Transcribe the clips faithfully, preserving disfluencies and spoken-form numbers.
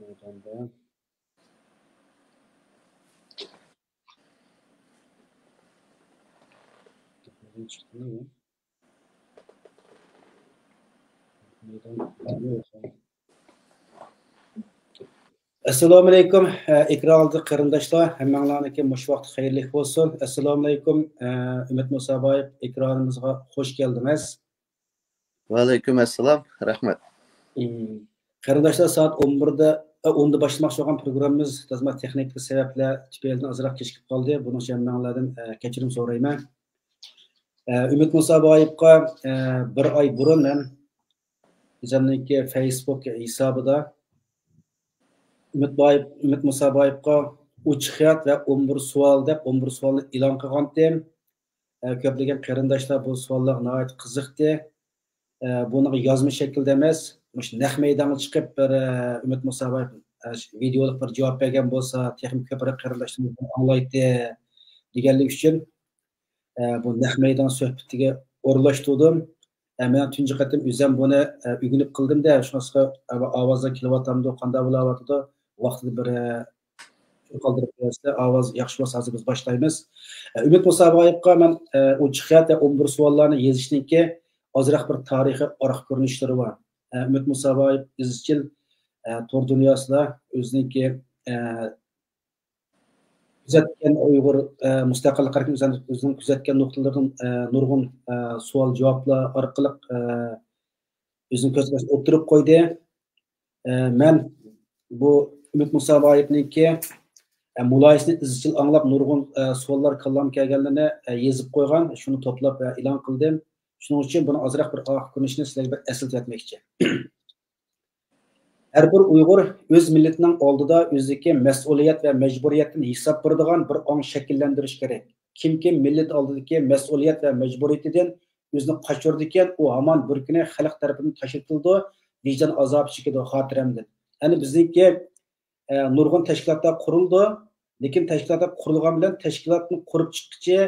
مەيداندا. ئەسسالامۇئەلەيكۇم، ئە، ئېكران ئالدىدىكى قېرىنداشلار، ھەممەڭلارنىڭكى مۇشۇ ۋاقتى خەيرلىك بولسۇن. ئەسسالامۇئەلەيكۇم، ئە، ئۈمىد مۇسابايېۋ، ئېكرانىمىزغا خوش كەلدىڭىز. ۋەئەلەيكۇم ئەسسالام، رەھمەت. ئىم، قېرىنداشلار، سائەت ئون بىردە، ئە، ئوندا باشلىماقچى بولغان پروگراممىمىز تازا تېخنىك سەۋەبلەر تۈپەيلىدىن ئازراق كېچىكىپ قالدى. بۇنىڭ ئۈچۈن ھەممەڭلاردىن، ئە، كەچۈرۈم سورايمەن. ئە، ئۈمىد مۇسابايېۋقا، ئە، بىر ئاي بۇرۇن مەن ئۆزۈمنىڭكى فېيسبۇك ھېسابىدا ئۈمىد بايېۋ، ئۈمىد مۇسابايېۋقا ئوچۇق خەت ۋە ئون بىر سوئال دەپ ئون بىر سوئالنى ئېلان قىلغانتىم. ئە، كۆپلىگەن قېرىنداشلار بۇ سوئاللارغا ناھايىتى قىزىقتى. ئە، بۇنىڭغا يازما شەكىلدە ئەمەس، مۇشۇ نەق مەيدانغا چىقىپ بىر، ئە، ئۈمىد مۇسابايېۋ، ئە، ۋىدېئولۇق بىر جاۋاب بەرگەن بولسا، تېخىمۇ كۆپرەك قېرىنداشلىرىمىز بۇنى ئاڭلايتتى دېگەنلىك ئۈچۈن، ئە، بۇ نەق مەيدان سۆھبىتىگە ئورۇنلاشتۇردۇم. ئە، مەن تۇنجى قېتىم ئۆزۈم بۇنى، ئە، ئۆگىنىپ قىلدىم-دە، شۇڭلاشقا ئاۋازلار كېلىۋاتامدۇ، قانداق بولۇۋاتىدۇ، ۋاقتىدا بىر، ئە، قالدۇرۇپ قويارسىلەر. ئاۋاز ياخشى بولسا، ھازىر بىز باشلايمىز. ئە، ئۈمىد مۇسابايېۋقا مەن، ئە، ئوچۇق خەت ۋە ئون بىر سوئاللارنى يېزىشنىڭكى ئازراق بىر تارىخىي ئارقا كۆرۈنۈشلىرى بار. ئە، ئۈمىد مۇسابايېۋ ئىزچىل، ئە، تور دۇنياسىدا ئۆزىنىڭكى، ئە، كۆزەتكەن ئۇيغۇر، ئە، مۇستەقىللىق ھەرىكىتى ئۆزىنىڭ كۆزەتكەن نۇقتىلىرىدىن، ئە، نۇرغۇن، ئە، سوئال-جاۋابلار ئارقىلىق، ئە، ئۆزىنىڭ كۆز قارىشىنى ئوتتۇرىغا قويدى. ئە، مەن بۇ ئۈمىد مۇسابايېۋنىڭكى، ئە، مۇلاھىزىسىنى ئىزچىل ئاڭلاپ، نۇرغۇن، ئە، سوئاللار كاللامغا كەلگەنلىرىنى، ئە، يېزىپ قويغان، شۇنى توپلاپ، ئە، ئېلان قىلدىم. شۇنىڭ ئۈچۈن بۇنىڭ ئازراق بىر ئارقا كۆرۈنۈشىنى سىلەرگە بىر ئەسلىتىۋەتمەكچى. ھەر بىر ئۇيغۇر ئۆز مىللىتىنىڭ ئالدىدا ئۆزىدىكى مەسئۇلىيەت ۋە مەجبۇرىيەتتىن ھېساب بېرىدىغان بىر ئاڭ شەكىللەندۈرۈشى كېرەك. كىمكى مىللىت ئالدىدىكى مەسئۇلىيەت ۋە مەجبۇرىيىتىدىن ئۆزىنى قاچۇرىدىكەن، ئۇ ھامان بىر كۈنى خەلق تەرىپىدىن تاشلىتىلىدۇ، ۋىجدان ئازابى چېكىدۇ، خاتىرەمدىن. ئەنە بىزنىڭكى، ئە، نۇرغۇن تەشكىلاتلار قۇرۇلىدۇ، لېكىن تەشكىلاتلار قۇرۇلغان بىلەن تەشكىلاتنى قۇرۇپ چىققىچە،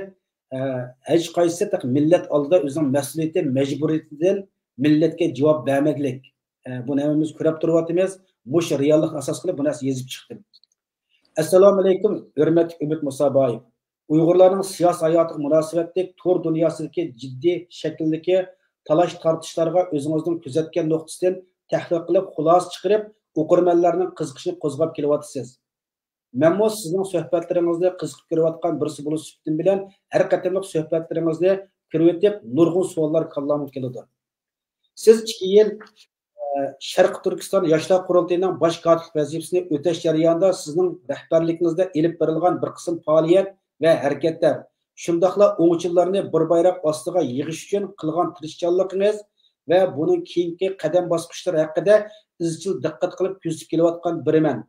ئە، ھېچقايسىسى تېخى مىللەت ئالدىدا ئۆزىنىڭ مەسئۇلىيىتى، مەجبۇرىيىتىدىن مىللەتكە جاۋاب بەرمەكلىك. ئە، بۇنى ھەممىمىز كۆرۈپ تۇرۇۋاتىمىز. مۇشۇ رېئاللىقنى ئاساس قىلىپ بۇ نەرسە يېزىپ چىقتىم. ئەسسالامۇئەلەيكۇم، ھۆرمەتلىك ئۈمىد مۇسابايېۋ. ئۇيغۇرلارنىڭ سىياسىي ھاياتىغا مۇناسىۋەتلىك تور دۇنياسىدىكى جىددىي شەكىلدىكى تالاش-تارتىشلارغا ئۆزىڭىزنىڭ كۆزەتكەن نۇقتىسىدىن تەھلىل قىلىپ، خۇلاسە چىقىرىپ، ئوقۇرمەنلەرنىڭ قىزىقىشىنى قوزغاپ كېلىۋاتىسىز. مەنمۇ سىزنىڭ سۆھبەتلىرىڭىزنى قىزىقىپ كۆرۈۋاتقان بىرسى بولۇش سۈپىتىم بىلەن ھەر قېتىملىق سۆھبەتلىرىڭىزنى كۆرۈۋېتىپ، نۇرغۇن سوئاللار كاللامغا كېلىدۇ. سىز ئىككى يىل، ئە، شەرقىي تۈركىستان ياشلار قۇرۇلتىيىنىڭ باش كاتىپ ۋەزىپىسىنى ئۆتەش جەريانىدا سىزنىڭ رەھبەرلىكىڭىزدە ئېلىپ بېرىلغان بىر قىسىم پائالىيەت ۋە ھەرىكەتلەر، شۇنداقلا ئوڭچىلارنى بىر بايراق ئاستىغا يىغىش ئۈچۈن قىلغان تىرىشچانلىقىڭىز ۋە بۇنىڭ كېيىنكى قەدەم باسقۇچلىرى ھەققىدە ئىزچىل دىققەت قىلىپ كۆزىتىپ كېلىۋاتقان بىرىمەن.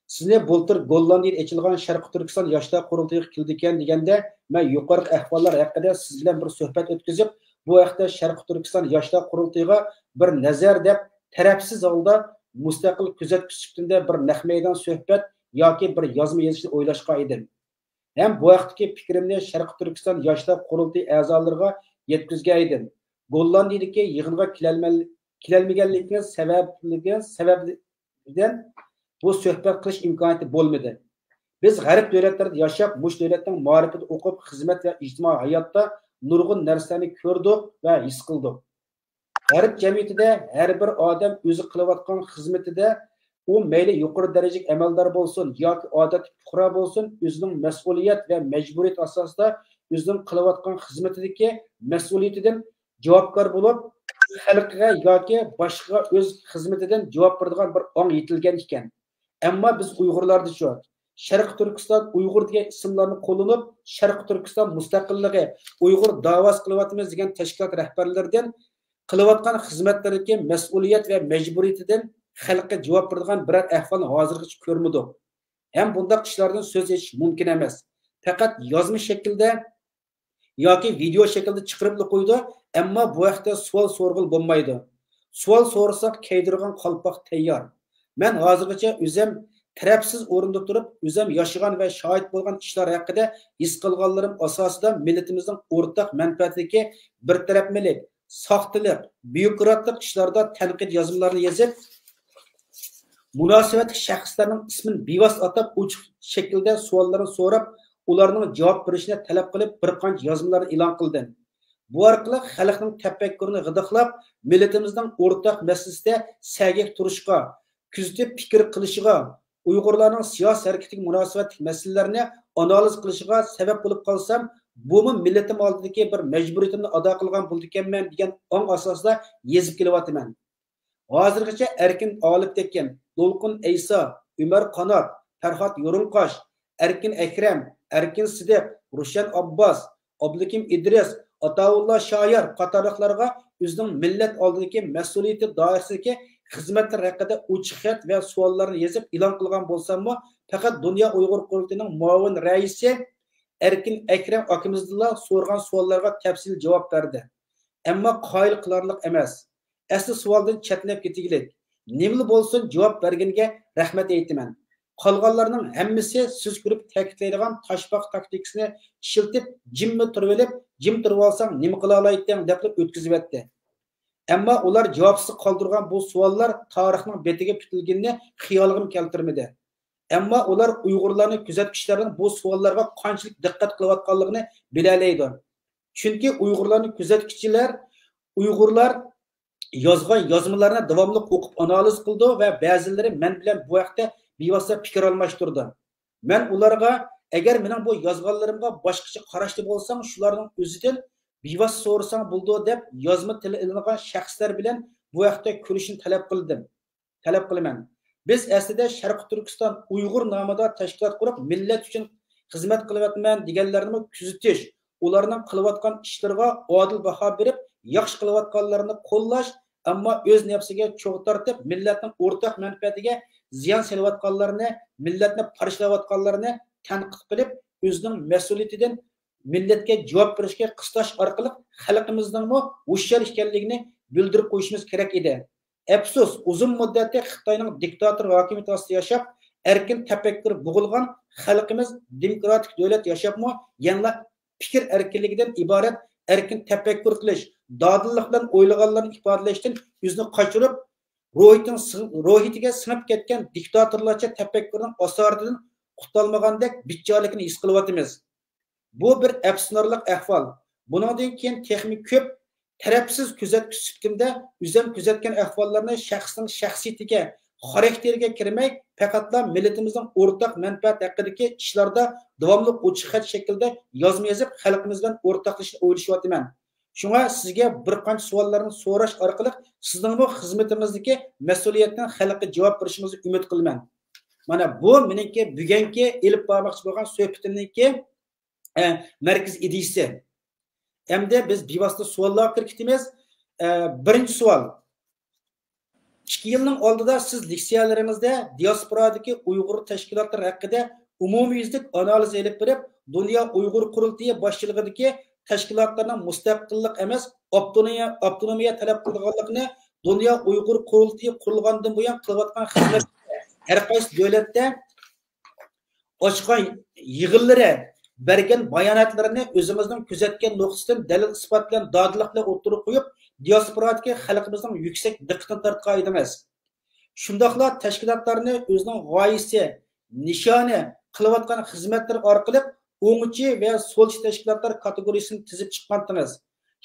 سىزنى بۇلتۇر گوللاندىيىدە ئېچىلغان شەرقىي تۈركىستان ياشلار قۇرۇلتىيىغا كېلىدىكەن دېگەندە، مەن يۇقىرىقى ئەھۋاللار ھەققىدە سىز بىلەن بىر سۆھبەت ئۆتكۈزۈپ، بۇ ھەقتە شەرقىي تۈركىستان ياشلار قۇرۇلتىيىغا بىر نەزەر دەپ، تەرەپسىز ھالدا مۇستەقىل كۆزەتكۈچى سۈپىتىمدە بىر نەق مەيدان سۆھبەت ياكى بىر يازما يېزىشنى ئويلاشقان ئىدىم. ھەم بۇ ھەقتىكى پىكرىمنى شەرقىي تۈركىستان ياشلار قۇرۇلتىيى ئەزالىرىغا يەتكۈزگەن ئىدىم. گوللاندىيىدىكى يىغىنغا كېلەلمەل-، كېلەلمىگەنلىكىڭىز سەۋەبلىك، سەۋەبلىدىن بۇ سۆھبەت قىلىش ئىمكانىيىتى بولمىدى. بىز غەرب دۆلەتلىرىدە ياشاپ، مۇشۇ دۆلەتنىڭ مائارىپىدا ئوقۇپ، خىزمەت ۋە ئىجتىمائىي ھاياتتا نۇرغۇن نەرسىلەرنى كۆردۇق ۋە ھېس قىلدۇق. غەرب جەمئىيىتىدە ھەر بىر ئادەم ئۆزى قىلىۋاتقان خىزمىتىدە، ئۇ مەيلى يۇقىرى دەرىجىلىك ئەمەلدار بولسۇن ياكى ئادەتتىكى پۇقرا بولسۇن، ئۆزىنىڭ مەسئۇلىيەت ۋە مەجبۇرىيەت ئاساسىدا ئۆزىنىڭ قىلىۋاتقان خىزمىتىدىكى مەسئۇلىيىتىدىن جاۋابكار بولۇپ، خەلقىگە ياكى باشقىغا ئۆز خىزمىتىدىن جاۋاب بېرىدىغان بىر ئاڭ يېتىلگەن ئىكەن. ئەمما بىز ئۇيغۇرلاردىچۇ؟ شەرقىي تۈركىستان ئۇيغۇر دېگەن ئىسىملارنى قوللىنىپ، شەرقىي تۈركىستان مۇستەقىللىقى، ئۇيغۇر داۋاسى قىلىۋاتىمىز دېگەن تەشكىلات رەھبەرلىرىدىن قىلىۋاتقان خىزمەتلىرىدىكى مەسئۇلىيەت ۋە مەجبۇرىيىتىدىن خەلققە جاۋاب بېرىدىغان بىرەر ئەھۋالنى ھازىرغىچە كۆرمىدۇق. ھەم بۇنداق ئىشلاردىن سۆز ئېچىش مۇمكىن ئەمەس. پەقەت يازما شەكىلدە ياكى ۋىدېئو شەكلىدە چىقىرىپلا قويىدۇ، ئەمما بۇ ھەقتە سوئال سورىغىلى بولمايدۇ. سوئال سورىساق، كىيدۈرىدىغان قالپاق تەييار. مەن ھازىرغىچە ئۆزۈم تەرەپسىز ئورۇندا تۇرۇپ، ئۆزۈم ياشىغان ۋە شاھىت بولغان ئىشلار ھەققىدە ھېس قىلغانلىرىم ئاساسىدا مىللىتىمىزنىڭ ئورتاق مەنپەئەتىدىكى بىر تەرەپمىلىك، ساختىلىق، بيۇروكراتلىق ئىشلاردا تەنقىد يازمىلارنى يېزىپ، مۇناسىۋەتلىك شەخسلەرنىڭ ئىسمىنى بىۋاسىتە ئاتاپ، ئوچۇق شەكىلدە سوئاللارنى سوراپ، ئۇلارنىڭ جاۋاب بېرىشىنى تەلەپ قىلىپ، بىر قانچە يازمىلارنى ئېلان قىلدىم. بۇ ئارقىلىق خەلقنىڭ تەپەككۇرىنى غىدىقلاپ، مىللىتىمىزنىڭ ئورتاق مەسىلىسىدە سەگەك تۇرۇشىغا، كۆزىتىپ پىكىر قىلىشىغا، ئۇيغۇرلارنىڭ سىياسىي ھەرىكىتىگە مۇناسىۋەتلىك مەسىلىلەرنى ئانالىز قىلىشىغا سەۋەب بولۇپ قالسام، بۇمۇ مىللىتىم ئالدىدىكى بىر مەجبۇرىيىتىمنى ئادا قىلغان بولىدىكەنمەن دېگەن ئاڭ ئاساسىدا يېزىپ كېلىۋاتىمەن. ھازىرغىچە ئەركىن ئالىپ تېكىن، دولقۇن ئەيسا، ئۆمەر قانات، پەرھات يورۇنقاش، ئەركىن ئەكرەم، ئەركىن سىدىق، روشەن ئابباس، ئابلىكىم ئىدرىس، ئاتاۋۇللا شايار قاتارلىقلارغا ئۆزىنىڭ مىللەت ئالدىدىكى مەسئۇلىيىتى دائىرىسىدىكى خىزمەتلىرى ھەققىدە ئوچۇق خەت ۋە سوئاللارنى يېزىپ ئېلان قىلغان بولساممۇ، پەقەت دۇنيا ئۇيغۇر قۇرۇلتىيىنىڭ مۇئاۋىن رەئىسى ئەركىن ئەكرەم ئاكىمىزدىنلا سورىغان سوئاللارغا تەپسىلىي جاۋاب بەردى. ئەمما قايىل قىلارلىق ئەمەس. ئەسلى سوئالدىن چەتنەپ كېتىگىلىك. نېمىلا بولسۇن، جاۋاب بەرگىنىگە رەھمەت ئېيتىمەن. قالغانلارنىڭ ھەممىسى سىز كۆرۈپ تەكىتلەيدىغان تاشپاقا تاكتىكىسىنى ئىشلىتىپ، جىممۇ تۇرۇۋېلىپ، جىم تۇرۇۋالساڭ نېمە قىلالايتتىڭ دەپلا ئۆتكۈزۈۋەتتى. ئەمما ئۇلار جاۋابسىز قالدۇرغان بۇ سوئاللار تارىخنىڭ بېتىگە پۈتۈلگىنىنى خىيالىغىمۇ كەلتۈرمىدى. ئەمما ئۇلار ئۇيغۇرلارنى كۆزەتكۈچىلەرنىڭ بۇ سوئاللارغا قانچىلىك دىققەت قىلىۋاتقانلىقىنى بىلەلەيدۇ. چۈنكى ئۇيغۇرلارنى كۆزەتكۈچىلەر ئۇيغۇرلار يازغان يازمىلارنى داۋاملىق ئوقۇپ ئانالىز قىلىدۇ ۋە بەزىلىرى مەن بىلەن بۇ ھەقتە بىۋاسىتە پىكىر ئالماشتۇرىدۇ. مەن ئۇلارغا، ئەگەر مېنىڭ بۇ يازغانلىرىمغا باشقىچە قاراشتا بولساڭ، شۇلارنىڭ ئۆزىدىن بىۋاسىتە سورىساڭ بولىدۇ، دەپ يازما تىلى ئېلىنغان شەخسلەر بىلەن بۇ ھەقتە كۆرۈشۈشنى تەلەپ قىلدىم. تەلەپ قىلىمەن. بىز ئەسلىدە شەرقىي تۈركىستان ئۇيغۇر نامىدا تەشكىلات قۇرۇپ، مىللەت ئۈچۈن خىزمەت قىلىۋاتىمەن دېگەنلەرنىمۇ كۆزىتىش، ئۇلارنىڭ قىلىۋاتقان ئىشلىرىغا ئادىل باھا بېرىپ، ياخشى قىلىۋاتقانلىرىنى قوللاش، ئەمما ئۆز نەپسىگە چوغ تارتىپ، مىللەتنىڭ ئورتاق مەنپەئەتىگە زىيان سېلىۋاتقانلىرىنى، مىللەتنى پارچىلاۋاتقانلىرىنى تەنقىد قىلىپ، ئۆزىنىڭ مەسئۇلىيىتىدىن مىللەتكە جاۋاب بېرىشكە قىستاش ئارقىلىق خەلقىمىزنىڭمۇ ھوشيار ئىكەنلىكىنى بىلدۈرۈپ قويۇشىمىز كېرەك ئىدى. ئەپسۇس، ئۇزۇن مۇددەتتە خىتاينىڭ دىكتاتور ھاكىمىيىتى ئاستىدا ياشاپ، ئەركىن تەپەككۇر بوغۇلغان خەلقىمىز دېموكراتىك دۆلەت ياشاپمۇ يەنىلا پىكىر ئەركىنلىكىدىن ئىبارەت ئەركىن تەپەككۇر قىلىش، دادىللىق بىلەن ئويلىغانلىرىنى ئىپادىلەشتىن ئۆزىنى قاچۇرۇپ، روھىتىنىڭ سىڭ-، روھىيىتىگە سىڭىپ كەتكەن دىكتاتورلارچە تەپەككۇرنىڭ ئاسارىتىدىن قۇتۇلالمىغاندەك بىچارىلىكىنى ھېس قىلىۋاتىمىز. بۇ بىر ئەپسۇسلىنارلىق ئەھۋال. بۇنىڭدىن كېيىن تېخىمۇ كۆپ تەرەپسىز كۆزەتكۈچى سۈپىتىمدە ئۆزۈم كۆزەتكەن ئەھۋاللارنى شەخسنىڭ شەخسىيىتىگە، خاراكتېرىگە كىرمەي، پەقەتلا مىللىتىمىزنىڭ ئورتاق مەنپەئەت ھەققىدىكى ئىشلاردا داۋاملىق ئوچۇق خەت شەكلىدە يازما يېزىپ، خەلقىمىز بىلەن ئورتاقلىشىشنى ئويلىشىۋاتىمەن. شۇڭا سىزگە بىر قانچە سوئاللارنى سوراش ئارقىلىق سىزنىڭمۇ خىزمىتىڭىزدىكى مەسئۇلىيەتنىڭ خەلققە جاۋاب بېرىشىڭىزنى ئۈمىد قىلىمەن. مانا بۇ مېنىڭكى بۈگۈنكى ئېلىپ بارماقچى بولغان سۆھبىتىمنىڭكى، ئە، مەركىزىي ئىدىيىسى. ئەمدى بىز بىۋاسىتە سوئاللارغا كىرىپ كېتىمىز. ئە، بىرىنچى سوئال. ئىككى يىلنىڭ ئالدىدا سىز لېكسىيەلىرىڭىزدە دىياسپورادىكى ئۇيغۇر تەشكىلاتلىرى ھەققىدە ئومۇميۈزلۈك ئانالىز ئېلىپ بېرىپ، دۇنيا ئۇيغۇر قۇرۇلتىيى باشچىلىقىدىكى تەشكىلاتلارنىڭ مۇستەقىللىق ئەمەس، ئاپتونومىيە، ئاپتونومىيە تەلەپ قىلىدىغانلىقىنى، دۇنيا ئۇيغۇر قۇرۇلتىيى قۇرۇلغاندىن بۇيان قىلىۋاتقان خىزمەت ھەر قايسى دۆلەتتە ئاچقان يىغىنلىرى، بەرگەن باياناتلىرىنى ئۆزىڭىزنىڭ كۆزەتكەن نۇقتىسىدىن دەلىل-ئىسپات بىلەن دادىللىق بىلەن ئوتتۇرىغا قويۇپ، دىياسپورادىكى خەلقىمىزنىڭ يۈكسەك دىققىتىنى تارتقان ئىدىڭىز. شۇنداقلا تەشكىلاتلارنى ئۆزىنىڭ غايىسى، نىشانى، قىلىۋاتقان خىزمەتلىرى ئارقىلىق ئوڭچى ۋە سولچى تەشكىلاتلار كاتېگورىيىسىنى تىزىپ چىققانتىڭىز.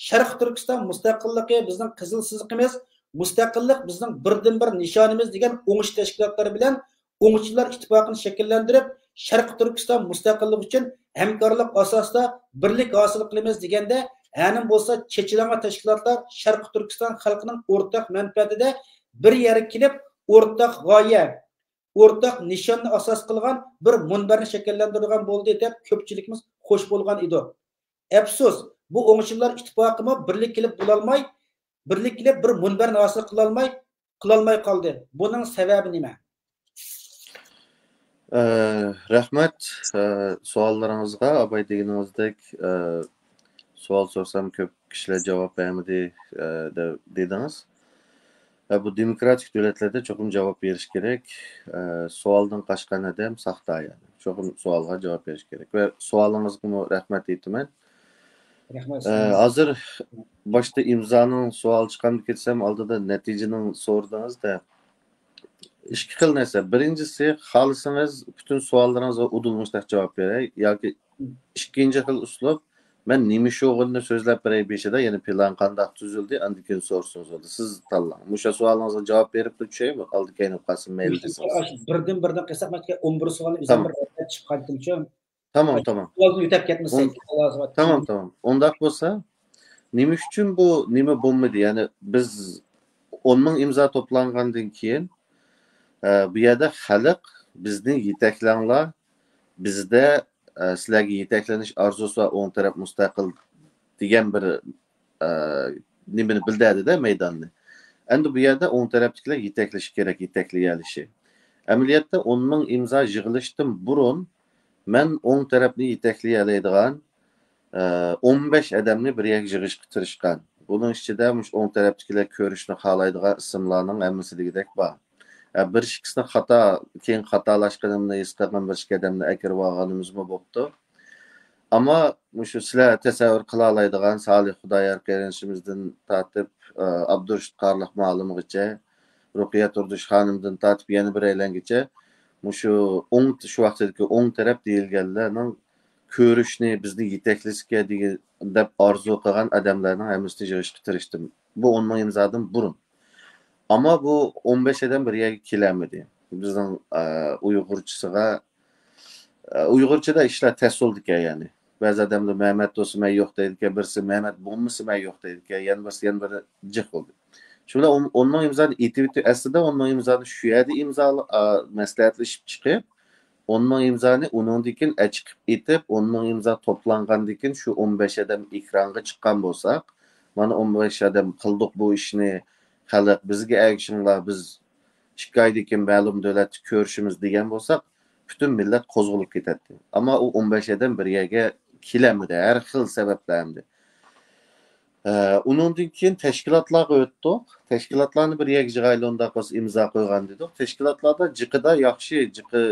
شەرقىي تۈركىستان مۇستەقىللىقى بىزنىڭ قىزىل سىزىقىمىز، مۇستەقىللىق بىزنىڭ بىردىنبىر نىشانىمىز دېگەن ئوڭچى تەشكىلاتلىرى بىلەن ئوڭچىلار ئىتتىپاقىنى شەكىللەندۈرۈپ، شەرقىي تۈركىستان مۇستەقىللىقى ئۈچۈن ھەمكارلىق ئاساسىدا بىرلىك ھاسىل قىلىمىز دېگەندە، ھەنىم بولسا چېچىلاڭغا تەشكىلاتلار شەرقىي تۈركىستان خەلقىنىڭ ئورتاق مەنپەئەتىدە بىر يەرگە كېلىپ، ئورتاق غايە، ئورتاق نىشاننى ئاساس قىلغان بىر مۇنبەرنى شەكىللەندۈرىدىغان بولدى دەپ كۆپچىلىكىمىز خوش بولغان ئىدۇق. ئەپسۇس، بۇ ئوڭچىلار ئىتتىپاقىمۇ بىرلىك كېلىپ بولالماي، بىرلىك كېلىپ بىر مۇنبەرنى ھاسىل قىلالماي، قىلالماي قالدى. بۇنىڭ سەۋەبى نېمە؟ ئە، رەھمەت، ئە، سوئاللىرىڭىزغا. ئاباي دېگىنىڭىزدەك، ئە، سوئال سورىسام كۆپ كىشىلەر جاۋاب بەرمىدى، ئە، دە-، دېدىڭىز. ئە، بۇ دېموكراتىك دۆلەتلەردە چوقۇم جاۋاب بېرىش كېرەك. ئە، سوئالدىن قاچقان ئادەم ساختا، يەنى. چوقۇم سوئالغا جاۋاب بېرىش كېرەك. ۋە سوئالىڭىزغىمۇ رەھمەت ئېيتىمەن. رەھمەت. ئە، ھازىر باشتا ئىمزانىڭ سوئال چىققاندا كەتسەم، ئالدىدا نەتىجىنىڭ سورىدىڭىز-دە. ئىككى خىل نەرسە. بىرىنچىسى، خالىسىڭىز پۈتۈن سوئاللىرىڭىزغا ئۇدۇل مۇشتاق جاۋاب بېرەي. ياكى ئىككىنچى خىل ئۇسلۇب، مەن نېمە ئىش بولغىنىنى سۆزلەپ بېرەي بېشىدا، يەنى پىلان قانداق تۈزۈلدى، ئاندىن كېيىن سورىسىڭىز بولدى. سىز تاللاڭ. مۇشۇ سوئالىڭىزغا جاۋاب بېرىپ تۇرۇپ چۈشەيمۇ؟ ئالدى كەينى قالسۇن، مەيلى دېسىڭىز. بىردىن بىردىن قىلساق، مەن ئون بىر سوئالنى ئۆزۈم تامام. بىر رەتلەپ چىقىپ قايتتىمچۇ. تامام، تامام. سوئالدىن ئۆتۈپ كەتمىسەك. تامام، تامام. ئۇنداق بولسا، نېمە ئۈچۈن بۇ نېمە بولمىدى؟ يەنى بىز ئون مىڭ ئىمزا توپلانغاندىن كېيىن، ئە، بۇ يەردە خەلق بىزنى يېتەكلەڭلار، بىزدە، ئە، سىلەرگە يېتەكلىنىش ئارزۇسى بار، ئوڭ تەرەپ مۇستەقىل دېگەن بىر، ئە، نېمىنى بىلدۈردى-دە، مەيداننى. ئەمدى بۇ يەردە ئوڭ تەرەپتىكىلەر يېتەكلىشى كېرەك، يېتەكلىيەلىشى. ئەمەلىيەتتە ئون مىڭ ئىمزا يىغىلىشتىن بۇرۇن مەن ئوڭ تەرەپنى يېتەكلىيەلەيدىغان، ئە، ئون بەش ئادەمنى بىر يەرگە يىغىشقا تىرىشقان. بۇنىڭ ئىچىدە مۇشۇ ئوڭ تەرەپتىكىلەر كۆرۈشنى خالايدىغان ئىسىملارنىڭ ھەممىسى دېگۈدەك بار. ئە، بىر ئىككىسىنى خاتا، كېيىن خاتالاشقىنىمنى ھېس قىلغان بىر ئىككى ئادەمنى ئەكىرىپ ئالغىنىمىزمۇ بوپتۇ. ئەمما مۇشۇ سىلەر تەسەۋۋۇر قىلالايدىغان سالىھ خۇدايار قېرىندىشىمىزدىن تارتىپ، ئە، ئابدۇرېشىت قارلىق مۇئەللىمغىچە، رۇقىيە تۇردۇش خانىمدىن تارتىپ يەنە بىرەيلەنگىچە مۇشۇ ئوڭ، شۇ ۋاقىتتىكى ئوڭ تەرەپ دېيىلگەنلەرنىڭ كۆرۈشنى، بىزنى يېتەكلىسىكەن دېگەن، دەپ ئارزۇ قىلغان ئادەملەرنىڭ ھەممىسىنى يىغىشقا تىرىشتىم. بۇ ئون مىڭ ئىمزادىن بۇرۇن. ئەمما بۇ ئون بەش ئادەم بىر يەرگە كېلەلمىدى. بىزنىڭ، ئە، ئۇيغۇرچىسىغا، ئە، ئۇيغۇرچىدا ئىشلار تەس بولىدىكەن، يەنى. بەزى ئادەملەر مەمەت بولسا مەن يوق دەيدىكەن، بىرسى مەمەت بولمىسا مەن يوق دەيدىكەن، يەنە بىرسى يەنە بىر جىق بولدى. شۇ بىلەن ئون، ئون مىڭ ئىمزانى ئېتىۋېتىپ، ئەسلىدە ئون مىڭ ئىمزانى شۇ يەردە ئىمزا، ئا، مەسلىھەتلىشىپ چىقىپ، ئون مىڭ ئىمزانى ئۇنىڭدىن كېيىن ئەچىقىپ ئېتىپ، ئون مىڭ ئىمزا توپلانغاندىن كېيىن شۇ ئون بەش ئادەم ئېكرانغا چىققان بولساق، مانا ئون بەش ئادەم قىلدۇق بۇ ئىشنى، خەلق بىزگە ئەگىشىڭلار، بىز ئىككى ئايدىن كېيىن مەلۇم دۆلەتتە كۆرۈشىمىز دېگەن بولساق، پۈتۈن مىللەت قوزغىلىپ كېتەتتى. ئەمما ئۇ ئون بەش ئادەم بىر يەرگە كېلەلمىدى، ھەر خىل سەۋەبلەر ئەمدى. ئە، ئۇنىڭدىن كېيىن تەشكىلاتلارغا ئۆتتۇق. تەشكىلاتلارنى بىر يەرگە يىغايلى، ئۇنداق بولسا ئىمزا قويغان دېدۇق. تەشكىلاتلاردا جىقىدا ياخشى، جىقى،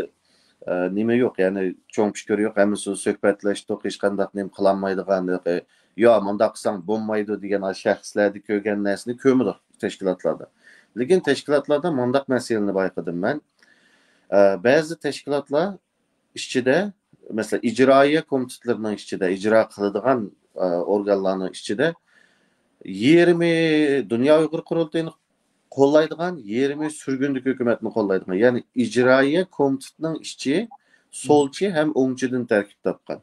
ئە، نېمە يوق، يەنى چوڭ پىكىر يوق، ھەممىسى سۆھبەتلەشتۇق، ھېچقانداق نېمە قىلالمايدىغان، يا مۇنداق قىلساڭ بولمايدۇ دېگەن شەخسلەردە كۆرگەن نەرسىنى كۆرمىدۇق تەشكىلاتلاردا. لېكىن تەشكىلاتلاردا مۇنداق مەسىلىنى بايقىدىم مەن. ئە، بەزى تەشكىلاتلار ئىچىدە، مەسىلەن، ئىجرائىيە كومىتېتلىرىنىڭ ئىچىدە، ئىجرا قىلىدىغان، ئە، ئورگانلارنىڭ ئىچىدە يېرىمى دۇنيا ئۇيغۇر قۇرۇلتىيىنى قوللايدىغان، يېرىمى سۈرگۈندىكى ھۆكۈمەتنى قوللايدىغان. يەنى ئىجرائىيە كومىتېتىنىڭ ئىچى سولچى ھەم ئوڭچىدىن تەركىب تاپقان.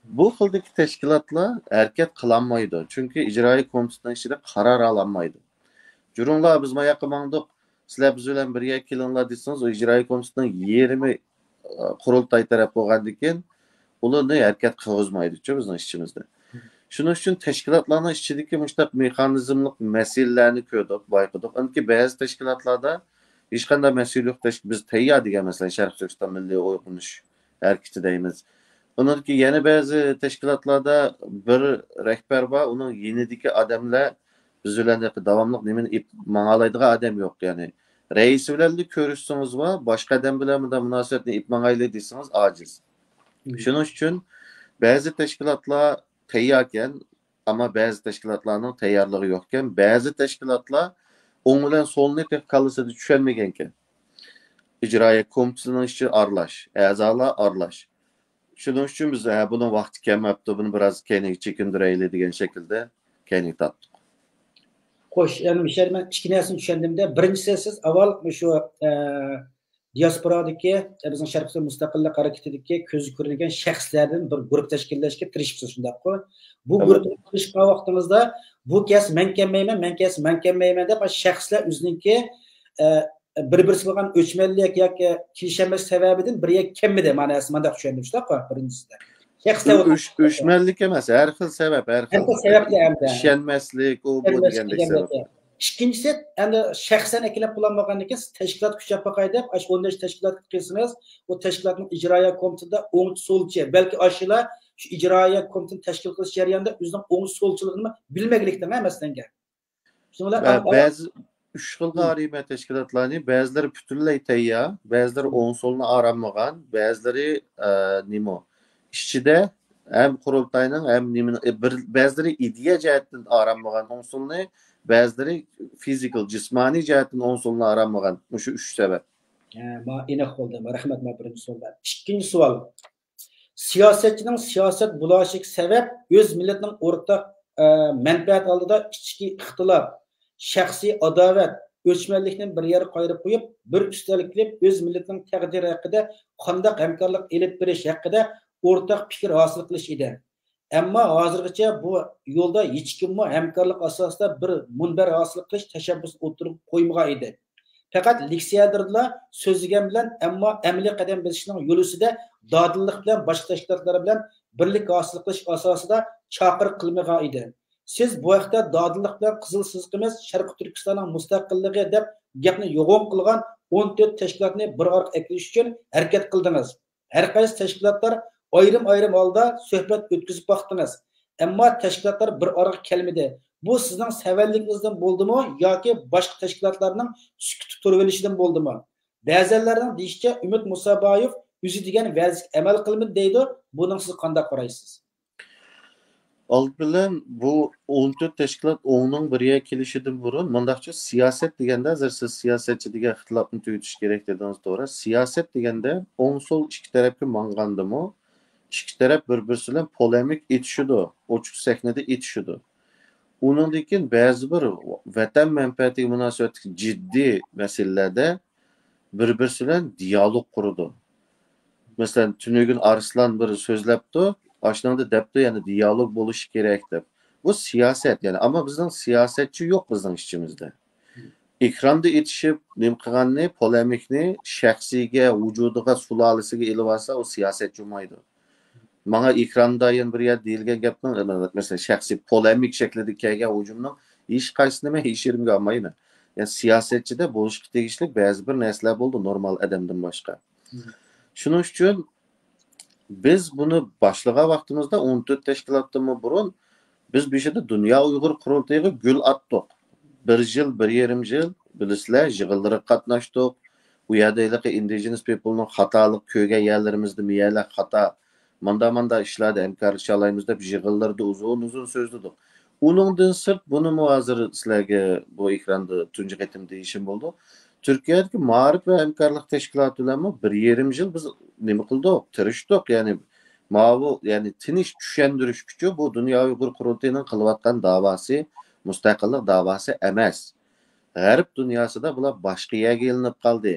بۇ خىلدىكى تەشكىلاتلار ھەرىكەت قىلالمايدۇ. چۈنكى ئىجرائىيە كومىتېتىنىڭ ئىچىدە قارار ئالالمايدۇ. جۇرۇڭلار، بىز ماياققا ماڭدۇق، سىلەر بىز بىلەن بىر يەرگە كېلىڭلار دېسىڭىز، ئۇ ئىجرائىيە كومىتېتىنىڭ يېرىمى، ئە، قۇرۇلتاي تەرەپ بولغاندىن كېيىن، ئۇلارنى ھەرىكەت قىلغۇزمايدۇچۇ بىزنىڭ ئىچىمىزدە. شۇنىڭ ئۈچۈن تەشكىلاتلارنىڭ ئىچىدىكى مۇشۇنداق مېخانىزملىق مەسىلىلەرنى كۆردۇق، بايقىدۇق. ئەمدى بەزى تەشكىلاتلاردا ھېچقانداق مەسىلە يوق، تەشك-، بىز تەييار دېگەن، مەسىلەن، شەرقىي تۈركىستان مىللىي ئويغىنىش ھەرىكىتى دەيمىز. ئۇنىڭدىن كېيىن يەنە بەزى تەشكىلاتلاردا بىر رەھبەر بار، ئۇنىڭ يېنىدىكى ئادەملەر بىز بىلەن داۋاملىق نېمىنى ئېلىپ ماڭالايدىغان ئادەم يوق، يەنى رەئىسى بىلەنلا كۆرۈشسىڭىز بار، باشقا ئادەم بىلەن بۇنداق مۇناسىۋەتنى ئېلىپ ماڭايلى دېسىڭىز ئاجىز. شۇنىڭ ئۈچۈن بەزى تەشكىلاتلار تەيياركەن، ئەمما بەزى تەشكىلاتلارنىڭ تەييارلىقى يوقكەن، بەزى تەشكىلاتلار ئوڭ بىلەن سولنى تېخى كاللىسىدا چۈشەنمىگەنكەن. ئىجرائىيە كومىتېتىنىڭ ئىچى ئارىلاش، ئەزالار ئارىلاش. شۇنىڭ ئۈچۈن بىز، ھە، بۇنىڭ ۋاقتى كەلمەپتۇ، بۇنى بىراز كەينىگە چېكىندۈرەيلى دېگەن شەكىلدە كەينىگە تارتتۇق. خوش، ئەمدى مۇشۇ يەردە مەن ئىككى نەرسىنى چۈشەندىم-دە. بىرىنچىسى، سىز ئاۋۋال مۇشۇ، ئە، دىياسپورادىكى، ئە، بىزنىڭ شەرقىي مۇستەقىللىق ھەرىكىتىدىكى كۆزگە كۆرۈنگەن شەخسلەردىن بىر گۇرۇپپا تەشكىللەشكە تىرىشىپسىز، شۇنداققۇ؟ بۇ گۇرۇپپىنى تىرىشقان ۋاقتىڭىزدا بۇ كەس مەن كەلمەيمەن، مەن كەس مەن كەلمەيمەن دەپ شەخسلەر ئۆزىنىڭكى، ئە، بىر-بىرسى بولغان ئۆچمەنلىك ياكى كېلىشەلمەس سەۋەبىدىن بىر يەرگە كەلمىدى ماناسى، مانداق چۈشەندۈرۈشتە بىرىنچىسىدە. شەخسلەر ئۆچ-، ئۆچمەنلىك ئەمەس، ھەر خىل سەۋەب، ھەر خىل سەۋەبلەر ئەمدى. ئىشەنمەسلىك، ئۇ بۇ دېگەندەك سەۋەب. ئىككىنچىسى، ئەمدى شەخسەن ئەكېلىپ بولالمىغاندىن كېيىن سىز تەشكىلاتقا كۈچەپ باقاي دەپ، ئاشۇ ئون بەش تەشكىلاتقا كىرسىڭىز، ئۇ تەشكىلاتنىڭ ئىجرائىيە كومىتېتىدا ئوڭچى سولچى، بەلكى ئاشۇلار شۇ ئىجرائىيە كومىتېتىنى تەشكىل قىلىش جەريانىدا ئۆزىنىڭ ئوڭچى سولچىلىقىنى بىلمەكلىكتىن ھە، مەسىلەن گەپ. شۇنىڭ بىلەن بەزى ئۈچ خىلغا ئايرىيمەن تەشكىلاتلارنى، بەزىلىرى پۈتۈنلەي تەييار، بەزىلىرى ئوڭ سولنى ئارانمىغان، بەزىلىرى، ئە، نېمە، ئىچىدە ھەم قۇرۇلتاينىڭ ھەم نېمىنىڭ، ئە، بىر، بەزىلىرى ئىدىيە جەھەتتىن ئارانمىغان ئوڭ سولنى، بەزىلىرى فىزىكال، جىسمانىي جەھەتتىن ئوڭ سولنى ئارانمىغان. مۇشۇ ئۈچ سەۋەب. ئە، ما ئېنىق بولدى. رەھمەت، ما بىرىنچى سوئال. ئىككىنچى سوئال. سىياسەتچىنىڭ سىياسەت بۇلاشىشى سەۋەب ئۆز مىللىتىنىڭ ئورتاق، ئە، مەنپەئەتى ئالدىدا ئىچكى ئىختىلاپ، شەخسىي ئاداۋەت، ئۆچمەنلىكنى بىر يەرگە قايرىپ قويۇپ، بىر ئۈستەلگە كېلىپ، ئۆز مىللىتىنىڭ تەقدىرى ھەققىدە، قانداق ھەمكارلىق ئېلىپ بېرىش ھەققىدە ئورتاق پىكىر ھاسىل قىلىش ئىدى. ئەمما ھازىرغىچە بۇ يولدا ھېچكىممۇ ھەمكارلىق ئاساسىدا بىر مۇنبەر ھاسىل قىلىش تەشەببۇسىنى ئوتتۇرىغا قويمىغان ئىدى. پەقەت لېكسىيەلەردىلا سۆزلىگەن بىلەن، ئەمما ئەمەلىي قەدەم بېسىشنىڭ يول ئۈستىدە دادىللىق بىلەن باشقا تەشكىلاتلار بىلەن بىرلىك ھاسىل قىلىش ئاساسىدا چاقىرىق قىلمىغان ئىدى. سىز بۇ ھەقتە دادىللىق بىلەن قىزىل سىزىقىمىز شەرقىي تۈركىستاننىڭ مۇستەقىللىقى دەپ گەپنى يوغان قىلغان ئون تۆت تەشكىلاتنى بىر ئارىغا ئەكىرىش ئۈچۈن ھەرىكەت قىلدىڭىز. ھەر قايسى تەشكىلاتلار ئايرىم-ئايرىم ھالدا سۆھبەت ئۆتكۈزۈپ باقتىڭىز. ئەمما تەشكىلاتلار بىر ئارىغا كەلمىدى. بۇ سىزنىڭ سەۋەنلىكىڭىزدىن بولدىمۇ ياكى باشقا تەشكىلاتلارنىڭ سۈكۈتتە تۇرۇۋېلىشىدىن بولدىمۇ؟ بەزىلەرنىڭ دېيىشىچە، ئۈمىد مۇسابايېۋ ئۆزى دېگەن ۋەدىسىگە ئەمەل قىلمىدى دەيدۇ. بۇنىڭغا سىز قانداق قارايسىز؟ ئالدى بىلەن بۇ ئون تۆت تەشكىلات ئوننىڭ بىر يەرگە كېلىشىدىن بۇرۇن، مۇنداقچە سىياسەت دېگەندە، ھازىر سىز سىياسەتچى دېگەن خىتابنى تۈگىتىش كېرەك دېدىڭىز، توغرا. سىياسەت دېگەندە ئوڭ سول ئىككى تەرەپكە ماڭغاندىمۇ، ئىككى تەرەپ بىر-بىرسى بىلەن پولېمىك ئېتىشىدۇ، ئوچۇق سەھنىدە ئېتىشىدۇ. ئۇنىڭدىن كېيىن بەزى بىر ۋەتەن مەنپەئەتىگە مۇناسىۋەتلىك جىددىي مەسىلىلەردە بىر-بىرسى بىلەن دىيالوگ قۇرىدۇ. مەسىلەن، تۈنۈگۈن ئارسلان بىر سۆزلەپتۇ، ئاشۇنىڭدا دەپتۇ، يەنە دىيالوگ بولۇشى كېرەك دەپ. بۇ سىياسەت، يەنى، ئەمما بىزنىڭ سىياسەتچى يوق بىزنىڭ ئىچىمىزدە. ئېكراندا ئېتىشىپ، نېمە قىلغاننى، پولېمىكنى شەخسىگە، ۋۇجۇدىغا، سۇلالىسىگە ئېلىۋالسا، ئۇ سىياسەتچى بولمايدۇ. ماڭا ئېكراندا يەنە بىر يەردە دېيىلگەن گەپنىڭ، مەسىلەن، شەخسىي پولېمىك شەكلىدە كەلگەن ھۇجۇمنىڭ ھېچقايسىسىنى مەن ھېچ يېرىمگە ئالمايمەن. يەنى سىياسەتچىدە بولۇشقا تېگىشلىك بەزى بىر نەرسىلەر بولىدۇ، نورمال ئادەمدىن باشقا. شۇنىڭ ئۈچۈن بىز بۇنى باشلىغان ۋاقتىمىزدا ئون تۆت تەشكىلاتتىنمۇ بۇرۇن بىز بۇ يەردە دۇنيا ئۇيغۇر قۇرۇلتىيىغا گۈل ئاتتۇق. بىر يىل، بىر يېرىم يىل، بىلىسىلەر، يىغىنلىرىغا قاتناشتۇق. ئۇ يەردە ھېلىقى ئىندىجېنس پىپلنىڭ خاتالىق كۆرگەن يەرلىرىمىزدە مۇ يەرلەر خاتا، ماندا ماندا ئىشلاردا ھەمكارلىشالايمىز دەپ يىغىنلىرىدا ئۇزۇن ئۇزۇن سۆزلىدۇق. ئۇنىڭدىن سىرت، بۇنىمۇ ھازىر سىلەرگە بۇ ئېكراندا تۇنجى قېتىم دېيىشىم بولىدۇ. تۈركىيەدىكى مائارىپ ۋە ھەمكارلىق تەشكىلاتى بىلەنمۇ بىر يېرىم يىل بىز نېمە قىلدۇق؟ تىرىشتۇق. يەنى ماۋۇ، يەنى تىنچ چۈشەندۈرۈش ئۈچۈن بۇ دۇنيا ئۇيغۇر قۇرۇلتىيىنىڭ قىلىۋاتقان داۋاسى، مۇستەقىللىق داۋاسى ئەمەس. غەرب دۇنياسىدا بۇلار باشقا يەرگە ئېلىنىپ قالدى.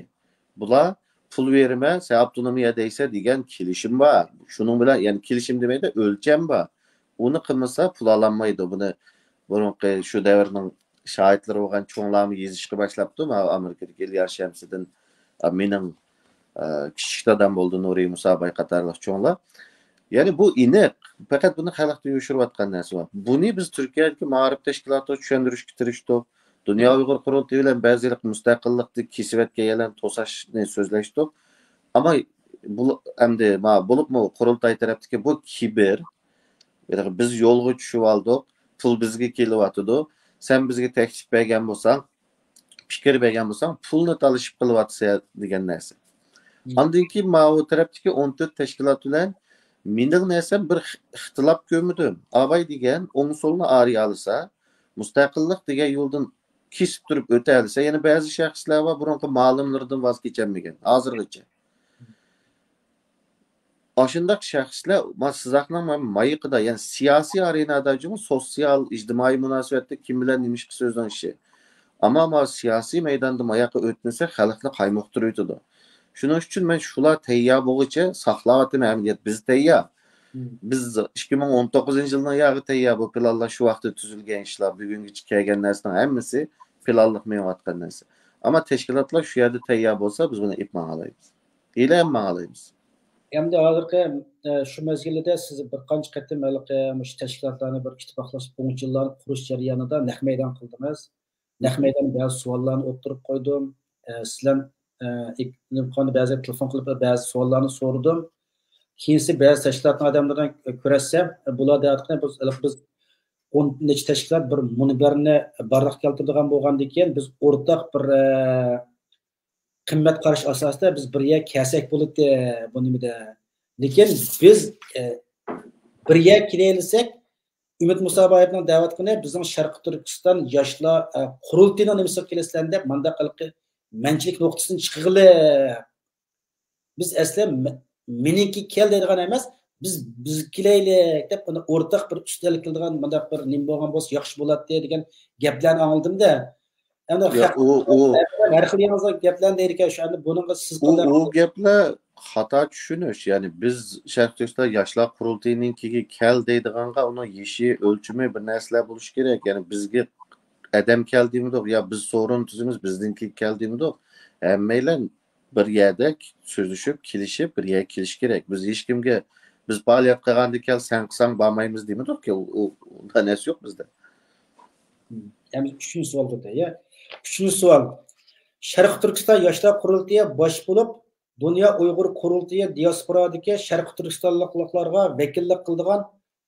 بۇلار پۇل بېرىمەن، سەن ئاپتونومىيە دەيسەن دېگەن كېلىشىم بار. شۇنىڭ بىلەن، يەنى كېلىشىم دېمەيدۇ، ئۆلچەم بار. ئۇنى قىلمىسا پۇل ئالالمايدۇ. بۇنى بۇرۇنقى شۇ دەۋرنىڭ شاھىتلىرى بولغان چوڭلارمۇ يېزىشقا باشلاپتۇ. ماۋۇ ئامېرىكىدىكى ئىلياس شەمسىدىن، ئا، مېنىڭ، ئا، كىچىك دادام بولدى، نۇرى مۇساباي قاتارلىق چوڭلار. يەنى بۇ ئېنىق، پەقەت بۇنى خەلقتىن يوشۇرۇۋاتقان نەرسە بار. بۇنى بىز تۈركىيەدىكى مائارىپ تەشكىلاتىغا چۈشەندۈرۈشكە تىرىشتۇق. دۇنيا ئۇيغۇر قۇرۇلتىيى بىلەن بەزى ھېلىقى مۇستەقىللىقنى كېسىۋەتكەن يەرلەرنى توساشنى سۆزلەشتۇق. ئەمما بۇ، ئەمدى ما-، بولۇپمۇ قۇرۇلتاي تەرەپتىكى بۇ كىبىر، بىز يولغا چۈشۈۋالدۇق، پۇل بىزگە كېلىۋاتىدۇ، سەن بىزگە تەكلىپ بەرگەن بولساڭ، پىكىر بەرگەن بولساڭ، پۇلنى تالىشىپ قىلىۋاتىسەن دېگەن نەرسە. ئاندىن كېيىن ماۋۇ تەرەپتىكى ئون تۆت تەشكىلات بىلەن مېنىڭ نەرسەم بىر ئىختىلاپ كۆرمىدىم. ئاۋاي دېگەن ئوڭ سولنى ئايرىيالىسا، مۇستەقىللىق دېگەن يولدىن كېسىپ تۇرۇپ ئۆتەلىسە، يەنە بەزى شەخسلەر بار، بۇرۇنقى مۇئەللىملىرىدىن ۋاز كېچەلمىگەن، ھازىرغىچە. ئاشۇنداق شەخسلەر، ما-، سىزاقنىڭ ما-، مايىقىدا، يەنى سىياسىي ئارېنادا جۇمۇ سوتسىيال، ئىجتىمائىي مۇناسىۋەتتە كىم بىلەن نېمە ئىشقا سۆزنىڭ ئىشى. ئەمما ما سىياسىي مەيداندا ماياققا ئۆتمىسە، خەلقنى قايمۇقتۇرۇۋېتىدۇ. شۇنىڭ ئۈچۈن مەن شۇلار تەييار بولغۇچە ساقلاۋاتىمەن، ئەمەلىيەت بىز تەييار. بىز ئىككى مىڭ ئون توققۇزىنچى يىلنىڭ ياغى تەييار، بۇ پىلانلار شۇ ۋاقىتتا تۈزۈلگەن ئىشلار، بۈگۈنگىچە كەلگەن نەرسىنىڭ ھەممىسى پىلانلىق مېڭىۋاتقان نەرسە. ئەمما تەشكىلاتلار شۇ يەردە تەييار بولسا، بىز بۇنى ئېلىپ ماڭالايمىز. ھېلىھەم ماڭالايمىز. ئەمدى ھازىرقى، ئە، شۇ مەزگىلدە سىز بىر قانچە قېتىم ھېلىقى مۇشۇ تەشكىلاتلارنى بىر ئىتتىپاقلاشتۇرۇش پۇڭچىلارنى قۇرۇش جەريانىدا نەق مەيدان قىلدىڭىز. نەق مەيداندا بەزى سوئاللارنى ئوتتۇرىغا قويدۇم. ئە، سىلەر، ئە، ئىك-، نېمە قىلغاندا بەزى تېلېفون قىلىپ بەزى سوئاللارنى سورىدىم. كېيىنسى بەزى تەشكىلاتنىڭ ئادەملىرىنى كۆرەتسەم، بۇلار دەۋاتقىنى بىز، بىز ئون نەچچە تەشكىلات بىر مۇنبەرنى بارلىققا كەلتۈرىدىغان بولغاندىكىن، بىز ئورتاق بىر، ئە، قىممەت قاراش ئاساسىدا بىز بىر يەرگە كەلسەك بولاتتى بۇ نېمىدە. لېكىن بىز، ئە، بىر يەرگە كېلەلىسەك، ئۈمىد مۇسابايېۋنىڭ دەۋاتقىنى بىزنىڭ شەرقىي تۈركىستان ياشلار، ئە، قۇرۇلتىيىنىڭ نېمىسىگە كېلىسىلەر دەپ مانداق ھېلىقى مەنچىلىك نۇقتىسىدىن چىققىلى، بىز ئەسلى مە-، مېنىڭكى كەل دەيدىغان ئەمەس، بىز، بىز كېلەيلىك دەپ، ئۇنى ئورتاق بىر ئۈستەل قىلىدىغان مۇنداق بىر نېمە بولغان بولسا ياخشى بولاتتى دېگەن گەپلەرنى ئاڭلىدىم-دە. ئەمدى ياق، خەق-، ئۇ، ئۇ، ھەر خىل يېڭىلىق گەپلەرنى دەيدىكەن، شۇ ئەمدى بۇنىڭغا سىز ئۇ، قانداق ئۇ گەپلەر خاتا چۈشىنىش. يەنى بىز شەرقىي تۈركىستان ياشلار قۇرۇلتىيىنىڭكىگە كەل دەيدىغانغا ئۇنىڭ يېشى، ئۆلچىمى، بىر نەرسىلەر بولۇشى كېرەك. يەنى بىزگە ئادەم كەل دېمىدۇق، يا بىز سورۇن تۈزىمىز، بىزنىڭكىگە كەل دېمىدۇق. ھەممەيلەن بىر يەردە سۆزلىشىپ، كېلىشىپ، بىر يەرگە كېلىش كېرەك. بىز ھېچكىمگە، بىز پائالىيەت قىلغاندا كەل، سەن قىلساڭ بارمايمىز دېمىدۇقكى. ئۇ، ئۇ، ئۇنداق نەرسە يوق بىزدە. ئەمدى ئۈچىنچى سوئال بولدى، يا. ئۈچىنچى سوئال. شەرقىي تۈركىستان ياشلار قۇرۇلتىيى باش بولۇپ، دۇنيا ئۇيغۇر قۇرۇلتىيى دىياسپورادىكى شەرقىي تۈركىستانلىقلارغا ۋەكىللىك قىلىدىغان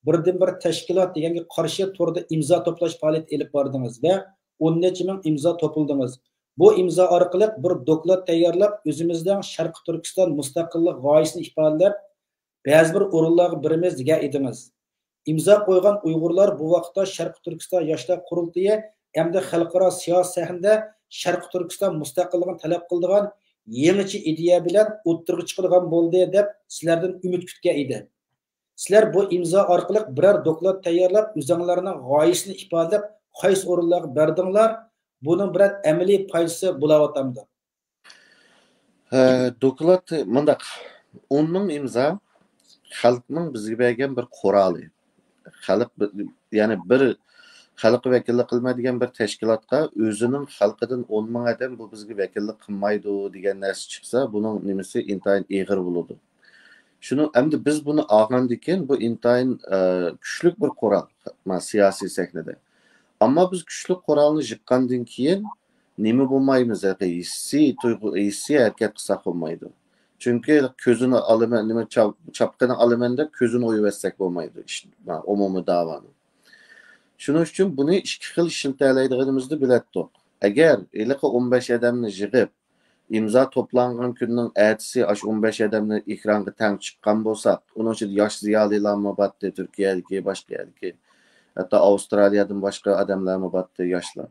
بىردىنبىر تەشكىلات دېگەنگە قارشى توردا ئىمزا توپلاش پائالىيىتى ئېلىپ باردىڭىز ۋە ئون نەچچە مىڭ ئىمزا توپلىدىڭىز. بۇ ئىمزا ئارقىلىق بىر دوكلات تەييارلاپ، ئۆزىمىزنىڭ شەرقىي تۈركىستان مۇستەقىللىق غايىسىنى ئىپادىلەپ، بەزى بىر ئورۇنلارغا بېرىمىز دېگەن ئىدىڭىز. ئىمزا قويغان ئۇيغۇرلار بۇ ۋاقىتتا شەرقىي تۈركىستان ياشلار قۇرۇلتىيى ئەمدى خەلقئارا سىياسىي سەھنىدە شەرقىي تۈركىستان مۇستەقىللىقىنى تەلەپ قىلىدىغان يېڭىچە ئىدىيە بىلەن ئوتتۇرىغا چىقىدىغان بولدى دەپ سىلەردىن ئۈمىد كۈتكەن ئىدى. سىلەر بۇ ئىمزا ئارقىلىق بىرەر دوكلات تەييارلاپ، ئۆزۈڭلارنىڭ غايىسىنى ئىپادىلەپ، قايسى ئورۇنلارغا بەردىڭلار؟ بۇنىڭ بىرەر ئەمەلىي پايدىسى بولاۋاتامدۇ؟ ھە، دوكلات مۇنداق، ئون مىڭ ئىمزا خەلقنىڭ بىزگە بەرگەن بىر قورالى. خەلق بى-، يەنى بىر خەلققە ۋەكىللىك قىلمايدىغان بىر تەشكىلاتقا ئۆزىنىڭ خەلقىدىن ئون مىڭ ئادەم بۇ بىزگە ۋەكىللىك قىلمايدۇ دېگەن نەرسە چىقسا، بۇنىڭ نېمىسى ئىنتايىن ئېغىر بولىدۇ. شۇنىڭ، ئەمدى بىز بۇنى ئالغاندىن كېيىن، بۇ ئىنتايىن، ئە، كۈچلۈك بىر قورال، ما، سىياسىي سەھنىدە. ئەمما بىز كۈچلۈك قورالنى يىغقاندىن كېيىن نېمە بولمايمىز؟ ھېسسىي تۇيغۇ، ھېسسىي ھەرىكەت قىلساق بولمايدۇ. چۈنكى كۆزىنى ئالىمەن، نېمە، چاپ-، چاپقىنى ئالىمەن دەپ كۆزىنى ئويۇۋەتسەك بولمايدۇ ئىش، ما، ئومۇمىي داۋانىڭ. شۇنىڭ ئۈچۈن بۇنى ئىككى خىل ئىشلىتەلەيدىغىنىمىزنى بىلەتتۇق. ئەگەر ھېلىقى ئون بەش ئادەمنى يىغىپ، ئىمزا توپلانغان كۈننىڭ ئەتىسى ئاشۇ ئون بەش ئادەمنى ئېكرانغا تەڭ چىققان بولساق، ئۇنىڭ ئىچىدە ياش زىيالىيلارمۇ بارتتى، تۈركىيەدىكى، باشقا يەردىكى، ھەتتا ئاۋسترالىيەدىن باشقا ئادەملەرمۇ بارتتى، ياشلار.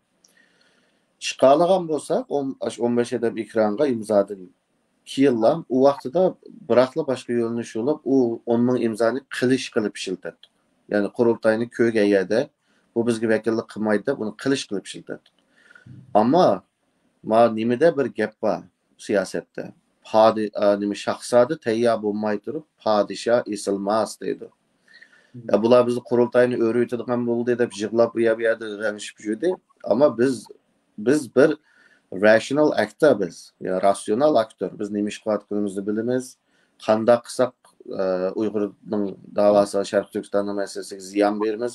چىقالىغان بولساق، ئون، ئاشۇ ئون بەش ئادەم ئېكرانغا ئىمزادىن كېيىنلا، ئۇ ۋاقتىدا بىراقلا باشقا يۆنىلىش بولۇپ، ئۇ ئون مىڭ ئىمزانى قىلىش قىلىپ ئىشلىتەتتۇق. يەنى قۇرۇلتاينى كۆرگەن يەردە، بۇ بىزگە ۋەكىللىك قىلمايدۇ دەپ، ئۇنى قىلىش قىلىپ ئىشلىتەتتۇق. ئەمما، ما نېمىدە بىر گەپ بار سىياسەتتە. پادى-، ئا، نېمە، شاھزادە تەييار بولماي تۇرۇپ، پادىشاھ ئېسىلماس دەيدۇ. يا، بۇلار بىزنى قۇرۇلتاينى ئۆرۈۋېتىدىغان بولدى دەپ يىغلاپ، ئۇ يەر، بۇ يەردە رەڭشىپ يۈردى. ئەمما بىز، بىز بىر راشنال ئاكتور بىز. يا، راتسىيونال ئاكتور. بىز نېمە ئىش قىلىۋاتقىنىمىزنى بىلىمىز. قانداق قىلساق، ئە، ئۇيغۇرنىڭ داۋاسىغا، شەرقىي تۈركىستاننىڭ مەسىلىسىگە زىيان بېرىمىز،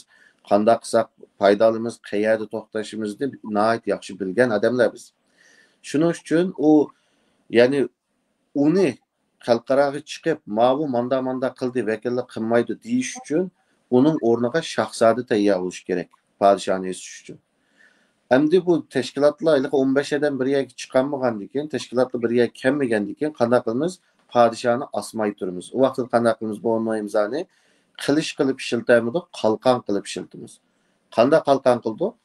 قانداق قىلساق پايدا ئالىمىز، قەيەردە توختىشىمىزنى ناھايىتى ياخشى بىلگەن ئادەملەر بىز. شۇنىڭ ئۈچۈن ئۇ، يەنى ئۇنى خەلقئاراغا چىقىپ، ماۋۇ ماندا-ماندا قىلدى، ۋەكىللىك قىلمايدۇ دېيىش ئۈچۈن ئۇنىڭ ئورنىغا شاھزادە تەييار بولۇشى كېرەك، پادىشاھنى ئېزىش ئۈچۈن. ئەمدى بۇ تەشكىلاتلار ھېلىقى ئون بەش ئادەم بىر يەرگە چىقالمىغاندىن كېيىن، تەشكىلاتلار بىر يەرگە كەلمىگەندىن كېيىن قانداق قىلىمىز؟ پادىشاھنى ئاسماي تۇرىمىز. ئۇ ۋاقىتتا قانداق قىلىمىز؟ بۇ ئون مىڭ ئىمزانى قىلىچ قىلىپ ئىشلىتەلمىدۇق، قالقان قىلىپ ئىشلىتىمىز. قانداق قالقان قىلدۇق؟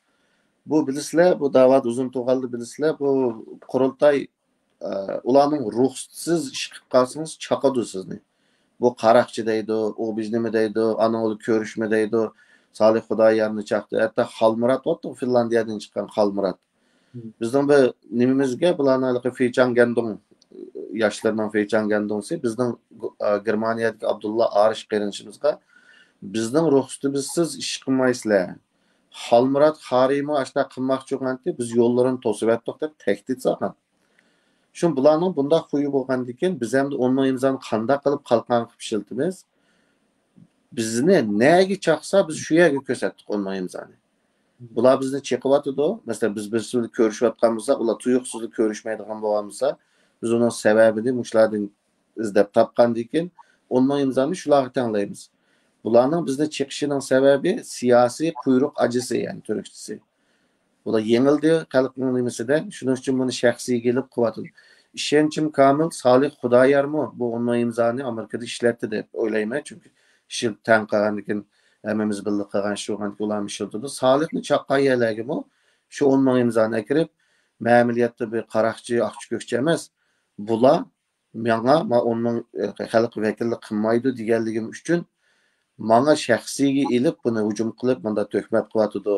بۇ بىلىسىلەر، بۇ داۋادا ئۇزۇن تۇرغاندا بىلىسىلەر، بۇ قۇرۇلتاي، ئە، ئۇلارنىڭ رۇخسىتىسىز ئىش قىلىپ قالسىڭىز چاقىدۇ سىزنى. بۇ قاراقچى دەيدۇ، ئۇ بىز نېمە دەيدۇ، ئانىڭ ئۇلى كۆرۈشمە دەيدۇ. سالىھ خۇدايارنى چاقتى. ھەتتا خالمۇرات بارتتۇ، فىنلاندىيەدىن چىققان خالمۇرات. بىزنىڭ بىر نېمىمىزگە، بۇلارنىڭ ھېلىقى فېيچاڭ گەندۇڭ ياشلىرىنىڭ فېيچاڭ گەندۇڭسى بىزنىڭ، ئا، گېرمانىيەدىكى ئابدۇللا ئارىش قېرىندىشىمىزغا، بىزنىڭ رۇخسىتىمىزسىز ئىش قىلمايسىلەر. خالمۇرات خارىمۇ ئاشۇنداق قىلماقچى بولغانتى، بىز يوللىرىنى توسۇۋەتتۇق دەپ تەھدىت سالغان. شۇ بۇلارنىڭ بۇنداق خۇيى بولغاندىكىن، بىز ئەمدى ئون مىڭ ئىمزانى قانداق قىلىپ قالقانغا قىلىپ ئىشلىتىمىز؟ بىزنى نەگە چاقسا، بىز شۇ يەرگە كۆرسەتتۇق ئون مىڭ ئىمزانى. بۇلار بىزنى چېقىۋاتىدۇ. مەسىلەن، بىز بىرسى بىلەن كۆرۈشۈۋاتقان بولساق، ئۇلار تۇيۇقسىزلا كۆرۈشمەيدىغان بولغان بولسا، بىز ئۇنىڭ سەۋەبىنى مۇشۇلاردىن ئىزدەپ تاپقاندىن كېيىن، ئون مىڭ ئىمزانى شۇلارغا تەڭلەيمىز. بۇلارنىڭ بىزنى چېقىشىنىڭ سەۋەبى سىياسىي قۇيرۇق ئاجىسى، يەنى تۈركچىسى. بۇلار يېڭىلدى خەلقنىڭ نېمىسىدە، شۇنىڭ ئۈچۈن بۇنى شەخسىيگە ئېلىپ قىلىۋاتىدۇ. ئىشەنچىم كامىل، سالىھ خۇدايارمۇ بۇ ئون مىڭ ئىمزانى ئامېرىكىدا ئىشلەتتى دەپ ئويلايمەن، چۈنكى ئىشلىتىپ تەڭ قىلغاندىكىن، ھەممىمىز بىللە قىلغان ئىش بولغاندىكىن ئۇلارمۇ ئىشلىتىدۇ. سالىھنى چاققان يەرلەرگىمۇ شۇ ئون مىڭ ئىمزانى ئەكىرىپ، مەن ئەمەلىيەتتە بىر قاراقچى، ئاقچى، كۆكچى ئەمەس. بۇلار ماڭا، ما ئون مىڭ خەلق ۋەكىللىك قىلمايدۇ دېگەنلىكىم ئۈچۈن، ماڭا شەخسىيگە ئېلىپ، بۇنى ھۇجۇم قىلىپ، مۇنداق تۆھمەت قىلىۋاتىدۇ.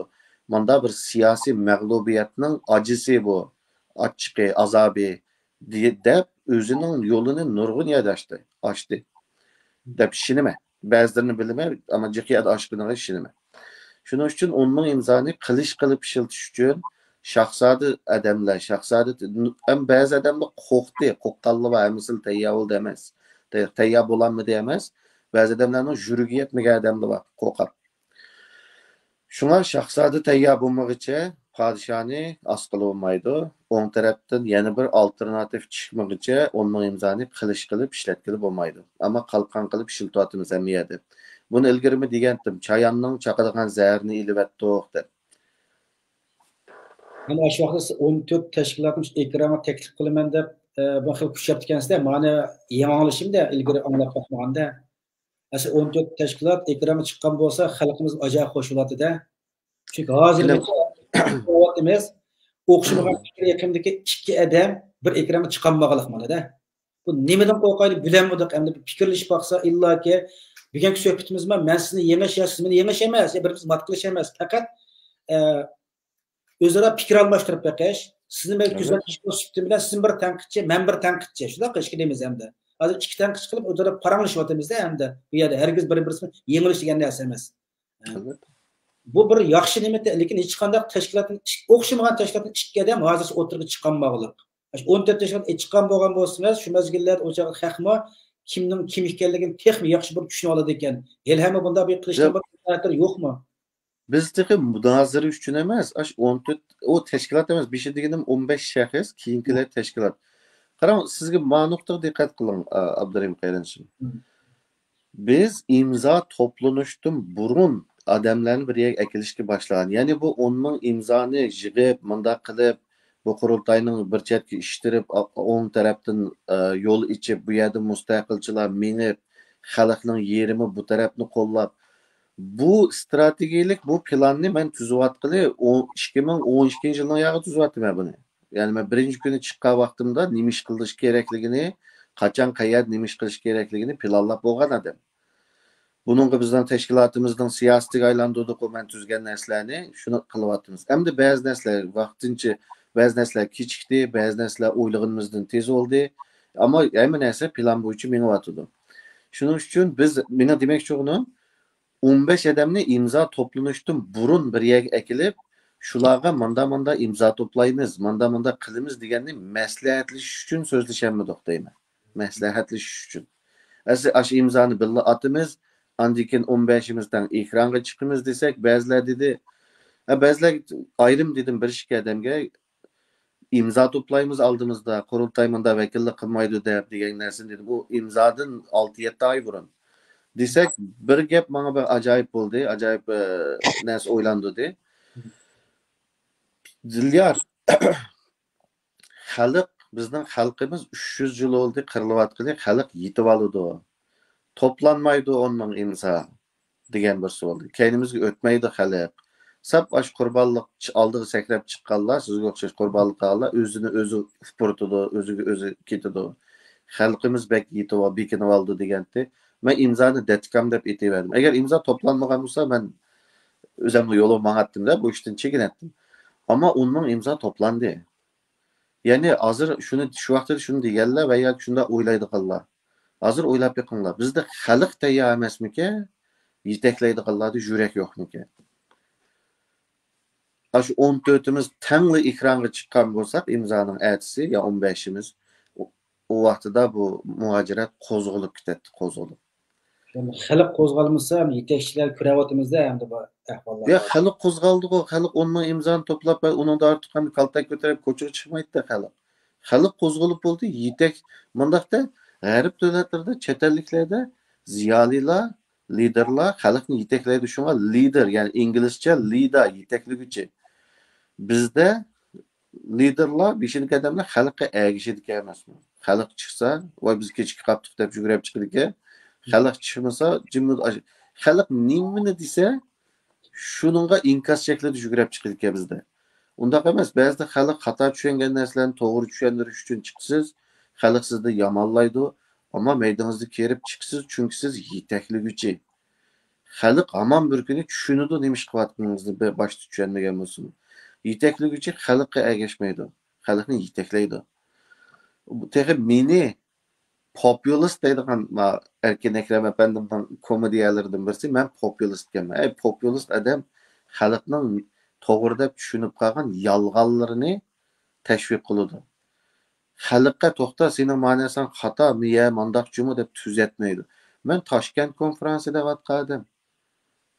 مۇندا بىر سىياسىي مەغلۇبىيەتنىڭ ئاجىسى بۇ، ئاچچىقى، ئازابى، دېيە-، دەپ ئۆزىنىڭ يولىنى نۇرغۇن يەردە ئاچتى، ئاچتى دەپ ئىشىنىمەن. بەزىلىرىنى بىلىمەن، ئەمما جىق يەردە ئاچقىنىغا ئىشىنىمەن. شۇنىڭ ئۈچۈن ئون مىڭ ئىمزانى قىلىچ قىلىپ ئىشلىتىش ئۈچۈن شاھزادە ئادەملەر، شاھزادە، ئەم، بەزى ئادەملەر قورقتى، قورققانلار بار، ھەممىسى تەييار بولدى ئەمەس. تەي-، تەييار بولالمىدى ئەمەس. بەزى ئادەملەرنىڭ يۈرىكى يەتمىگەن ئادەملەر بار، قورقاپ. شۇڭا شاھزادە تەييار بولمىغىچە پادىشاھنى ئاسقىلى بولمايدۇ. ئوڭ تەرەپتىن يەنە بىر ئالتېرناتىپ چىقمىغىچە ئون مىڭ ئىمزانى قىلىچ قىلىپ ئىشلەتكىلى بولمايدۇ. ئەمما قالقان قىلىپ ئىشلىتىۋاتىمىز ھەممە يەردە. بۇنى ئىلگىرىمۇ دېگەنتىم، چاياننىڭ چاقىدىغان زەھىرىنى ئېلىۋەتتۇق دەپ. مانا شۇ ۋاقىتتا ئون تۆت تەشكىلاتنى ئېكرانغا تەكلىپ قىلىمەن دەپ، ئە، بۇ خىل كۈچەپتىكەنسىز-دە، مانا يېڭى ئاڭلىشىم-دە، ئىلگىرى ئاڭلاپ باقمىغاندا. ئەسلى ئون تۆت تەشكىلات ئېكرانغا چىققان بولسا، خەلقىمىز ئاجايىپ خوش بولاتتى-دە. چۈنكى ھازىرغىچە كۆرۈۋاتىمىز، ئوخشىمىغان پىكىر ئېقىمىدىكى ئىككى ئادەم بىر ئېكرانغا چىقالمىغانلىق مانا-دە. بۇ نېمىدىن قورقايلى، بىلەلمىدۇق. ئەمدى بىر پىكىرلىشىپ باقسا، ئىللاكى بۈگۈنكى سۆھبىتىمىز مەن سىزنى يېڭىش يا سىز مېنى يېڭىش ئەمەس، يا بىر-بىرىمىزنى مات قىلىش ئەمەس. پەقەت، ئە، ئۆزئارا پىكىر ئالماشتۇرۇپ بېقىش. سىزنى مەن كۆزەتكۈچى سۈپىتىم بىلەن سىزمۇ بىر تەنقىدچى، مەن بىر تەنقىدچى. شۇنداق ئىككىمىز ئەمدى. ھازىر ئىككى تەنقىدچى قىلىپ ئۆزئارا پاراڭلىشىۋاتىمىز-دە ئەمدى. بۇ يەردە ھەرگىز بىر-، بىرسىنى يېڭىلىش دېگەن نەرسە ئەمەس. بۇ بىر ياخشى نېمە، لېكىن ھېچقانداق تەشكىلاتنىڭ ئىك-، ئوخشىمىغان تەشكىلاتنىڭ ئىككى ئادەم ھازىرچە ئوتتۇرىغا چىقالمىغانلىق. ئون تۆت تەشكىلات چىققان بولغان بولسىڭىز، شۇ مەزگىللەردە ئۇ چاغدا خەقمۇ كىمنىڭ كىم ئىكەنلىكىنى تېخىمۇ ياخشى بىر چۈشىنىۋالىدىكەن. ھېلىھەممە بۇنداق بىر قىلىشنىڭ بىر مەنپەئەتلىرى يوقمۇ؟ بىز تېخى مۇنازىرە ئۈچۈن ئەمەس، ئاش ئون تۆت، ئۇ تەشكىلات ئەمەس، بېشىدىكىدىن ئون بەش شەخس، كېيىنكىلەر تەشكىلات. قاراڭ، سىزگە ما نۇقتىغا دىققەت قىلىڭ، ئابدۇرېھىم قېرىندىشىم. بىز ئىمزا توپلىنىشتىن بۇرۇن ئادەملەرنى بىر يەرگە ئەكېلىشكە باشلىغان. يەنى بۇ ئون مىڭ ئىمزانى يىغىپ، مۇنداق قىلىپ، بۇ قۇرۇلتاينىڭ بىر چەتكە ئىتتىرىپ، ئا-، ئوڭ تەرەپتىن، ئە، يول ئېچىپ، بۇ يەردە مۇستەقىلچىلار مېڭىپ، خەلقنىڭ يېرىمى بۇ تەرەپنى قوللاپ، بۇ ئىستراتېگىيەلىك بۇ پىلاننى مەن تۈزۈۋاتقىلى ئون، ئىككى مىڭ ئون ئىككىنچى يىلنىڭ ياغى تۈزۈۋاتىمەن بۇنى. يەنى مەن بىرىنچى كۈنى چىققان ۋاقتىمدا نېمە ئىش قىلىش كېرەكلىكىنى، قاچان، قەيەردە نېمە ئىش قىلىش كېرەكلىكىنى پىلانلاپ بولغان ئادەم. بۇنىڭغا بىزنىڭ تەشكىلاتىمىزنىڭ سىياسىتىگە ئايلاندۇردۇققۇ مەن تۈزگەن نەرسىلەرنى، شۇنى قىلىۋاتىمىز. ئەمدى بەزى نەرسىلەر ۋاقتىنچە، بەزى نەرسىلەر كېچىكتى، بەزى نەرسىلەر ئويلىغىنىمىزدىن تېز بولدى. ئەمما ھەممە نەرسە پىلان بويىچە مېڭىۋاتىدۇ. شۇنىڭ ئۈچۈن بىز، مېنىڭ دېمەكچى بولغىنىم، ئون بەش ئادەمنى ئىمزا توپلىنىشتىن بۇرۇن بىر يەرگە ئەكېلىپ، شۇلارغا ماندا-ماندا ئىمزا توپلايمىز، ماندا-ماندا قىلىمىز دېگەننى مەسلىھەتلىشىش ئۈچۈن سۆزلىشەلمىدۇق دەيمەن. مەسلىھەتلىشىش ئۈچۈن. ئەسلى ئاشۇ ئىمزانى بىللە ئاتىمىز، ئاندىن كېيىن ئون بەشىمىز تەڭ ئېكرانغا چىقىمىز دېسەك، بەزىلەر دېدى، ھە، بەزىلەر ئايرىم دېدىم، بىر ئىككى ئادەمگە، ئىمزا توپلايمىز ئالدىمىزدا، قۇرۇلتاي مۇندا ۋەكىللىك قىلمايدۇ دەپ دېگەن نەرسىنى دېدىم. ئۇ ئىمزادىن ئالتە يەتتە ئاي بۇرۇن. دېسەك، بىر گەپ ماڭا بىر ئاجايىپ بولدى، ئاجايىپ، ئە، نەرسە ئويلاندۇردى. دىليار، خەلق، بىزنىڭ خەلقىمىز ئۈچ يۈز يىل بولدى قىرىلىۋاتقىلى، خەلق يېتىۋالىدۇ. توپلانمايدۇ ئون مىڭ ئىمزا دېگەن بىرسى بولدى. كەينىمىزگە ئۆتمەيدۇ خەلق. ساپ ئاشۇ قۇربانلىق چ-، ئالدىغا سەكرەپ چىققانلار، سىزگە ئوخشاش قۇربانلىق قىلغانلار ئۆزىنى ئۆزى ئۇپرىتىدۇ، ئۆزىگە ئۆزى كېتىدۇ. خەلقىمىز بەك يېتىۋ-، بېكىنىۋالدى دېگەنتى. مەن ئىمزانى دەتكام دەپ ئېتىۋەردىم. ئەگەر ئىمزا توپلانمىغان بولسا، مەن ئۆزۈمنىڭ يولۇمغا ماڭاتتىم-دە، بۇ ئىشتىن چېكىنەتتىم. ئەمما ئون مىڭ ئىمزا توپلاندى. يەنى ھازىر شۇنى، شۇ ۋاقىتتا شۇنى دېگەنلەر ۋە ياكى شۇنداق ئويلايدىغانلار. ھازىر ئويلاپ بېقىڭلار، بىزدە خەلق تەييار ئەمەسمىكەن؟ يېتەكلەيدىغانلاردا يۈرەك يوقمىكەن؟ ئاشۇ ئون تۆتىمىز تەڭلا ئېكرانغا چىققان بولساق، ئىمزانىڭ ئەتىسى يا ئون بەشىمىز، ئۇ، ئۇ ۋاقتىدا بۇ مۇھاجىرەت قوزغىلىپ كېتەتتى، قوزغىلىپ. خەلق قوزغالمىسا، يېتەكچىلەر كۆرەۋاتىمىز-دە ئەمدى بۇ ئەھۋاللارنى. يا، خەلق قوزغالدىغۇ، خەلق ئون مىڭ ئىمزانى توپلاپ، ئۇنىڭدا ئارتۇق ئەمدى كالتەك كۆتۈرۈپ كوچىغا چىقمايتتى خەلق. خەلق قوزغىلىپ بولدى، يېتەك، مۇنداقتا غەرب دۆلەتلىرىدە، چەت ئەللىكلەردە زىيالىيلار، لىدېرلار خەلقنى يېتەكلەيدۇ. شۇڭا لىدېر، يەنى ئىنگلىزچە لىدا، يېتەكلىگۈچى. بىزدە لىدېرلار، بېشىدىكى ئادەملەر خەلققە ئەگىشىدىكەن ئەمەسمۇ؟ خەلق چىقسا، ۋاي، بىز كېچىكىپ قاپتۇق دەپ يۈگرەپ چىقىدىكەن. خەلق چىقمىسا، جىممىدە ئاش-، خەلق نېمىنى دېسە، شۇنىڭغا ئىنكاس شەكلىدە يۈگرەپ چىقىدىكەن بىزدە. ئۇنداق ئەمەس، بەزىدە خەلق خاتا چۈشەنگەن نەرسىلەرنى توغرا چۈشەندۈرۈش ئۈچۈن چىقىسىز، خەلق سىزدىن يامانلايدۇ، ئەمما مەيدىڭىزدە كېرىپ چىقىسىز، چۈنكى سىز يېتەكلىگۈچى. خەلق ھامان بىر كۈنى چۈشىنىدۇ نېمە ئىش قىلىۋاتقىنىڭىزنى، بە-، باشتا چۈشەنمىگەن بولسىمۇ. يېتەكلىگۈچى خەلققە ئەگەشمەيدۇ، خەلقنى يېتەكلەيدۇ. تېخى مېنى پوپۇلىست دەيدىغان، ما، ئەركىن ئەكرەم ئەپەندىمنىڭ كومېدىيەلىرىدىن بىرسى، مەن پوپۇلىستكەنمەن. ئەي، پوپۇلىست ئادەم خەلقنىڭ توغرا دەپ چۈشىنىپ قالغان يالغانلىرىنى تەشۋىق قىلىدۇ. خەلققە توختا، سېنىڭ ماناسىڭ خاتا، مىيە، مانداق جۇمۇ دەپ تۈزەتمەيدۇ. مەن تاشكەنت كونفېرانسى دەۋاتقان ئادەم.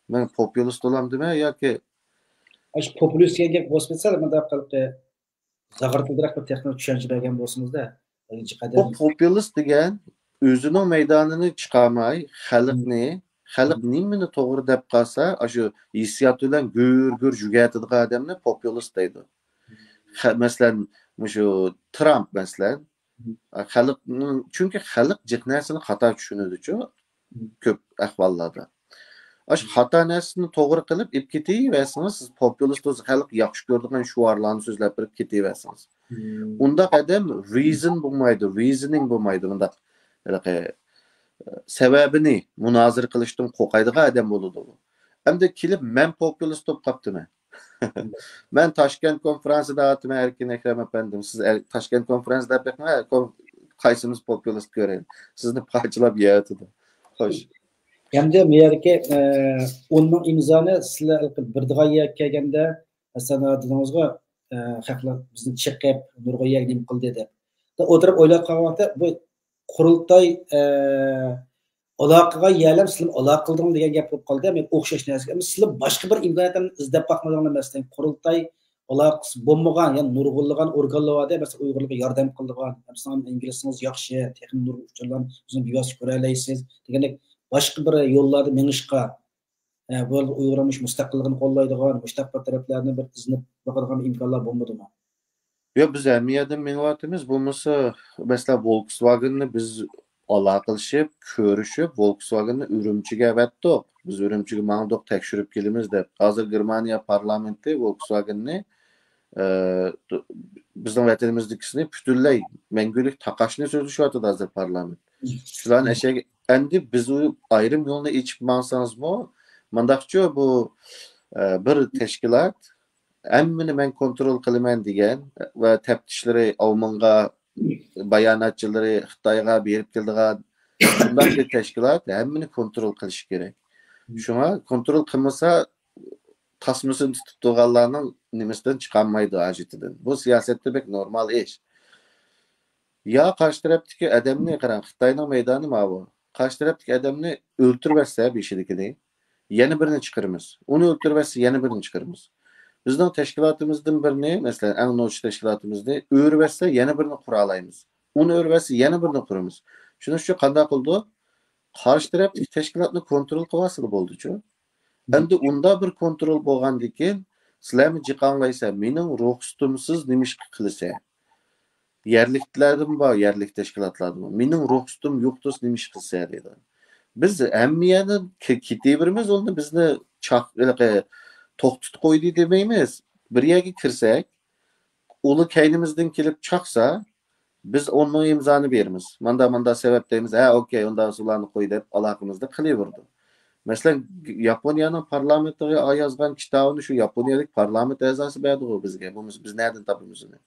مەن پوپۇلىست بولامدىمەن ياكى؟ ئاشۇ پوپۇلىست دېگەن گەپ بولسا، مۇنداق قىلىپ، زاغرا تىلدىراق بىر تېخنىك چۈشەنچە بەرگەن بولسىڭىزدا، بىرىنچى قەدەم. بۇ پوپۇلىست دېگەن ئۆزىنىڭ مەيدانىنى چىقارماي، خەلقنى، خەلق نېمىنى توغرا دەپ قالسا، ئاشۇ ھېسسىيات بىلەن گۈر-گۈر يۈگەتىدىغان ئادەمنى پوپۇلىست دەيدۇ. خە-، مەسىلەن، مۇشۇ ترامپ، مەسىلەن، خەلقنىڭ، چۈنكى خەلق جىق نەرسىنى خاتا چۈشىنىدۇچۇ، كۆپ ئەھۋاللاردا. ئاشۇ خاتا نەرسىنى توغرا قىلىپ ئېلىپ كېتىۋەرسىڭىز، سىز پوپۇلىست بولسا، خەلق ياخشى كۆرىدىغان شوئارلارنى سۆزلەپ بېرىپ كېتىۋەرسىڭىز. ئۇنداق ئادەم رېزىن بولمايدۇ، رېزىنىڭ بولمايدۇ، مۇنداق ھېلىقى، سەۋەبىنى مۇنازىرە قىلىشتىن قورقايدىغان ئادەم بولىدۇ. ئەمدى كېلىپ مەن پوپۇلىست بولۇپ قاپتىمەن. مەن تاشكەنت كونفېرانسىدا ئاتىمەن، ئەركىن ئەكرەم ئەپەندىم. سىز ئەر-، تاشكەنت كونفېرانسىدا بېقىڭ، ھە، كون-، قايسىمىز پوپۇلىست كۆرەيلى. سىزنى پارچىلاپ يەۋېتىدۇ. خوش. ئەمدى مەيەركى، ئە، ئون مىڭ ئىمزانى سىلەر بېرىدىغان يەرگە كەلگەندە، مەسىلەن، دېدىڭىزغۇ، ئە، خەقلەر بىزنى چېقىپ، نۇرغۇن يەرگە نېمە قىلدى دەپ. ئولتۇرۇپ ئويلاپ قالغان ۋاقىتتا، بۇ قۇرۇلتاي، ئە، ئالاقە قىلغان يەرلەر سىلەر ئالاقە قىلدىڭلار دېگەن گەپ بولۇپ قالدى. مەن ئوخشاش نەرسىگە. ئەمما سىلەر باشقا بىر ئىمكانىيەتلەرنى ئىزدەپ باقمىدىڭلار، مەسىلەن، قۇرۇلتاي ئالاقىسى بولمىغان، يەنى نۇرغۇنلىغان ئورگانلار بار، مەسىلەن، ئۇيغۇرلارغا ياردەم قىلىدىغان، مەسىلەن، ئىنگلىزىڭىز ياخشى، تېخىمۇ نۇرغۇن ئۇچۇرلارنى ئۆزىڭىز بىۋاسىتە كۆرەلەيسىز دېگەندەك باشقا بىر يوللاردا مېڭىشقا، ئە، بۇ ئۇيغۇرلار مۇشۇ مۇستەقىللىقىنى قوللايدىغان، مۇشۇنداق بىر تەرەپلەرنى بىر ئىزدىنىپ باقىدىغان ئىمكانلار بولمىدىمۇ؟ ياق، بىز ھەممە يەردىن مېڭىۋاتىمىز. بولمىسا، مەسىلەن، ۋولكسۋاگېننى بىز ئالاقىلىشىپ، كۆرۈشۈپ، ۋولكسۋاگېننى ئۈرۈمچىگە ئەۋەتتۇق. بىز ئۈرۈمچىگە ماڭدۇق، تەكشۈرۈپ كېلىمىز دەپ. ھازىر گېرمانىيە پارلامېنتى ۋولكسۋاگېننى، ئە، بىزنىڭ ۋەتىنىمىزدىكىسىنى پۈتۈنلەي مەڭگۈلۈك تاقاشنى سۆزلىشىۋاتىدۇ ھازىر پارلامېنت. شۇلارنى ئەشەگە، ئەمدى بىز ئۇ ئايرىم يولنى ئېچىپ ماڭسىڭىزمۇ، مانداقچۇ بۇ، ئە، بىر تەشكىلات ھەممىنى مەن كونترول قىلىمەن دېگەن ۋە تەپتىشلىرى ئاۋمېنغا، باياناتچىلىرى خىتايغا بېرىپ كېلىدىغان شۇنداق بىر تەشكىلات ھەممىنى كونترول قىلىشى كېرەك. شۇڭا كونترول قىلمىسا، تاسمىسىنى تۇتۇپ تۇرغانلارنىڭ نېمىسىدىن چىقالمايدۇ، ھاجىتىدىن. بۇ سىياسەتتە بەك نورمال ئىش. يا قارشى تەرەپتىكى ئادەمنى قاراڭ، خىتاينىڭ مەيدانى ماۋۇ. قارشى تەرەپتىكى ئادەمنى ئۆلتۈرۈۋەتسە بېشىدىكىنى، يەنە بىرىنى چىقىرىمىز. ئۇنى ئۆلتۈرۈۋەتسە يەنە بىرىنى چىقىرىمىز. بىزنىڭ تەشكىلاتىمىزدىن بىرىنى، مەسىلەن، ئەڭ نوچى تەشكىلاتىمىزنى ئۆرۈۋەتسە يەنە بىرىنى قۇرالايمىز. ئۇنى ئۆرۈۋەتسە يەنە بىرىنى قۇرىمىز. شۇنىڭ ئۈچۈن قانداق قىلىدۇ؟ قارشى تەرەپتىكى تەشكىلاتنى كونترول قىلىۋالسىلا بولدىچۇ. ئەمدى ئۇنداق بىر كونترول بولغاندىن كېيىن، سىلەرمۇ جىقاڭلايسە، مېنىڭ رۇخسىتىمسىز نېمە ئىش قىلىسە؟ يەرلىكلەردىمۇ بار، يەرلىك تەشكىلاتلاردىمۇ. مېنىڭ رۇخسىتىم يوق تۇرسا نېمە ئىش قىلسا دەيدۇ. بىز ھەممە يەردىن كە-، كېتىۋېرىمىز، ئۇنى بىزنى چاق-، ھېلىقى توختىتىپ قويدى دېمەيمىز. بىر يەرگە كىرسەك، ئۇلار كەينىمىزدىن كېلىپ چاقسا، بىز ئون مىڭ ئىمزانى بېرىمىز. ماندا، ماندا سەۋەب دەيمىز، ھە، ئوكەي، ئۇنداق بولسا ئۇلارنى قوي دەپ ئالاقىمىزنى قىلىۋېرىدۇ. مەسىلەن، ياپونىيەنىڭ پارلامېنتىغا يازغان كىتابىنى شۇ ياپونىيەلىك پارلامېنت ئەزاسى بەردىغۇ بىزگە. بولمىسا بىز نەدىن تاپىمىز ئۇنى؟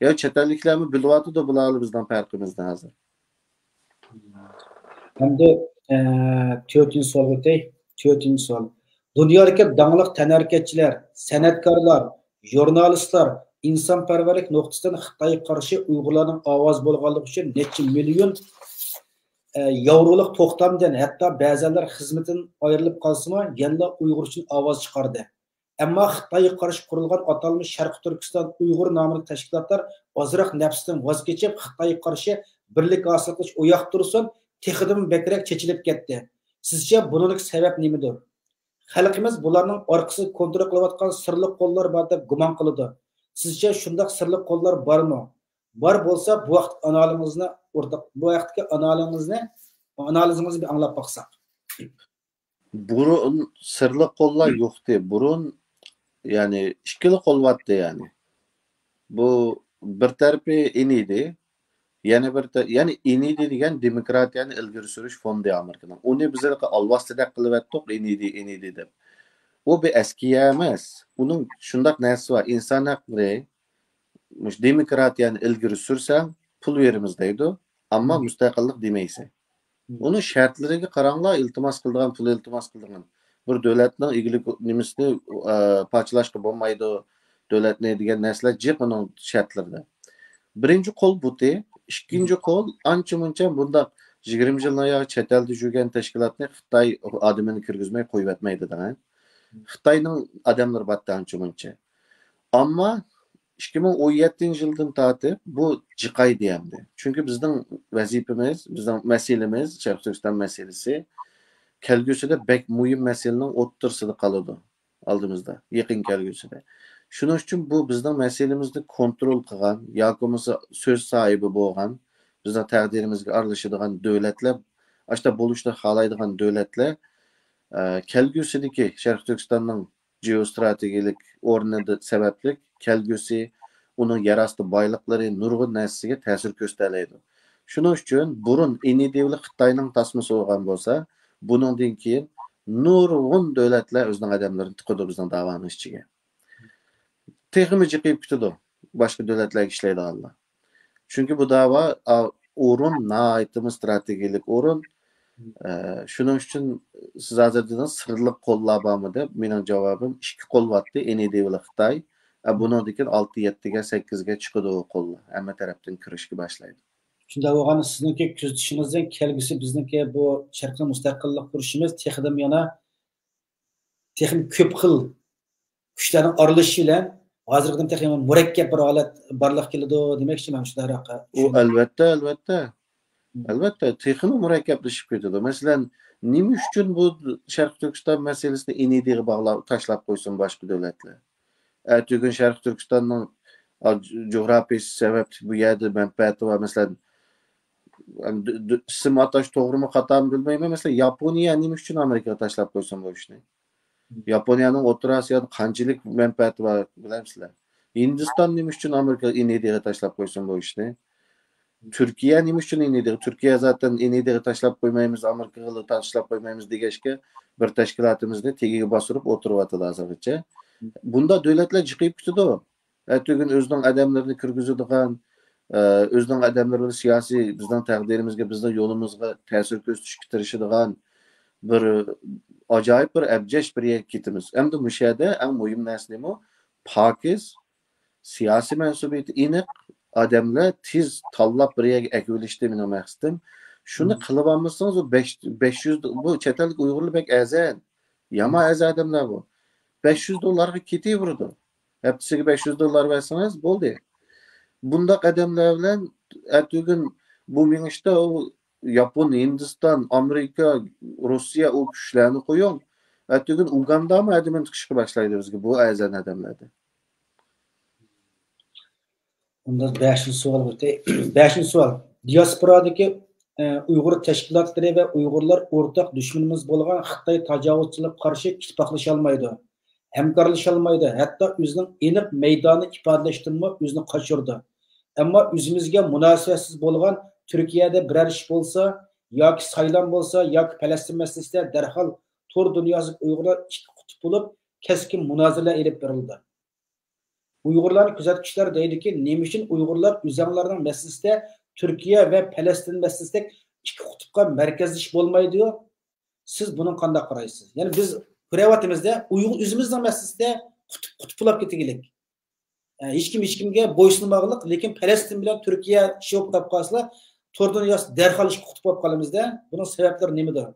يا چەت ئەللىكلەرمۇ بىلىۋاتىدۇ بۇلار بىزنىڭ پەرقىمىزنى ھازىر. ئەمدى، ئە، تۆتىنچى سوئالغا ئۆتەي. تۆتىنچى سوئال. دۇنيادىكى داڭلىق تەنھەرىكەتچىلەر، سەنئەتكارلار، ژۇرنالىستلار ئىنسانپەرۋەرلىك نۇقتىسىدىن خىتايغا قارشى ئۇيغۇرلارنىڭ ئاۋازى بولغانلىقى ئۈچۈن نەچچە مىليون، ئە، ياۋرولۇق توختامدىن، ھەتتا بەزەنلەر خىزمىتىدىن ئايرىلىپ قالسىمۇ، يەنىلا ئۇيغۇر ئۈچۈن ئاۋاز چىقاردى. ئەمما خىتايغا قارشى قۇرۇلغان ئاتالمىش شەرقىي تۈركىستان ئۇيغۇر ناملىق تەشكىلاتلار ئازراق نەپستىن ۋاز كېچىپ، خىتايغا قارشى بىرلىك ھاسىل قىلىش ئۇياقتا تۇرسۇن، تېخىدىمۇ بەكرەك چېچىلىپ كەتتى. سىزچە بۇنىڭدىكى سەۋەب نېمىدۇر؟ خەلقىمىز بۇلارنىڭ ئارقىسىدا كونترول قىلىۋاتقان سىرلىق قوللار بار دەپ گۇمان قىلىدۇ. سىزچە شۇنداق سىرلىق قوللار بارمۇ؟ بار بولسا، بۇ ھەقتىكى ئانالىزىڭىزنى ئورتاق، بۇ ھەقتىكى ئانالىزىڭىزنى، ئانالىزىڭىزنى بىر ئاڭلاپ باقساق. بۇرۇن سىرلىق قوللار يوقتى. بۇرۇن يەنى ئىككىلا قولۋاتتى، يەنى. بۇ بىر تەرىپى ئېنىدى، يەنە بىر تە-، يەنى ئېنىدى دېگەن دېموكراتىيەنى ئىلگىرى سۈرۈش فوندى ئامېرىكىنىڭ. ئۇنى بىز ھېلىقى ئالۋاستىدەك قىلىۋەتتۇق، ئېنىدى، ئېنىدى دەپ. ئۇ بىر ئەسكىيە ئەمەس. ئۇنىڭ شۇنداق نەرسىسى بار، ئىنسان ھەقلىرى، مۇشۇ دېموكراتىيەنى ئىلگىرى سۈرسەڭ، پۇل بېرىمىز دەيدۇ، ئەمما مۇستەقىللىق دېمەيسەن. ئۇنىڭ شەرتلىرىگە قاراڭلار، ئىلتىماس قىلىدىغان، پۇل ئىلتىماس قىلىدىغان. بىر دۆلەتنىڭ ئىگىلىك نېمىسىنى، ئە، پارچىلاشقا بولمايدۇ، دۆلەتنى دېگەن نەرسىلەر جىق ئۇنىڭ شەرتلىرىدە. بىرىنچى قول بۇتى، ئىككىنچى قول ئانچە مۇنچە بۇنداق يىگىرمە يىلدىن ئاياغ چەت ئەلدە يۈرگەن تەشكىلاتنى خىتاي ئادىمىنى كىرگۈزمەي قويۇۋەتمەيدۇ دەڭ. خىتاينىڭ ئادەملىرى باتتى ئانچە مۇنچە. ئەمما ئىككى مىڭ ئون يەتتىنچى يىلدىن تارتىپ بۇ جىقايدى ئەمدى. چۈنكى بىزنىڭ ۋەزىپىمىز، بىزنىڭ مەسىلىمىز، شەرقىي تۈركىستان مەسىلىسى كەلگۈسىدە بەك مۇھىم مەسىلىنىڭ ئوتتۇرىسىدا قالىدۇ ئالدىمىزدا، يېقىن كەلگۈسىدە. شۇنىڭ ئۈچۈن بۇ بىزنىڭ مەسىلىمىزنى كونترول قىلغان ياكى بولمىسا سۆز ساھىبى بولغان، بىزنىڭ تەقدىرىمىزگە ئارىلىشىدىغان دۆلەتلەر، ئاشۇنداق بولۇشنى خالايدىغان دۆلەتلەر، ئە، كەلگۈسىدىكى شەرقىي تۈركىستاننىڭ جېئوستراتېگىيەلىك ئورنى سەۋەبلىك كەلگۈسى، ئۇنىڭ يەر ئاستى بايلىقلىرى، نۇرغۇن نەرسىگە تەسىر كۆرسىتەلەيدۇ. شۇنىڭ ئۈچۈن بۇرۇن ئېنىدى بىلەن خىتاينىڭ تاسمىسى بولغان بولسا، بۇنىڭدىن كېيىن نۇرغۇن دۆلەتلەر ئۆزىنىڭ ئادەملىرىنى تىقىدۇ بىزنىڭ داۋانىڭ ئىچىگە. تېخىمۇ جىقىيىپ كېتىدۇ باشقا دۆلەتلەرگە ئىشلەيدىغانلار. چۈنكى بۇ داۋا، ئا، ئورۇن ناھايىتىمۇ ئىستراتېگىيەلىك ئورۇن. ئە، شۇنىڭ ئۈچۈن سىز ھازىر دېدىڭىز، سىرلىق قوللار بارمۇ دەپ، مېنىڭ جاۋابىم ئىككى قول بارتتى، ئېنىدى بىلەن خىتاي. ئە، بۇنىڭدىن كېيىن ئالتە، يەتتىگە، سەككىزگە چىقىدۇ ئۇ قوللار. ھەممە تەرەپتىن كىرىشكە باشلايدۇ. شۇنداق بولغاندا سىزنىڭكى كۆزىتىشىڭىزدىن كەلگۈسى بىزنىڭكى بۇ شەرقىي مۇستەقىللىق ئۇرۇشىمىز تېخىدىمۇ يەنە تېخىمۇ كۆپ خىل كۈچلەرنىڭ ئارىلىشىشى بىلەن ھازىرقىدىن تېخىمۇ مۇرەككەپ بىر ھالەت بارلىققا كېلىدۇ دېمەكچىمەن شۇ دەرەقە. ئۇ ئەلۋەتتە، ئەلۋەتتە. مم. ئەلۋەتتە، تېخىمۇ مۇرەككەپلىشىپ كېتىدۇ. مەسىلەن، نېمە ئۈچۈن بۇ شەرقىي تۈركىستان مەسىلىسىنى ئېنىدىغا باغلاپ، تاشلاپ قويسۇن باشقا دۆلەتلەر؟ ئەتىگۈن شەرقىي تۈركىستاننىڭ، ئا، جۇغراپىيىسى سەۋەبلىك بۇ يەردە مەنپەئەتى بار. مەسىلەن، ئىسىم ئاتاش توغرىمۇ خاتامۇ بىلمەيمەن. مەسىلەن، ياپونىيە نېمە ئۈچۈن ئامېرىكىغا تاشلاپ قويسۇن بۇ ئىشنى؟ ياپونىيەنىڭ ئوتتۇرا ئاسىيادا قانچىلىك مەنپەئەتى بار بىلەمسىلەر؟ ھىندىستان نېمە ئۈچۈن ئامېرىكا ئىنىدىغا تاشلاپ قويسۇن بۇ ئىشنى؟ تۈركىيە نېمە ئۈچۈن ئىنىدىغا؟ تۈركىيە زاتەن ئىنىدىغا تاشلاپ قويمايمىز، ئامېرىكىغا تاشلاپ قويمايمىز دېگەچكە، بىر تەشكىلاتىمىزنى تېگىگە باستۇرۇپ ئولتۇرۇۋاتىدۇ ھازىرغىچە. بۇنداق دۆلەتلەر جىقىيىپ كېتىدۇ. ئەتىگۈن ئۆزىنىڭ ئادەملىرىنى كىرگۈزىدىغان، ئە، ئۆزىنىڭ ئادەملىرى بىلەن سىياسىي بىزنىڭ تەقدىرىمىزگە، بىزنىڭ يولىمىزغا تەسىر كۆرسىتىشكە تىرىشىدىغان بىر ئاجايىپ بىر ئەبجەش بىر يەرگە كېتىمىز. ئەمدى مۇشۇ يەردە ئەڭ مۇھىم نەرسە نېمە؟ پاكىز، سىياسىي مەنسۇبىيىتى ئېنىق ئادەملەر تېز تاللاپ بىر يەرگە ئەكىۋېلىشتى مېنىڭ مەقسىتىم. شۇنى مم. قىلىۋالمىسىڭىز، ئۇ بەش، بەش يۈز، بۇ چەت ئەللىك ئۇيغۇرلار بەك ئەرزان. يامان ئەرزان ئادەملەر بۇ. بەش يۈز دوللارغا كېتىۋېرىدۇ. ھەپتىسىگە بەش يۈز دوللار بەرسىڭىز، بولدى. بۇنداق ئادەملەر بىلەن ئەتىگۈن بۇ مېڭىشتا ئۇ ياپون، ھىندىستان، ئامېرىكا، روسىيە، ئۇ كۈچلەرنى قويۇڭ. ئەتىگۈن ئۇگاندامۇ ئادىمىنى تىقىشقا باشلايدۇ بىزگە، بۇ ئەرزان ئادەملەردە. ئۇنداق بەشىنچى سوئال بولدى. بەشىنچى سوئال. دىياسپورادىكى، ئە، ئۇيغۇر تەشكىلاتلىرى ۋە ئۇيغۇرلار ئورتاق دۈشمىنىمىز بولغان خىتاي تاجاۋۇزچىلىققا قارشى ئىتتىپاقلىشالمايدۇ، ھەمكارلىشالمايدۇ، ھەتتا ئۆزىنىڭ ئېنىق مەيدانى ئىپادىلەشتىنمۇ ئۆزىنى قاچۇرىدۇ. ئەمما ئۆزىمىزگە مۇناسىۋەتسىز بولغان تۈركىيەدە بىرەر ئىش بولسا، ياكى سايلام بولسا، ياكى پەلەستىن مەسىلىسىدە دەرھال تور دۇنياسىدىكى ئۇيغۇرلار ئىككى قۇتۇپ بولۇپ، كەسكىن مۇنازىرىلەر ئېلىپ بېرىلىدۇ. ئۇيغۇرلارنى كۆزەتكۈچىلەر دەيدۇكى، نېمە ئۈچۈن ئۇيغۇرلار ئۆزەڭلارنىڭ مەسىلىسىدە تۈركىيە ۋە پەلەستىن مەسىلىسىدەك ئىككى قۇتۇپقا مەركەزلىشىپ بولمايدۇ؟ سىز بۇنىڭغا قانداق قارايسىز؟ يەنى بىز كۆرۈۋاتىمىزدە، ئۇيغۇر ئۆزىمىزنىڭ مەسىلىسىدە قۇتۇپ، قۇتۇپ بولاپ كېتىگىلىك. ئە، ھېچكىم ھېچكىمگە بويسۇنماغلىق، لېكىن پەلەستىن بىلەن تۈركىيە شۇ بولۇپ قالسىلا، تور دۇنياسى دەرھال ئىككى قۇتۇپ بولۇپ قالىمىزدە. بۇنىڭ سەۋەبلىرى نېمىدۇر؟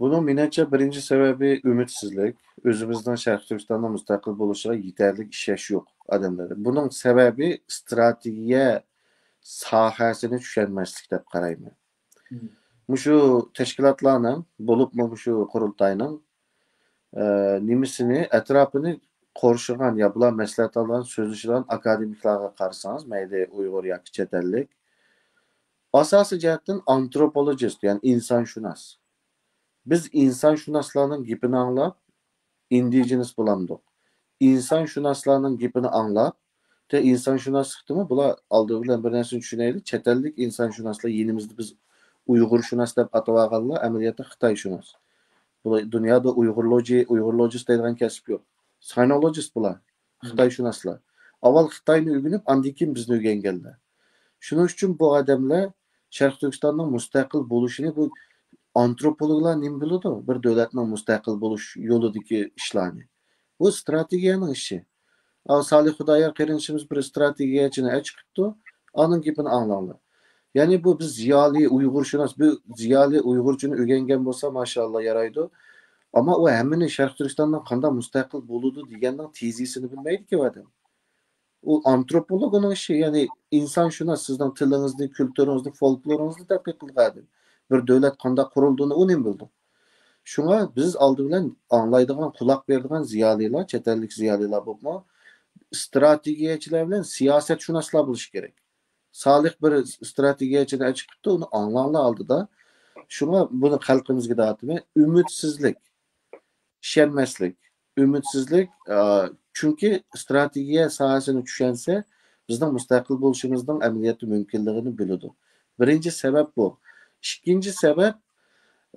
بۇنىڭ مېنىڭچە بىرىنچى سەۋەبى ئۈمىدسىزلىك. ئۆزىمىزنىڭ شەرقىي تۈركىستاننىڭ مۇستەقىل بولۇشىغا يېتەرلىك ئىشەنچ يوق ئادەملەردە. بۇنىڭ سەۋەبى ئىستراتېگىيە ساھەسىنى چۈشەنمەسلىك دەپ قارايمەن. مم. مۇشۇ تەشكىلاتلارنىڭ، بولۇپمۇ مۇشۇ قۇرۇلتاينىڭ، ئە، نېمىسىنى، ئەتراپىنى قورشىغان يا بۇلار مەسلىھەت ئالغان، سۆزلىشىدىغان ئاكادېمىكلارغا قارىسىڭىز، مەيلى ئۇيغۇر ياكى چەت ئەللىك، ئاساسىي جەھەتتىن ئانتروپولوژىست، يەنى ئىنسانشۇناس. بىز ئىنسانشۇناسلارنىڭ گېپىنى ئاڭلاپ، ئىندىجېنىس بولامدۇق؟ ئىنسانشۇناسلارنىڭ گېپىنى ئاڭلاپ، تە-، ئىنسانشۇناسلىقتىمۇ بۇلار ئالدى بىلەن بىر نەرسىنى چۈشىنەيلى، چەت ئەللىك ئىنسانشۇناسلار يېنىمىزدا بىز ئۇيغۇرشۇناس دەپ ئاتىۋالغانلار ئەمەلىيەتتە خىتايشۇناس. بۇلار دۇنيادا ئۇيغۇرلوجى، ئۇيغۇرلوجىست دەيدىغان كەسىپ يوق. ساينولوجىست بۇلار، خىتايشۇناسلار. ئاۋۋال خىتاينى ئۆگىنىپ، ئاندىن كېيىن بىزنى ئۆگەنگەنلەر. شۇنىڭ ئۈچۈن بۇ ئادەملەر شەرقىي تۈركىستاننىڭ مۇستەقىل بولۇشىنى، بۇ ئانتروپولوگلار نېمە بىلىدۇ؟ بىر دۆلەتنىڭ مۇستەقىل بولۇش يولىدىكى ئىشلارنى. بۇ ئىستراتېگىيەنىڭ ئىشى. ئاۋۇ سالىھ خۇدايار قېرىندىشىمىز بىر ئىستراتېگىيەچىنى ئەچىقىپتۇ، ئانىڭ گېپىنى ئاڭلاڭلار. يەنى بۇ بىز زىيالىي ئۇيغۇرشۇناس، بۇ زىيالىي ئۇيغۇرچىنى ئۆگەنگەن بولسا، ماشائاللا، يارايدۇ. ئەمما ئۇ ھەممىنى شەرقىي تۈركىستاندىن قانداق مۇستەقىل بولىدۇ دېگەننىڭ تېزىسىنى بىلمەيدىكى ئۇ ئادەم. ئۇ ئانتروپولوگ ئۇنىڭ ئىشى، يەنى ئىنسانشۇناس، سىزنىڭ تىلىڭىزنى، كۈلتۈرىڭىزنى، فولكلورىڭىزنى تەتقىق قىلغان ئادەم. بىر دۆلەت قانداق قۇرۇلدىغىنى ئۇ نېمە بىلىدۇ؟ شۇڭا بىز ئالدى بىلەن ئاڭلايدىغان، قۇلاق بېرىدىغان زىيالىيلار، چەت ئەللىك زىيالىيلار بولۇپمۇ، ئىستراتېگىيەچىلەر بىلەن سىياسەتشۇناسلار بولۇشى كېرەك. سالىھ بىر ئىستراتېگىيەچىنى ئەچىقىپتۇ، ئۇنى ئاڭلاڭلار ئالدىدا. شۇڭا بۇنى خەلقىمىزگە دەۋاتىمەن، ئۈمىدسىزلىك، ئىشەنمەسلىك، ئۈمىدسىزلىك، ئا، چۈنكى ئىستراتېگىيە ساھەسىنى چۈشەنسە، بىزنىڭ مۇستەقىل بولۇشىمىزنىڭ ئەمەلىيەتتە مۇمكىنلىقىنى بىلىدۇ. بىرىنچى سەۋەب بۇ. ئىككىنچى سەۋەب،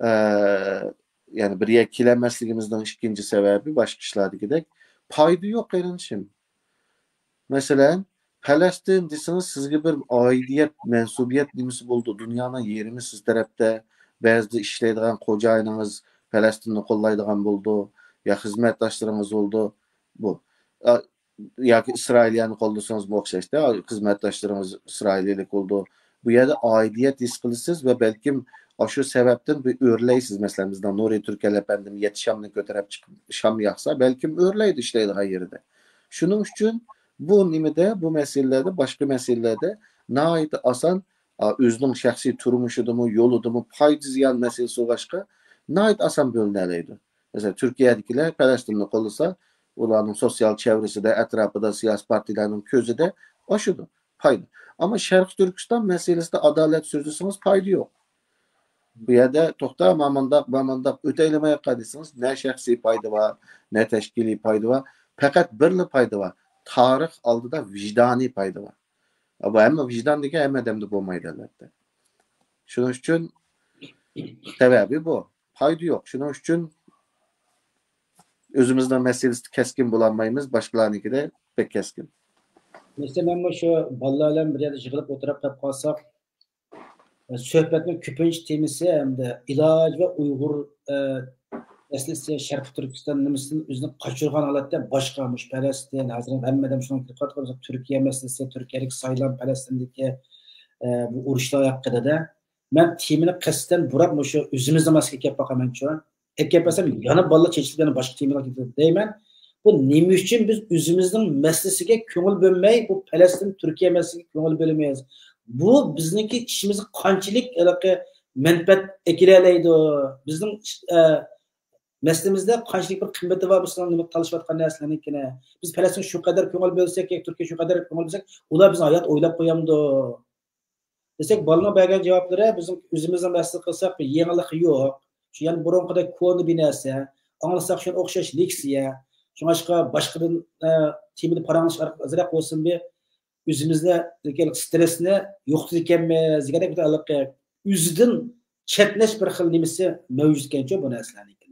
ئە، يەنى بىر يەرگە كېلەلمەسلىكىمىزنىڭ ئىككىنچى سەۋەبى باشقا ئىشلاردىكىدەك پايدا يوق، قېرىندىشىم. مەسىلەن، پەلەستىن دېسىڭىز، سىزگە بىر ئائىدىيەت، مەنسۇبىيەت نېمىسى بولىدۇ؟ دۇنيانىڭ يېرىمى سىز تەرەپتە، بەزىدە ئىشلەيدىغان خوجايىنىڭىز پەلەستىننى قوللايدىغان بولىدۇ، يا خىزمەتداشلىرىڭىز بولىدۇ. بۇ، ئا، ياكى ئىسرائىلىيەنى قوللىسىڭىزمۇ ئوخشاشتا، خىزمەتداشلىرىڭىز ئىسرائىلىيەلىك بولىدۇ. بۇ يەردە ئائىدىيەت ھېس قىلىسىز ۋە بەلكىم ئاشۇ سەۋەبتىن بىر ئۆرلەيسىز. مەسىلەن، بىزنىڭ نۇرى تۈركەل ئەپەندىم يەتتە شامنى كۆتۈرۈپ چىقىپ، شام ياقسا، بەلكىم ئۆرلەيدۇ ئىشلەيدىغان يېرىدە. شۇنىڭ ئۈچۈن بۇ نېمىدە، بۇ مەسىلىلەردە، باشقا مەسىلىلەردە ناھايىتى ئاسان، ئا، ئۆزىنىڭ شەخسىي تۇرمۇشىدىمۇ، يولىدىمۇ پايدا زىيان مەسىلىسى بولغاچقا، ناھايىتى ئاسان بۆلۈنەلەيدۇ. مەسىلەن، تۈركىيەدىكىلەر پەلەستىننى قوللىسا، ئۇلارنىڭ سوتسىيال چەۋرىسىدە، ئەتراپىدا، سىياسىي پارتىيەلەرنىڭ كۆزىدە ئاشىدۇ پايدا. ئەمما شەرقىي تۈركىستان مەسىلىسىدە ئادالەت سۆزلىسىڭىز پايدا يوق. بۇ يەردە توختا، مامانداق، مامانداق ئۆتەيلى ماياققا دېسىڭىز، نە شەخسىي پايدا بار، نە تەشكىلىي پايدا بار، پەقەت بىرلا پايدا بار. تارىخ ئالدىدا ۋىجدانىي پايدا بار. بۇ ھەممە ۋىجدان دېگەن ھەممە ئادەمدە بولمايدۇ، ئەلۋەتتە. شۇنىڭ ئۈچۈن سەۋەبى بۇ. پايدا يوق. شۇنىڭ ئۈچۈن ئۆزىمىزنىڭ مەسىلىسىدە كەسكىن بولالمايمىز، باشقىلارنىڭكىدە بەك كەسكىن. مەسىلەن، مەن مۇشۇ بالىلار بىلەن بىر يەردە يىغىلىپ ئولتۇراپ گەپ قىلساق، سۆھبەتنىڭ كۆپىنچە تېمىسى ھەمدە ئىلاج ۋە ئۇيغۇر، ئە، مەسىلىسى، شەرقىي تۈركىستان نېمىسىدىن ئۆزىنى قاچۇرغان ھالەتتە باشقا، مۇشۇ پەلەستىن، ھازىر ھەممە ئادەم شۇنىڭغا دىققەت قىلىپ، تۈركىيە مەسىلىسى، تۈركىيەلىك سايلام، پەلەستىندىكى، ئە، بۇ ئۇرۇشلار ھەققىدە. مەن تېمىنى قەستەن بۇراپ مۇشۇ ئۆزىمىزنىڭ مەسىلىگە كەپ باقىمەنچۇ. ئەكەپ بەرسەم يەنە بالىلار چېچىلىپ يەنە باشقا تېمىلارغا كېتىدۇ دەيمەن. بۇ نېمە ئۈچۈن بىز ئۆزىمىزنىڭ مەسىلىسىگە كۆڭۈل بۆلمەي، بۇ پەلەستىن، تۈركىيە مەسىلىسىگە كۆڭۈل بۆلمەيمىز؟ بۇ بىزنىڭكى ئىشىمىزغا قانچىلىك ھېلىقى مەنپەئەت ئەكېلەلەيدۇ؟ بىزنىڭ ئىش-، ئە، مەسىلىمىزدە قانچىلىك بىر قىممىتى بار بۇ سىلەرنىڭ نېمە تالىشىۋاتقان نەرسىلەرنىڭكىنى؟ بىز پەلەستىنگە شۇ قەدەر كۆڭۈل بۆلسەك ياكى تۈركىيەگە شۇ قەدەر كۆڭۈل بۆلسەك، ئۇلار بىزنىڭ ھايات ئويلاپ قويامدۇ؟ دېسەك، بالىنىڭ بەرگەن جاۋابلىرى، بىزنىڭ ئۆزىمىزنىڭ مەسىلە قىلساق، بىر يېڭىلىق يوق. شۇ يەنە بۇرۇنقىدەك كونا بىر نەرسە. ئاڭلىساق شۇنى ئوخشاش لېكسىيە. شۇڭلاشقا باشقىدىن، ئە، تېمىدا پاراڭلىشىش ئارقىلىق ئازراق بولسۇن بىر ئۆزىمىزنى، سترېسنى يوقىتىدىكەنمىز دېگەندەك بىر ھېلىقى ئۆزىدىن چەتنەش بىر خىل نېمىسى مەۋجۇت ئىكەنچۇ بۇ نەرسىلەرنىڭكى.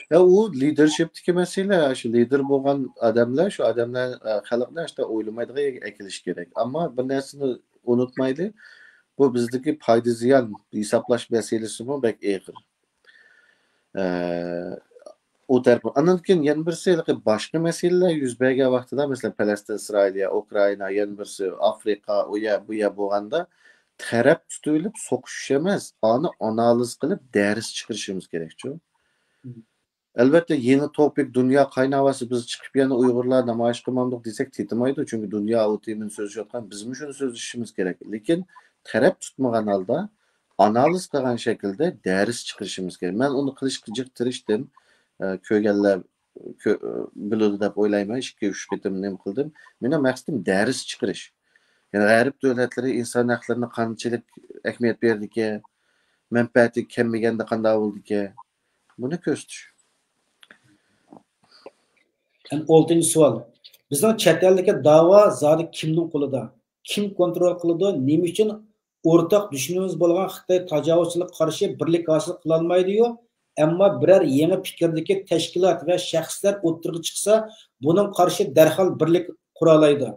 يا، ئۇ لىدېرشىپتىكى مەسىلە، شۇ لىدېر بولغان ئادەملەر، شۇ ئادەملەر، ئە، خەلقنى ئاشتا ئويلىمايدىغان يەرگە ئەكېلىش كېرەك. ئەمما بىر نەرسىنى ئۇنتۇمايلى، بۇ بىزدىكى پايدا زىيان ھېسابلاش مەسىلىسىمۇ بەك ئېغىر. ئە، ئۇ تەرىپى. ئاندىن كېيىن يەنە بىرسى، ھېلىقى باشقا مەسىلىلەر يۈز بەرگەن ۋاقتىدا، مەسىلەن، پەلەستىن، ئىسرائىلىيە، ئۇكرائىنا، يەنە بىرسى ئافرىقا، ئۇ يەر، بۇ يەر بولغاندا، تەرەپ تۇتۇۋېلىپ سوقۇشۇش ئەمەس، ئانى ئانالىز قىلىپ دەرس چىقىرىشىمىز كېرەكچۇ. ئەلۋەتتە، يېڭى توپىك دۇنيا قايناۋاتسا، بىز چىقىپ يەنە ئۇيغۇرلار نامايىش قىلمامدۇق دېسەك، تېتىمايدۇ. چۈنكى دۇنيا ئۇ تېمىنى سۆزلىشىۋاتقان، بىزمۇ شۇنى سۆزلىشىشىمىز كېرەك. لېكىن تەرەپ تۇتمىغان ھالدا، ئانالىز قىلغان شەكىلدە دەرس چىقىرىشىمىز كېرەك. مەن ئۇنى قىلىشقا جىق تىرىشتىم. ئە، كۆرگەنلەر كۆ-، بىلىدۇ دەپ ئويلايمەن. ئىككى، ئۈچ قېتىم نېمە قىلدىم. مېنىڭ مەقسىتىم دەرس چىقىرىش. يەنى غەرب دۆلەتلىرى ئىنسان ھەقلىرىنى قانچىلىك ئەھمىيەت بېرىدىكەن، مەنپەئەتى كەممىگەندە قانداق بولىدىكەن، بۇنى كۆرسىتىش. ئەنە ئالتىنچى سوئال. بىزنىڭ چەت ئەلدىكى داۋا زادى كىمنىڭ قولىدا؟ كىم كونترول قىلىدۇ؟ نېمە ئۈچۈن ئورتاق دۈشمىنىمىز بولغان خىتاي تاجاۋۇزچىلىققا قارشى بىرلىك ھاسىل قىلالمايدۇ-يۇ؟ ئەمما بىرەر يېڭى پىكىردىكى تەشكىلات ۋە شەخسلەر ئوتتۇرىغا چىقسا، بۇنىڭغا قارشى دەرھال بىرلىك قۇرالايدۇ.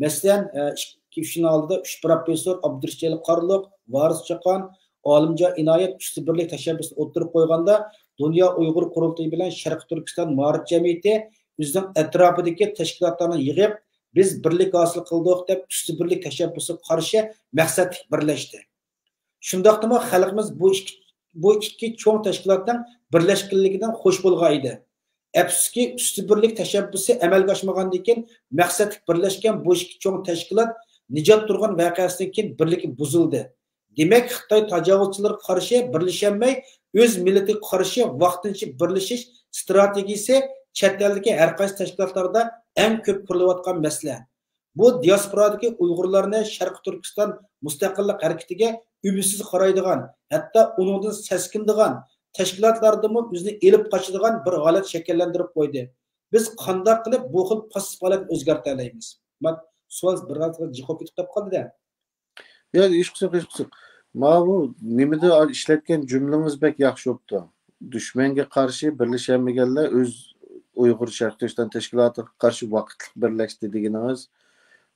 مەسىلەن، ئىككى، ئۈچ يىلنىڭ ئالدىدا ئۈچ پروفېسسور، ئابدۇرېشىت جېلىل قارلۇق، ۋارىس چاقان، ئالىمجان ئىنايەت ئۈستى بىرلىك تەشەببۇسىنى ئوتتۇرىغا قويغاندا، دۇنيا ئۇيغۇر قۇرۇلتىيى بىلەن شەرقىي تۈركىستان مائارىپ جەمئىيىتى ئۆزىنىڭ ئەتراپىدىكى تەشكىلاتلارنى يىغىپ، بىز بىرلىك ھاسىل قىلدۇق دەپ، ئۈستى بىرلىك تەشەببۇسىغا قارشى مەقسەتلىك بىرلەشتى. شۇنداقتىمۇ خەلقىمىز بۇ ئىككى، بۇ ئىككى چوڭ تەشكىلاتنىڭ بىرلەشكەنلىكىدىن خۇش بولغان ئىدى. ئەپسۇسكى، ئۈستى بىرلىك تەشەببۇسى ئەمەلگە ئاشمىغاندىن كېيىن، مەقسەتلىك بىرلەشكەن بۇ ئىككى چوڭ تەشكىلات نىجات تۇرغان ۋەقەسىدىن كېيىن بىرلىكى بۇزۇلدى. دېمەك، خىتاي تاجاۋۇزچىلىرىغا قارشى بىرلىشەلمەي، ئۆز مىللىتىگە قارشى ۋاقتىنچە بىرلىشىش ئىستراتېگىيىسى چەت ئەلدىكى ھەر قايسى تەشكىلاتلاردا ئەڭ كۆپ كۆرۈلۈۋاتقان مەسىلە. بۇ دىياسپورادىكى ئۇيغۇرلارنى شەرقىي تۈركىستان مۇستەقىللىق ھەرىكىتىگە ئۈمىدسىز قارايدىغان، ھەتتا ئۇنىڭدىن سەسكىنىدىغان، تەشكىلاتلاردىنمۇ ئۆزىنى ئېلىپ قاچىدىغان بىر ھالەت شەكىللەندۈرۈپ قويدى. بىز قانداق قىلىپ بۇ خىل پاسسىپ ھالەتنى ئۆزگەرتەلەيمىز؟ مانا، سوئال بىر ھالەتكە جىق بولۇپ كېتىپ قالدى-دە. ياق، ھېچقىسى يوق، ھېچقىسى يوق. ماۋۇ نېمىدە ئىشلەتكەن جۈملىڭىز بەك ياخشى بوپتۇ. دۈشمەنگە قارشى بىرلىشەلمىگەنلەر ئۆز ئۇيغۇر شەرقىي تۈركىستان تەشكىلاتىغا قارشى ۋاقىتلىق بىرلەشتى دېگىنىڭىز،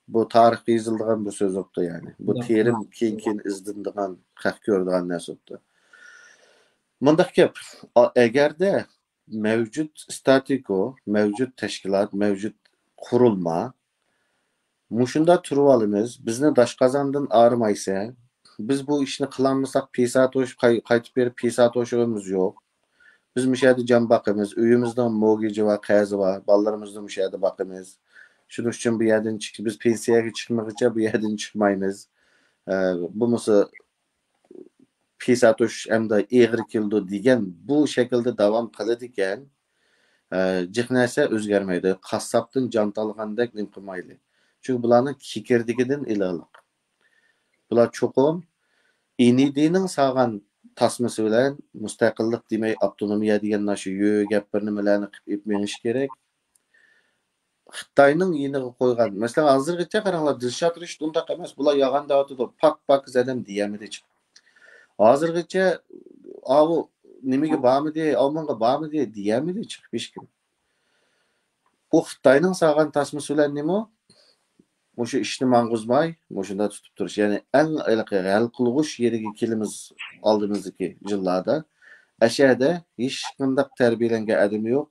بۇ تارىخقا يېزىلىدىغان بىر سۆز بوپتۇ، يەنى. بۇ تېرىم كېيىن-كېيىن ئىزدىنىدىغان، خەق كۆرىدىغان نەرسە بوپتۇ. مۇنداق گەپ، ئا-، ئەگەردە مەۋجۇت ستاتىكو، مەۋجۇت تەشكىلات، مەۋجۇت قۇرۇلما مۇشۇنداق تۇرۇۋالىمىز، بىزنى داشقازاندىن ئايرىمايسەن، بىز بۇ ئىشنى قىلالمىساق، پىساتوش قاي-، قايتىپ بېرىپ پىساتوشىغىمىز يوق. بىز مۇشۇ يەردە جان باقىمىز، ئۆيىمىزنىڭ موگىجى بار، قەرزى بار، بالىلىرىمىزنى مۇشۇ يەردە باقىمىز. شۇنىڭ ئۈچۈن بۇ يەردىن چىق-، بىز پېنسىيەگە چىقمىغىچە بۇ يەردىن چىقمايمىز. ئە، بولمىسا پىساتوش ئەمدى ئېغىر كېلىدۇ دېگەن بۇ شەكىلدە داۋام قىلىدىكەن، ئە، جىق نەرسە ئۆزگەرمەيدۇ. قاسساپتىن جان تالغاندەك نېمە قىلمايلى. چۈنكى بۇلارنىڭ كېكىردىكىدىن ئېلىڭلىق. بۇلار چوقۇم ئېنىدىنىڭ سالغان تاسمىسى بىلەن مۇستەقىللىق دېمەي، ئاپتونومىيە دېگەن ناشۇ يۆ گەپ بىر نېمىلەرنى قىلىپ ئېلىپ مېڭىش كېرەك. خىتاينىڭ يېنىغا قويغان، مەسىلەن، ھازىرغىچە قاراڭلار، دىلشات رىشىت ئۇنداق ئەمەس، بۇلار يالغان دەۋاتىدۇ، پاك پاكىز ئادەم دېيەلمىدى چىقىپ. ھازىرغىچە ئاۋۇ نېمىگە بارمىدى، ئاۋمېنغا بارمىدى دېيەلمىدى چىقىپ ھېچكىم. ئۇ خىتاينىڭ سالغان تاسمىسى بىلەن نېمە؟ مۇشۇ ئىشنى ماڭغۇزماي، مۇشۇنداق تۇتۇپ تۇرۇش. يەنى ئەڭ ھېلىقى ھەل قىلغۇچ يېرىگە كېلىمىز ئالدىمىزدىكى يىللاردا. ئەشەدە ھېچقانداق تەربىيەلەنگەن ئادىمى يوق،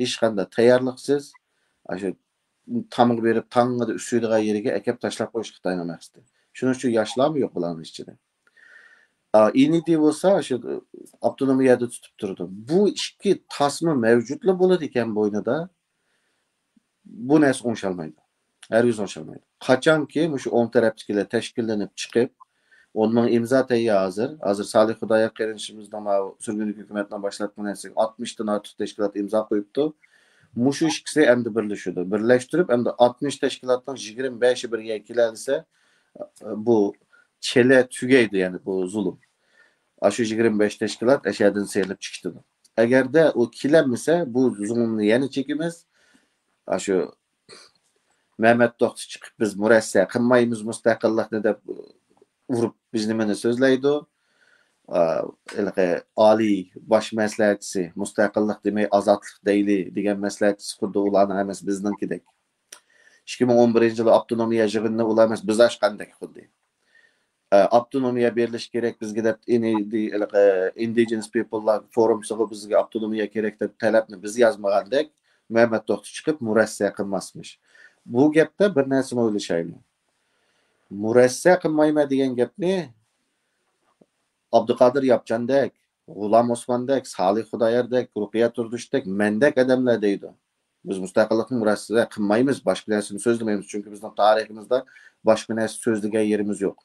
ھېچقانداق تەييارلىقسىز، ئاشۇ تامغا بېرىپ تاڭىدا ئۈسسىيدىغان يېرىگە ئەكەپ تاشلاپ قويۇش خىتاينىڭ مەقسىتى. شۇنىڭ ئۈچۈن ياشلارمۇ يوق بۇلارنىڭ ئىچىدە. ئا، ئېنىدى بولسا شۇ ئاپتونومىيەدە تۇتۇپ تۇرىدۇ. بۇ ئىككى تاسما مەۋجۇتلا بولىدىكەن بوينىدا، بۇ نەرسە ئوڭشالمايدۇ. ھەرگىز ئوڭشالمايدۇ. قاچانكى مۇشۇ ئوڭ تەرەپتىكىلەر تەشكىللىنىپ چىقىپ، ئون مىڭ ئىمزا تەييار ھازىر. ھازىر سالىھ خۇدايار قېرىندىشىمىزنىڭ ماۋۇ سۈرگۈنلۈك ھۆكۈمەتنىڭ باشلاتقان نەرسىگە ئاتمىشتىن ئارتۇق تەشكىلات ئىمزا قويۇپتۇ. مۇشۇ ئىككىسى ئەمدى بىرلىشىدۇ. بىرلەشتۈرۈپ، ئەمدى ئاتمىش تەشكىلاتنىڭ يىگىرمە بەشى بىر يەرگە كېلەلىسە، بۇ چىلە تۈگەيدۇ، يەنى بۇ زۇلۇم. ئاشۇ يىگىرمە بەش تەشكىلات ئەشەدىن سېلىپ چىقىشىدۇ. ئەگەردە ئۇ كېلەلمىسە، بۇ زۇلۇمنى يەنە چېكىمىز. ئاشۇ مەمەت توختى چىقىپ، بىز مۇرەسسە قىلمايمىز مۇستەقىللىقنى دەپ ئۇرۇپ، بىز نېمىنى سۆزلەيدۇ؟ ئا، ھېلىقى ئالىي باش مەسلىھەتچىسى، مۇستەقىللىق دېمەي، ئازادلىق دەيلى دېگەن مەسلىھەتچىسى خۇددى ئۇلارنىڭ ئەمەس، بىزنىڭكىدەك. ئىككى مىڭ ئون بىرىنچى يىلى ئاپتونومىيە يىغىنىنى ئۇلار ئەمەس، بىز ئاچقاندەك خۇددى. ئە، ئاپتونومىيە بېرىلىشى كېرەك بىزگە دەپ، ئىنىدى-، ھېلىقى ئىندىجېنس پىپللار فورۇمسىغا بىزگە ئاپتونومىيە كېرەك دەپ تەلەپنى بىز يازمىغاندەك، مەمەت توختى چىقىپ مۇرەسسە قىلماسمىش. بۇ گەپتە بىر نەرسىنى ئويلىشايلى. مۇرەسسە قىلمايمەن دېگەن گەپنى ئابدۇقادىر ياپچاندەك، غۇلام ئوسماندەك، سالىھ خۇداياردەك، رۇقىيە تۇردۇشتەك، مەندەك ئادەملەر دەيدۇ. بىز مۇستەقىللىقنى مۇرەسسە قىلمايمىز، باشقا نەرسىنى سۆزلىمەيمىز، چۈنكى بىزنىڭ تارىخىمىزدا باشقا نەرسە سۆزلىگەن يېرىمىز يوق.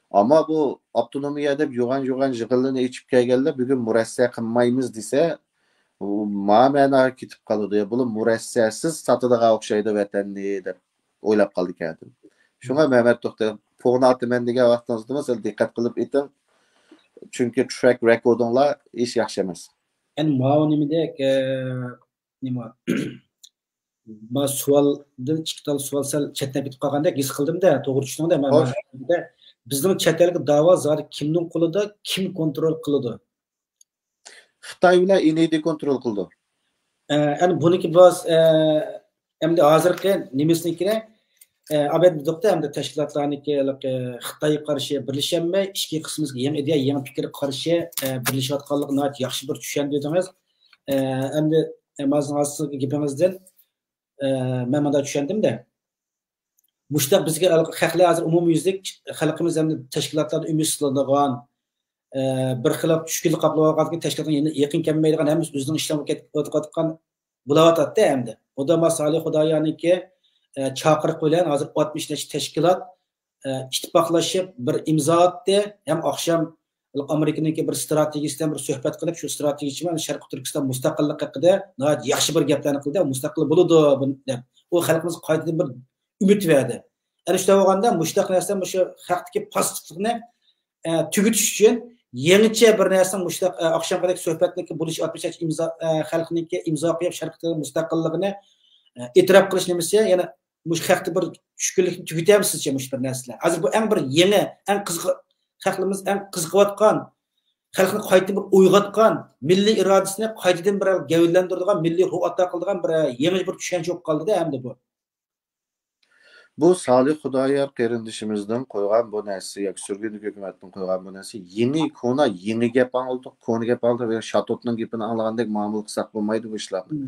ئەمما بۇ ئاپتونومىيە دەپ يوغان-يوغان يىغىنلىرىنى ئېچىپ كەلگەنلەر بۈگۈن مۇرەسسە قىلمايمىز دېسە، ئۇ ما مەناغا كېتىپ قالىدۇ. يا بۇلار مۇرەسسەسىز ساتىدىغان ئوخشايدۇ ۋەتەننى دەپ ئويلاپ قالىدىكەن ئادەم. شۇڭا مەمەت توختى، پوغنى ئاتىمەن دېگەن ۋاقتىڭىزدىمۇ سەل دىققەت قىلىپ ئېتىڭ. چۈنكى ترەك رېكوردىڭلار ھېچ ياخشى ئەمەس. ئەنە ماۋۇ نېمىدەك، ئە، نېمە، ما سوئالدىن ئىككى تال سوئال سەل چەتنەپ كېتىپ قالغاندەك ھېس قىلدىم-دە، توغرا چۈشىنىڭ-دە مەن. خوش. بۇ بىزنىڭ چەت ئەلگە داۋا زادى كىمنىڭ قولىدا، كىم كونترول قىلىدۇ؟ خىتاي بىلەن ئىندىيە كونترول قىلىدۇ. ئە، ئەنە بۇنىڭكى بىراز، ئە، ئەمدى ھازىرقى نېمىسىنىڭكى، ئە، ئابەت دېدۇقتا، ئەمدى تەشكىلاتلارنىڭكى، ئە، خىتايغا قارشى بىرلىشەلمەي، ئىچكى قىسمىمىزغا يېڭى ئىدىيە، يېڭى پىكىرگە قارشى، ئە، بىرلىشىۋاتقانلىقىنى ناھايىتى ياخشى بىر چۈشەندۈردىڭىز. ئە، ئەمدى، ئە، مازىن ھازىرقى گېپىڭىزدىن، ئە، مەن مۇنداق چۈشەندىم-دە. مۇشۇنداق بىزگە خەقلەر ھازىر ئومۇميۈزلۈك خەلقىمىز ھەم تەشكىلاتلاردا ئۈمىد سىزىلىدىغان، ئە، بىر خىل چۈشكۈنلۈك قاپلىۋالغاندىكىن تەشكىلاتقا يېقىن كەلمەيدىغان، ھەممىسى ئۆزىنىڭ ئىشلىرىغا كېتىۋاتقان بولۇۋاتاتتى ئەمدى. ئۇدا ما سالىھ خۇدايارنىڭكى، ئە، چاقىرىقى بىلەن ھازىر ئاتمىش نەچچە تەشكىلات، ئە، ئىتتىپاقلىشىپ بىر ئىمزا ئاتتى. ھەم ئاخشام ئامېرىكىنىڭكى بىر ستراتېگىيىسى بىلەن بىر سۆھبەت قىلىپ، شۇ ستراتېگىيىچى بىلەن شەرقىي تۈركىستان مۇستەقىللىق ھەققىدە ناھايىتى ياخشى بىر گەپلەرنى قىلدى. مۇستەقىل بولىدۇ بۇ دەپ. ئۇ خەلقىمىزگە قايتىدىن بىر ئۈمىد بەردى. ئەنە شۇنداق بولغاندا مۇشۇنداق نەرسە مۇشۇ خەقتىكى پاسسىپلىقنى، ئە، تۈگىتىش ئۈچۈن يېڭىچە بىر نەرسە مۇشۇنداق، ئە، ئاخشامقىدەك سۆھبەتنىڭكى بولۇش ئاتمىش ئىمزا، ئە، خەلقنىڭكى ئىمزا قويۇپ شەرقىي مۇستەقىللىقىنى، ئە، ئېتىراپ قىلىش نېمىسى يەنە مۇشۇ خەقتە بىر چۈشكۈنلۈكنى تۈگىتەمسىزچە مۇشۇ بىر نەرسىلەر؟ ھازىر بۇ ئەڭ بىر يېڭى، ئەڭ قىزىق، خەقلىرىمىز ئەڭ قىزىقىۋاتقان، خەلقنى قايتىدىن بىر ئويغاتقان، مىللىي ئىرادىسىنى قايتىدىن بىر گەۋدىلەندۈرىدىغان، مىللىي روھ ئاتا قىلىدىغان بىر يېڭى بىر چۈشەنچە بولۇپ قالدى-دە ئەمدى بۇ. بۇ سالىھ خۇدايار قېرىندىشىمىزنىڭ قويغان بۇ نەرسىسى ياكى سۈرگۈندىكى ھۆكۈمەتنىڭ قويغان بۇ نەرسىسى يېڭى، كونا، يېڭى گەپ ئاڭلىدۇق، كونا گەپ ئاڭلىدۇق، شاتوتنىڭ گېپىنى ئاڭلىغاندەك مۇئامىلە قىلساق بولمايدۇ بۇ ئىشلارنى.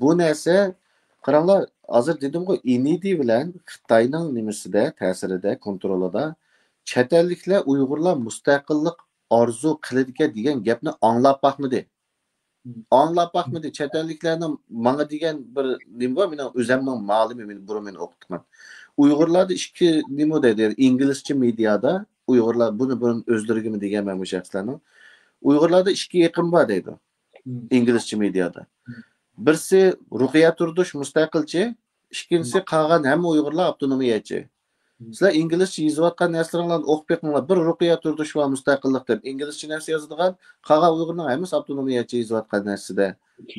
بۇ نەرسە، قاراڭلار، ھازىر دېدىمغۇ، ئىنىدى بىلەن خىتاينىڭ نېمىسىدە، تەسىرىدە، كونترولىدا چەت ئەللىكلەر ئۇيغۇرلار مۇستەقىللىق ئارزۇ قىلىدىكەن دېگەن گەپنى ئاڭلاپ باقمىدى. ئاڭلاپ باقمىدى. چەت ئەللىكلەرنىڭ ماڭا دېگەن بىر نېمە بار، مېنىڭ ئۆزەمنىڭ مالىمى، مېنى بۇرۇن مېنى ئوقۇتقان. ئۇيغۇرلاردا ئىككى نېمە دەيدۇ، يەنى ئىنگلىزچە مېدىيادا ئۇيغۇرلار، بۇنى بۇرۇن ئۆزلىرىگىمۇ دېگەنمەن بۇ شەخسلەرنىڭ. ئۇيغۇرلاردا ئىككى ئېقىم بار دەيدۇ ئىنگلىزچە مېدىيادا. بىرسى رۇقىيە تۇردۇش مۇستەقىلچى، ئىككىنچىسى قالغان ھەممە ئۇيغۇرلار ئاپتونومىيەچى. سىلەر ئىنگلىزچە يېزىۋاتقان نەرسىلىرىڭلارنى ئوقۇپ بېقىڭلار. بىر رۇقىيە تۇردۇش بار مۇستەقىللىق دەپ ئىنگلىزچە نەرسە يازىدىغان، قالغان ئۇيغۇرنىڭ ھەممىسى ئاپتونومىيەچە يېزىۋاتقان نەرسىدە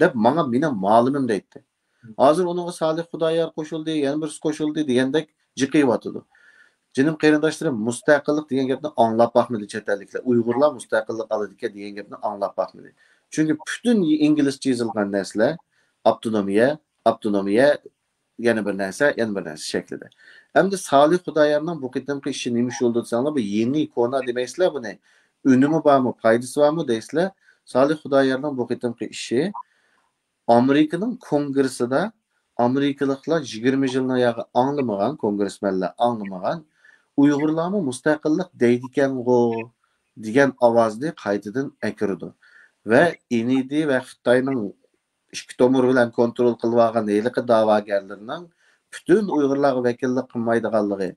دەپ ماڭا مېنىڭ مالىمىم دەيتتى. ھازىر ئۇنىڭغا سالىھ خۇدايار قوشۇلدى، يەنە بىرسى قوشۇلدى دېگەندەك جىقىيىۋاتىدۇ. جېنىم قېرىنداشلىرىم، مۇستەقىللىق دېگەن گەپنى ئاڭلاپ باقمىدى چەت ئەللىكلەر. ئۇيغۇرلار مۇستەقىللىق ئالىدىكەن دېگەن گەپنى ئاڭلاپ باقمىدى. چۈنكى پۈتۈن ئىنگلىزچە يېزىلغان نەرسىلەر ئاپتونومىيە، ئاپتونومىيە، يەنە بىر نەرسە، يەنە بىر نەرسە شەكلىدە. ئەمدى سالىھ خۇدايارنىڭ بۇ قېتىمقى ئىشى نېمە ئىش بولدى دېسەڭلار، بۇ يېڭى، كونا دېمەيسىلەر بۇنى. ئۈنۈمى بارمۇ، پايدىسى بارمۇ دەيسىلەر. سالىھ خۇدايارنىڭ بۇ قېتىمقى ئىشى ئامېرىكىنىڭ كونگرېسسىدا ئامېرىكىلىقلار يىگىرمە يىلنىڭ ياغى ئاڭلىمىغان، كونگرېسمەنلەر ئاڭلىمىغان، ئۇيغۇرلارمۇ مۇستەقىللىق دەيدىكەنغۇ دېگەن ئاۋازنى قايتىدىن ئەكىرىدۇ. ۋە ئىنىدى ۋە خىتاينىڭ ئىككى تومۇر بىلەن كونترول قىلىۋالغان ھېلىقى داۋاگەرلىرىنىڭ پۈتۈن ئۇيغۇرلارغا ۋەكىللىك قىلمايدىغانلىقى،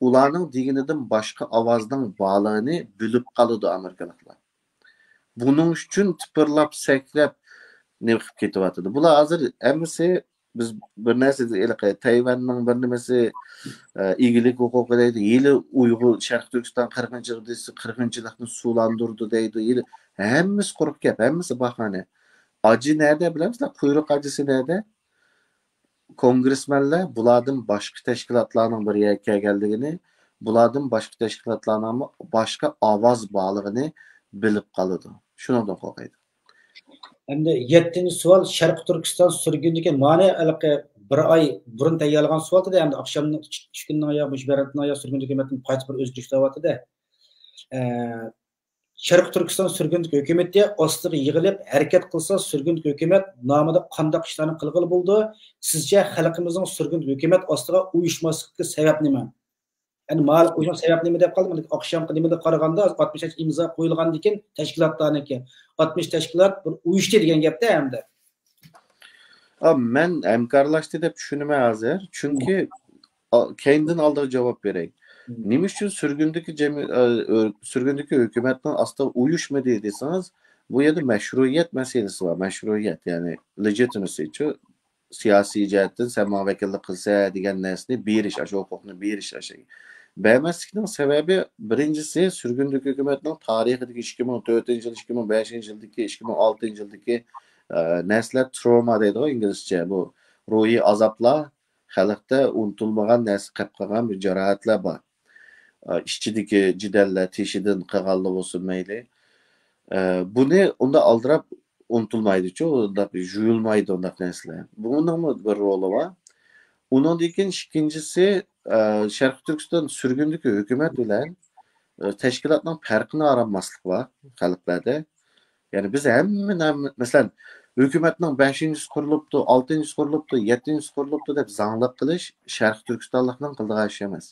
ئۇلارنىڭ دېگىنىدىن باشقا ئاۋازنىڭ بارلىقىنى بىلىپ قالىدۇ ئامېرىكىلىقلار. بۇنىڭ ئۈچۈن تىپىرلاپ، سەكرەپ، نېمە قىلىپ كېتىۋاتىدۇ. بۇلار ھازىر ھەممىسى، بىز بىر نەرسە ھېلىقى تەيۋەننىڭ بىر نېمىسى، ئە، ئىگىلىك ھوقۇقى دەيدۇ. ھېلى ئۇيغۇر، شەرقىي تۈركىستان قىرغىنچىلىق دېسە، قىرغىنچىلىقنى سۇلاندۇرىدۇ دەيدۇ. ھېلى ھەممىسى قۇرۇق گەپ، ھەممىسى باھانە. ئاجى نەدە بىلەمسىلەر؟ قۇيرۇق ئاجىسى نەدە؟ كونگرېسمەنلەر بۇلاردىن باشقا تەشكىلاتلارنىڭ بىر يەرگە كەلگەنلىكىنى، بۇلاردىن باشقا تەشكىلاتلارنىڭمۇ باشقا ئاۋاز بارلىقىنى بىلىپ قالىدۇ. شۇنىڭدىن قورقىدۇ. ئەمدى يەتتىنچى سوئال، شەرقىي تۈركىستان سۈرگۈندىكى مانى ھېلىقى بىر ئاي بۇرۇن تەييارلىغان سوئال ئىدى. ئەمدى ئاخشامنىڭ ئىككى كۈننىڭ يا مۇشۇ بەرەتنىڭ يا سۈرگۈندىكى ھۆكۈمەتنىڭ قايتا بىر ئۆزگىرىش دەۋاتىدۇ. ئە، شەرقىي تۈركىستان سۈرگۈندىكى ھۆكۈمىتى ئاستىغا يىغىلىپ ھەرىكەت قىلسا، سۈرگۈندىكى ھۆكۈمەت نامىدا قانداق ئىشلارنى قىلغىلى بولىدۇ؟ سىزچە خەلقىمىزنىڭ سۈرگۈندىكى ھۆكۈمەت ئاستىغا ئۇيۇشماسلىقىدىكى سەۋەب نېمە؟ يەنى مالىپ ئۇيۇشماس سەۋەب نېمە دەپ قالدى؟ مانا ئاخشامقى نېمىدىن قارىغاندا، ئاتمىش ئىمزا قويۇلغاندىن كېيىن تەشكىلاتلارنىڭكى، ئاتمىش تەشكىلات بىر ئۇيۇشتى دېگەن گەپتە ئەمدى. ئا، مەن ھەمكارلاشتى دەپ چۈشىنىمەن ھازىر. چۈنكى، ئا، كەينىدىن ئالدىغا جاۋاب بېرەي. نېمە ئۈچۈن سۈرگۈندىكى جەمئىي-، ئا، ئۆ-، سۈرگۈندىكى ھۆكۈمەتنىڭ ئاستىغا ئۇيۇشمىدى دېسىڭىز، بۇ يەردە مەشرۇئىيەت مەسىلىسى بار. مەشرۇئىيەت، يەنى legitimacy چۇ، سىياسىي جەھەتتىن سەن ماڭا ۋەكىللىك قىلىسەن دېگەن نەرسىنى بېرىش، ئاشۇ ھوقۇقنى بېرىش، ئاشۇ. بەرمەسلىكنىڭ سەۋەبى، بىرىنچىسى، سۈرگۈندىكى ھۆكۈمەتنىڭ تارىخىدىكى ئىككى مىڭ تۆتىنچى يىل، ئىككى مىڭ بەشىنچى يىلدىكى، ئىككى مىڭ ئالتىنچى يىلدىكى، ئە، نەرسىلەر، تروما دەيدىغۇ ئىنگلىزچە، بۇ روھىي ئازابلار خەلقتە ئۇنتۇلمىغان نەرسە قېلىپ قالغان بىر جاراھەتلەر بار. ئە، ئىچىدىكى جېدەللەر تېشىدىن قىلغانلا بولسۇن مەيلى. ئە، بۇنى ئۇنداق ئالدىراپ ئۇنتۇلمايدۇچۇ، ئۇنداق يۇيۇلمايدۇ ئۇنداق نەرسىلەر. بۇنىڭمۇ بىر رولى بار. ئۇنىڭدىن كېيىن ئىككىنچىسى، ئە، شەرقىي تۈركىستان سۈرگۈندىكى ھۆكۈمەت بىلەن، ئە، تەشكىلاتنىڭ پەرقىنى ئاڭلىماسلىق بار خەلقلەردە. يەنى بىز ھەممە نەم-، مەسىلەن، ھۆكۈمەتنىڭ بەشىنچىسى قۇرۇلۇپتۇ، ئالتىنچىسى قۇرۇلۇپتۇ، يەتتىنچىسى قۇرۇلۇپتۇ دەپ زاڭلىق قىلىش شەرقىي تۈركىستانلىقنىڭ قىلىدىغان ئىشى ئەمەس.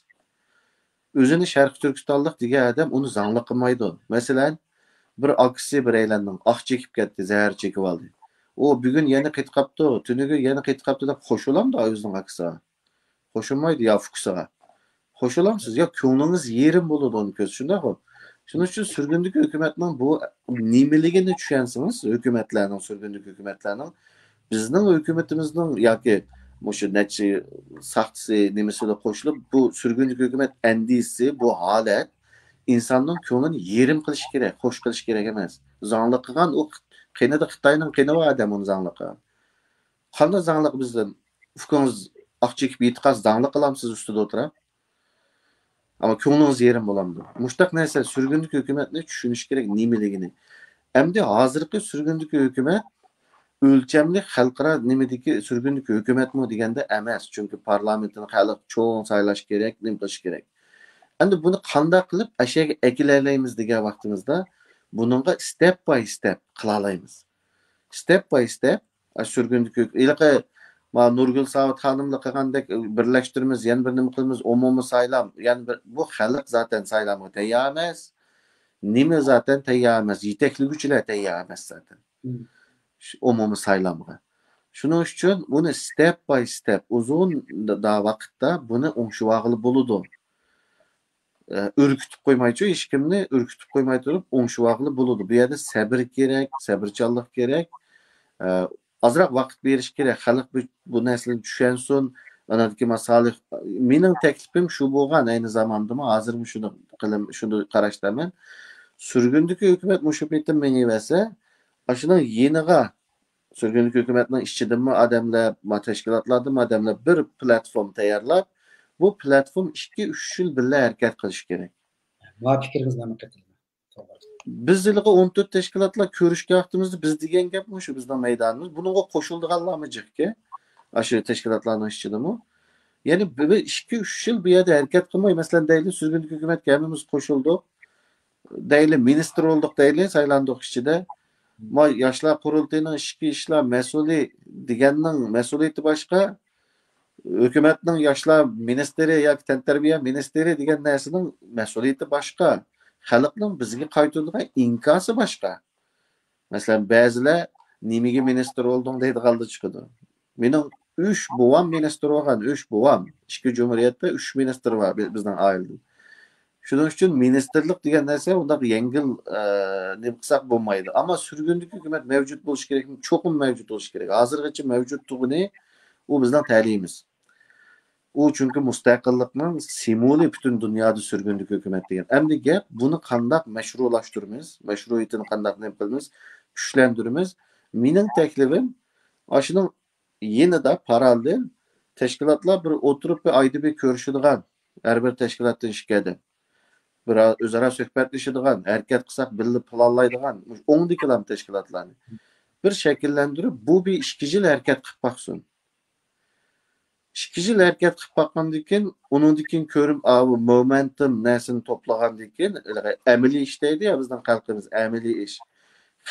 ئۆزىنى شەرقىي تۈركىستانلىق دېگەن ئادەم ئۇنى زاڭلىق قىلمايدۇ. مەسىلەن، بىر ئاكىسى بىرەيلەننىڭ ئاق چېكىپ كەتتى، زەھەر چېكىپ ئالدى. ئۇ بۈگۈن يەنە قېتىپ قاپتۇ، تۈنۈگۈن يەنە قېتىپ قاپتۇ دەپ خوش بولامدۇ ئۆزىنىڭ ئاكىسىغا؟ خوش بولمايدۇ يا ئۇكىسىغا. خوش بولامسىز؟ يا كۆڭلىڭىز يېرىم بولىدۇ ئۇنى كۆرسە، شۇنداققۇ؟ شۇنىڭ ئۈچۈن سۈرگۈندىكى ھۆكۈمەتنىڭ بۇ نېمىلىكىنى چۈشەنسىڭىز، ھۆكۈمەتلەرنىڭ، سۈرگۈندىكى ھۆكۈمەتلەرنىڭ، بىزنىڭ ھۆكۈمىتىمىزنىڭ ياكى مۇشۇ نەچچە ساختىسى، نېمىسىلا قوشۇلۇپ، بۇ سۈرگۈندىكى ھۆكۈمەت ئەندىزىسى، بۇ ھالەت ئىنساننىڭ كۆڭلىنى يېرىم قىلىش كېرەك، خوش قىلىش كېرەك ئەمەس. زاڭلىق قىلغان ئۇ قېنىدا خىتاينىڭ قېنى بار ئادەم ئۇنى زاڭلىق قىلغان. قانداق زاڭلىق بىزدىن؟ ئۇكىڭىز ئاق چېكىپ يېتىپ قالسا زاڭلىق قىلامسىز ئۈستىدە ئولتۇرۇپ؟ ئەمما كۆڭلىڭىز يېرىم بولامدۇ؟ مۇشتاق نەرسە سۈرگۈندىكى ھۆكۈمەتنى چۈشىنىش كېرەك، نېمىلىكىنى. ئەمدى ھازىرقى سۈرگۈندىكى ھۆكۈمەت ئۆلچەملىك خەلقئارا نېمىدىكى سۈرگۈندىكى ھۆكۈمەتمۇ دېگەندە ئەمەس. چۈنكى پارلامېنتنى خەلق چوڭ سايلاش كېرەك، نېمە قىلىش كېرەك. ئەمدى بۇنى قانداق قىلىپ ئەشەگە ئەكېلەلەيمىز دېگەن ۋاقتىمىزدا بۇنىڭغا step by step قىلالايمىز. Step by step، ئە، سۈرگۈندىكى ھېلىقى ما نۇرگۈل ساۋۇت خانىملا قىلغاندەك بىرلەشتۈرىمىز، يەنە بىر نېمە قىلىمىز، ئومۇمىي سايلام، يەنە بىر، بۇ خەلق زاتەن سايلامغا تەييار ئەمەس. نېمە زاتەن تەييار ئەمەس، يېتەكلىگۈچىلەر تەييار ئەمەس زاتەن. مم. شۇ ئومۇمىي سايلامغا. شۇنىڭ ئۈچۈن بۇنى step by step، ئۇزۇن دا-، دا ۋاقىتتا بۇنى ئوڭشىۋالغىلى بولىدۇ. ئە، ئۈركۈتۈپ قويمايچۇ، ھېچكىمنى ئۈركۈتۈپ قويماي تۇرۇپ ئوڭشىۋالغىلى بولىدۇ. بۇ يەردە سەبرى كېرەك، سەبرچانلىق كېرەك. ئە، ئازراق ۋاقىت بېرىش كېرەك. خەلق بۇ، بۇ نەرسىلەرنى چۈشەنسۇن. ئاندىن كېيىن سالىھ، مېنىڭ تەكلىپىم شۇ بولغان، ئەينى زاماندىمۇ، ھازىرمۇ شۇنى قىلىم-، شۇنى قاراشتىمەن. سۈرگۈندىكى ھۆكۈمەت مۇشۇ پېتى مېڭىۋەرسە، ئاشۇنىڭ يېنىغا سۈرگۈندىكى ھۆكۈمەتنىڭ ئىچىدىنمۇ ئادەملەر، ما تەشكىلاتلاردىنمۇ ئادەملەر بىر پلاتفورما تەييارلاپ، بۇ پلاتفورما ئىككى، ئۈچ يىل بىللە ھەرىكەت قىلىشى كېرەك. ما پىكرىڭىزنى ئەمەل قىلىمەن. بىز ھېلىقى ئون تۆت تەشكىلاتلار كۆرۈشكەن ۋاقتىمىزدا بىز دېگەن گەپمۇ شۇ بىزنىڭ مەيدانىمىز. بۇنىڭغا قوشۇلىدىغانلارمۇ جىقكى، ئاشۇ تەشكىلاتلارنىڭ ئىچىدىمۇ. يەنى بىر، بىر ئىككى، ئۈچ يىل بۇ يەردە ھەرىكەت قىلماي، مەسىلەن، دەيلى، سۈرگۈندىكى ھۆكۈمەتكە ھەممىمىز قوشۇلدۇق. دەيلى، مىنىستىر بولدۇق دەيلى، سايلاندۇق ئىچىدە. ما ياشلار قۇرۇلتىيىنىڭ ئىچكى ئىشلار مەسئۇلى دېگەننىڭ مەسئۇلىيىتى باشقا، ھۆكۈمەتنىڭ ياشلار مىنىستىرى ياكى تەنتەربىيە مىنىستىرى دېگەن نەرسىنىڭ مەسئۇلىيىتى باشقا، خەلقنىڭ بىزگە قايتۇرىدىغان ئىنكاسى باشقا. مەسىلەن، بەزىلەر نېمىگە مىنىستىر بولدۇڭ دەيدىغانلار چىقىدۇ. مېنىڭ ئۈچ بوۋام مىنىستىر بولغان، ئۈچ بوۋام. ئىككى جۇمھۇرىيەتتە ئۈچ مىنىستىر بار بىزنىڭ ئائىلىدە. شۇنىڭ ئۈچۈن مىنىستىرلىق دېگەن نەرسە ئۇنداق يەڭگىل، ئە، نېمە قىلساق بولمايدۇ. ئەمما سۈرگۈندىكى ھۆكۈمەت مەۋجۇت بولۇشى كېرەكمۇ؟ چوقۇم مەۋجۇت بولۇشى كېرەك. ھازىرغىچە مەۋجۇتلۇقىنى ئۇ بىزنىڭ تەلىيىمىز. ئۇ چۈنكى مۇستەقىللىقنىڭ سىمۋولى پۈتۈن دۇنيادا سۈرگۈندىكى ھۆكۈمەت دېگەن. ئەمدى گەپ بۇنى قانداق مەشرۇلاشتۇرىمىز، مەشرۇئىيىتىنى قانداق نېمە قىلىمىز، كۈچلەندۈرىمىز. مېنىڭ تەكلىپىم ئاشۇنىڭ يېنىدا پاراللېل تەشكىلاتلار بىر ئولتۇرۇپ بىر ئايدا بىر كۆرۈشىدىغان، ھەر بىر تەشكىلاتتىن ئىككى ئادەم. بىر ئۆزئارا سۆھبەتلىشىدىغان، ھەرىكەت قىلساق بىللە پىلانلايدىغان، مۇشۇ ئوڭدىكىلام تەشكىلاتلارنى بىر شەكىللەندۈرۈپ، بۇ بىر ئىككى يىل ھەرىكەت قىلىپ باقسۇن. ئىككى يىل ھەرىكەت قىلىپ باققاندىن كېيىن، ئۇنىڭدىن كېيىن كۆرۈپ، ئا، بۇ مومېنتۇم نەرسىنى توپلىغاندىن كېيىن، ئەمەلىي ئىش دەيدۇ يا بىزنىڭ خەلقىمىز، ئەمەلىي ئىش.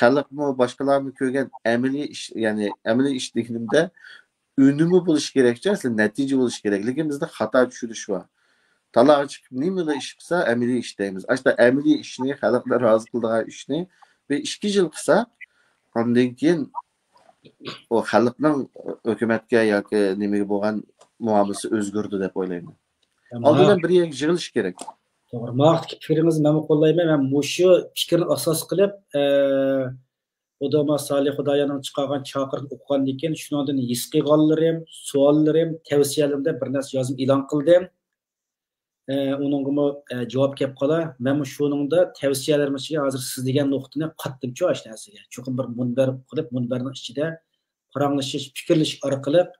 خەلقمۇ، باشقىلارمۇ كۆرگەن ئەمەلىي ئىش، يەنى ئەمەلىي ئىش دېگىنىمدە، ئۈنۈمى بولۇشى كېرەكچۇ، ئەسلى نەتىجە بولۇشى كېرەك. لېكىن بىزدە خاتا چۈشىنىش بار. تالاغا چىقىپ نېمىلا ئىش قىلسا، ئەمەلىي ئىش دەيمىز. ئاشۇنداق ئەمەلىي ئىشنى، خەلقنى رازى قىلىدىغان ئىشنى بىر ئىككى يىل قىلساق، ئاندىن كېيىن ئۇ خەلقنىڭ ھۆكۈمەتكە ياكى نېمىگە بولغان مۇئامىلىسى ئۆزگىرىدۇ دەپ ئويلايمەن. ئالدى بىلەن بىر يەرگە يىغىلىش كېرەك. توغرا. ماۋاقتىكى پىكرىڭىزنى مەنمۇ قوللايمەن. مەن مۇشۇ پىكىرنى ئاساس قىلىپ، ئە، ئۇدۇما سالىھ خۇدايارنىڭ چىقارغان چاقىرىقىنى ئوقۇغاندىن كېيىن، شۇنىڭدىن ھېس قىلغانلىرىم، سوئاللىرىم، تەۋسىيەلىرىمدە بىر نەرسە يازما ئېلان قىلدىم. ئە، ئۇنىڭغىمۇ، ئە، جاۋاب كەپ قالار. مەنمۇ شۇنىڭدا تەۋسىيەلىرىم ئىچىگە ھازىر سىز دېگەن نۇقتىنى قاتتىمچۇ ئاشۇ نەرسىگە. چوقۇم بىر مۇنبەر قىلىپ، مۇنبەرنىڭ ئىچىدە پاراڭلىشىش، پىكىرلىشىش ئارقىلىق،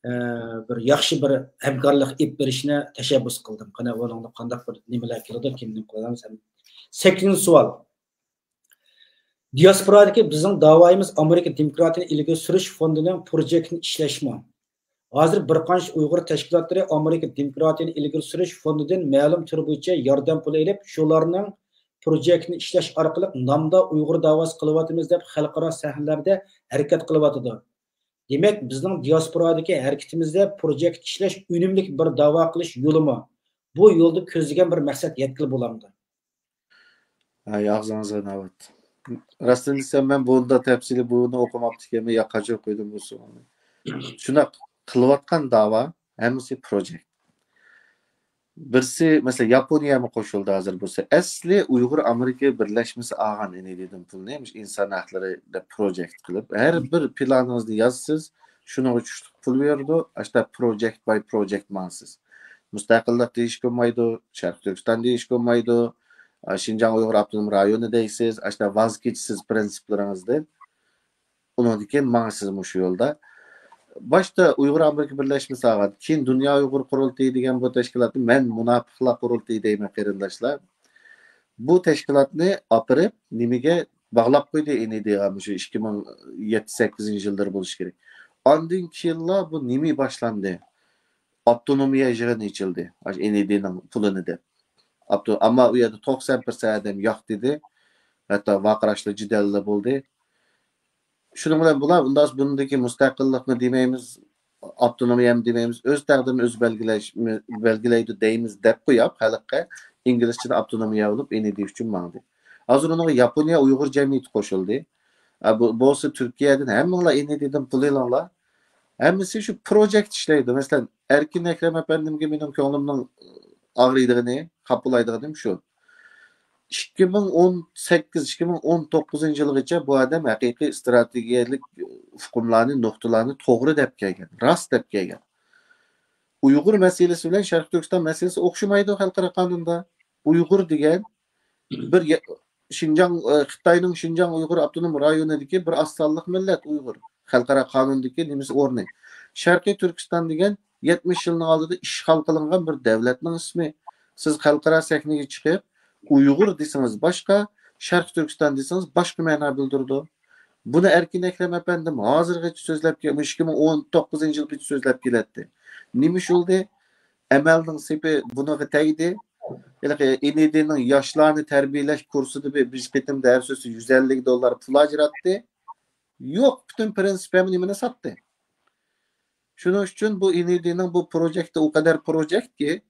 ئە، بىر ياخشى بىر ھەمكارلىق ئېلىپ بېرىشنى تەشەببۇس قىلدىم. قېنى، ئۇنىڭدا قانداق بىر نېمىلەر كېلىدۇ، كىمدىن قىلىمىز؟ ھەم سەككىزىنچى سوئال. دىياسپورادىكى بىزنىڭ داۋايىمىز ئامېرىكا دېموكراتىيىنى ئىلگىرى سۈرۈش فوندىنىڭ پروجېكتىنى ئىشلەشمۇ؟ ھازىر بىر قانچە ئۇيغۇر تەشكىلاتلىرى ئامېرىكا دېموكراتىيىنى ئىلگىرى سۈرۈش فوندىدىن مەلۇم تۈر بويىچە ياردەم پۇلى ئېلىپ، شۇلارنىڭ پروجېكتىنى ئىشلەش ئارقىلىق نامدا ئۇيغۇر داۋاسى قىلىۋاتىمىز دەپ خەلقئارا سەھنىلەردە ھەرىكەت قىلىۋاتىدۇ. دېمەك، بىزنىڭ دىياسپورادىكى ھەرىكىتىمىزدە پروجېكت ئىشلەش ئۈنۈملۈك بىر داۋا قىلىش يولىمۇ؟ بۇ يولدا كۆزلىگەن بىر مەقسەت يەتكىلى بولامدۇ؟ ھەي، ئاغزىڭىزغا ناۋات. راستىنى دېسەم، مەن بۇندا تەپسىلىي بۇنى ئوقۇماپتىكەنمەن، يا قاچۇرۇپ قويدۇم بۇ سوئالنى. شۇنداق، قىلىۋاتقان داۋا ھەممىسى پروجېكت. بىرسى، مەسىلەن، ياپونىيەمۇ قوشۇلدى ھازىر بولسا. ئەسلى ئۇيغۇر ئامېرىكا بىرلەشمىسى ئالغان ئېنىدىدىن پۇلنى، مۇشۇ ئىنسان ھەقلىرى دەپ پروجېكت قىلىپ، ھەر بىر پىلانىڭىزنى يازىسىز، شۇنىڭغا چۈشلۈك پۇل بېرىدۇ، ئاشتا پروجېكت باي پروجېكت ماڭىسىز. مۇستەقىللىق دېيىشكە بولمايدۇ، شەرقىي تۈركىستان دېيىشكە بولمايدۇ، شىنجاڭ ئۇيغۇر ئاپتونوم رايونى دەيسىز، ئاشتا ۋاز كېچىسىز پرىنسىپلىرىڭىزدىن. ئۇنىڭدىن كېيىن ماڭىسىز مۇشۇ يولدا. باشتا ئۇيغۇر ئامېرىكا بىرلەشمىسى ئالغان، كېيىن دۇنيا ئۇيغۇر قۇرۇلتىيى دېگەن بۇ تەشكىلاتنى مەن مۇناپىقلار قۇرۇلتىيى دەيمەن، قېرىنداشلار. بۇ تەشكىلاتنى ئاپىرىپ، نېمىگە باغلاپ قويدى، ئېنىدىغا مۇشۇ ئىككى مىڭ يەتتە سەككىزىنچى يىللىرى بولۇشى كېرەك. ئاندىن كېيىنلا بۇ نېمە باشلاندى؟ ئاپتونومىيە يىغىنى ئېچىلدى، ئېنىدىنىڭ پۇلىنى دەپ. ئاپتو-، ئەمما ئۇ يەردە توقسان پىرسەنت ئادەم ياق دېدى. ھەتتا ۋارقىراشلار، جېدەللەر بولدى. شۇنىڭ بىلەن بۇلار ئۇنداق بۇندىكى مۇستەقىللىقنى دېمەيمىز، ئاپتونومىيەمۇ دېمەيمىز، ئۆز تەقدىرىنى ئۆزى بەلگىلەش، بەلگىلەيدۇ دەيمىز دەپ قويۇپ، خەلققە ئىنگلىزچىدە ئاپتونومىيە بولۇپ، ئېنىدى ئۈچۈن ماڭدى. ھازىر ئۇنىڭغا ياپونىيە ئۇيغۇر جەمئىيىتى قوشۇلدى. ئە، بۇ، بولسا تۈركىيەدىن ھەممىڭلار ئېنىدىدىن پۇل ئېلىڭلار. ھەممىسى شۇ پروجېكت ئىشلەيدۇ. مەسىلەن، ئەركىن ئەكرەم ئەپەندىمگە مېنىڭ كۆڭلۈمنىڭ ئاغرىيدىغىنى، خاپىلايدىغىنىم شۇ. ئىككى مىڭ ئون سەككىز، ئىككى مىڭ ئون توققۇزىنچى يىلغىچە بۇ ئادەم ھەقىقىي ئىستراتېگىيەلىك ئۇقۇملارنى، نۇقتىلارنى توغرا دەپ كەلگەن، راست دەپ كەلگەن. ئۇيغۇر مەسىلىسى بىلەن شەرقىي تۈركىستان مەسىلىسى ئوخشىمايدۇ خەلقئارا قانۇندا. ئۇيغۇر دېگەن بىر يە-، شىنجاڭ، ئە، خىتاينىڭ شىنجاڭ ئۇيغۇر ئاپتونوم رايونىدىكى بىر ئاز سانلىق مىللەت ئۇيغۇر. خەلقئارا قانۇندىكى نېمىسى ئورنى. شەرقىي تۈركىستان دېگەن يەتمىش يىلنىڭ ئالدىدا ئىشغال قىلىنغان بىر دەۋلەتنىڭ ئىسمى. سىز خەلقئارا سەھنىگە چىقىپ، ئۇيغۇر دېسىڭىز باشقا، شەرقىي تۈركىستان دېسىڭىز باشقا مەنا بىلدۈرىدۇ. بۇنى ئەركىن ئەكرەم ئەپەندىم ھازىرغىچە سۆزلەپ كەل-، مۇشۇ ئىككى مىڭ ئون توققۇزىنچى يىلغىچە سۆزلەپ كېلەتتى. نېمە ئىش بولدى؟ ئەمەلنىڭ سېپى بۇنىڭغا تەگدى. ھېلىقى ئېنىدىنىڭ ياشلارنى تەربىيەلەش كۇرسىدا بىر، بىر قېتىمدا ھەر سۆزى يۈز ئەللىك دوللار پۇل ئاجراتتى. يوق، پۈتۈن پرىنسىپ ھەممە نېمىنى ساتتى. شۇنىڭ ئۈچۈن بۇ ئېنىدىنىڭ بۇ پروجېكتى ئۇ قەدەر پروجېكتكى،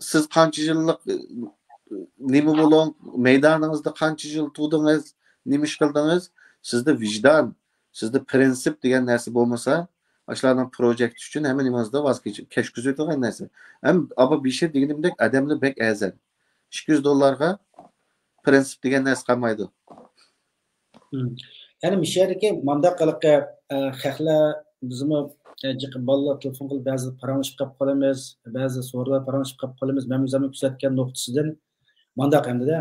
سىز قانچە يىللىق، ئى، نېمە بولۇڭ، مەيدانىڭىزدا قانچە يىل تۇردىڭىز، نېمە ئىش قىلدىڭىز، سىزدە ۋىجدان، سىزدە پرىنسىپ دېگەن نەرسە بولمىسا، ئاشۇلارنىڭ پروجېكتى ئۈچۈن ھەممە نېمىڭىزدىن ۋاز كېچىپ، كەچكۈزۈۋېتىدىغان نەرسە. ھەم ئابا بىشىر دېگىنىمدەك ئادەملەر بەك ئەرزان. ئىككى يۈز دوللارغا پرىنسىپ دېگەن نەرسە قالمايدۇ. مم. يەنى مۇشۇ يەردىكى مانداق ھېلىقى، ئە، خەقلەر بىزمۇ، ئە، جىق بالىلار تېلېفون قىلىپ بەزى پاراڭلىشىپ قېلىپ قالىمىز، بەزى سورۇنلار پاراڭلىشىپ قېلىپ قالىمىز. مەن ئۆزۈمنىڭ كۆزەتكەن نۇقتىسىدىن مانداق ئەمدىدە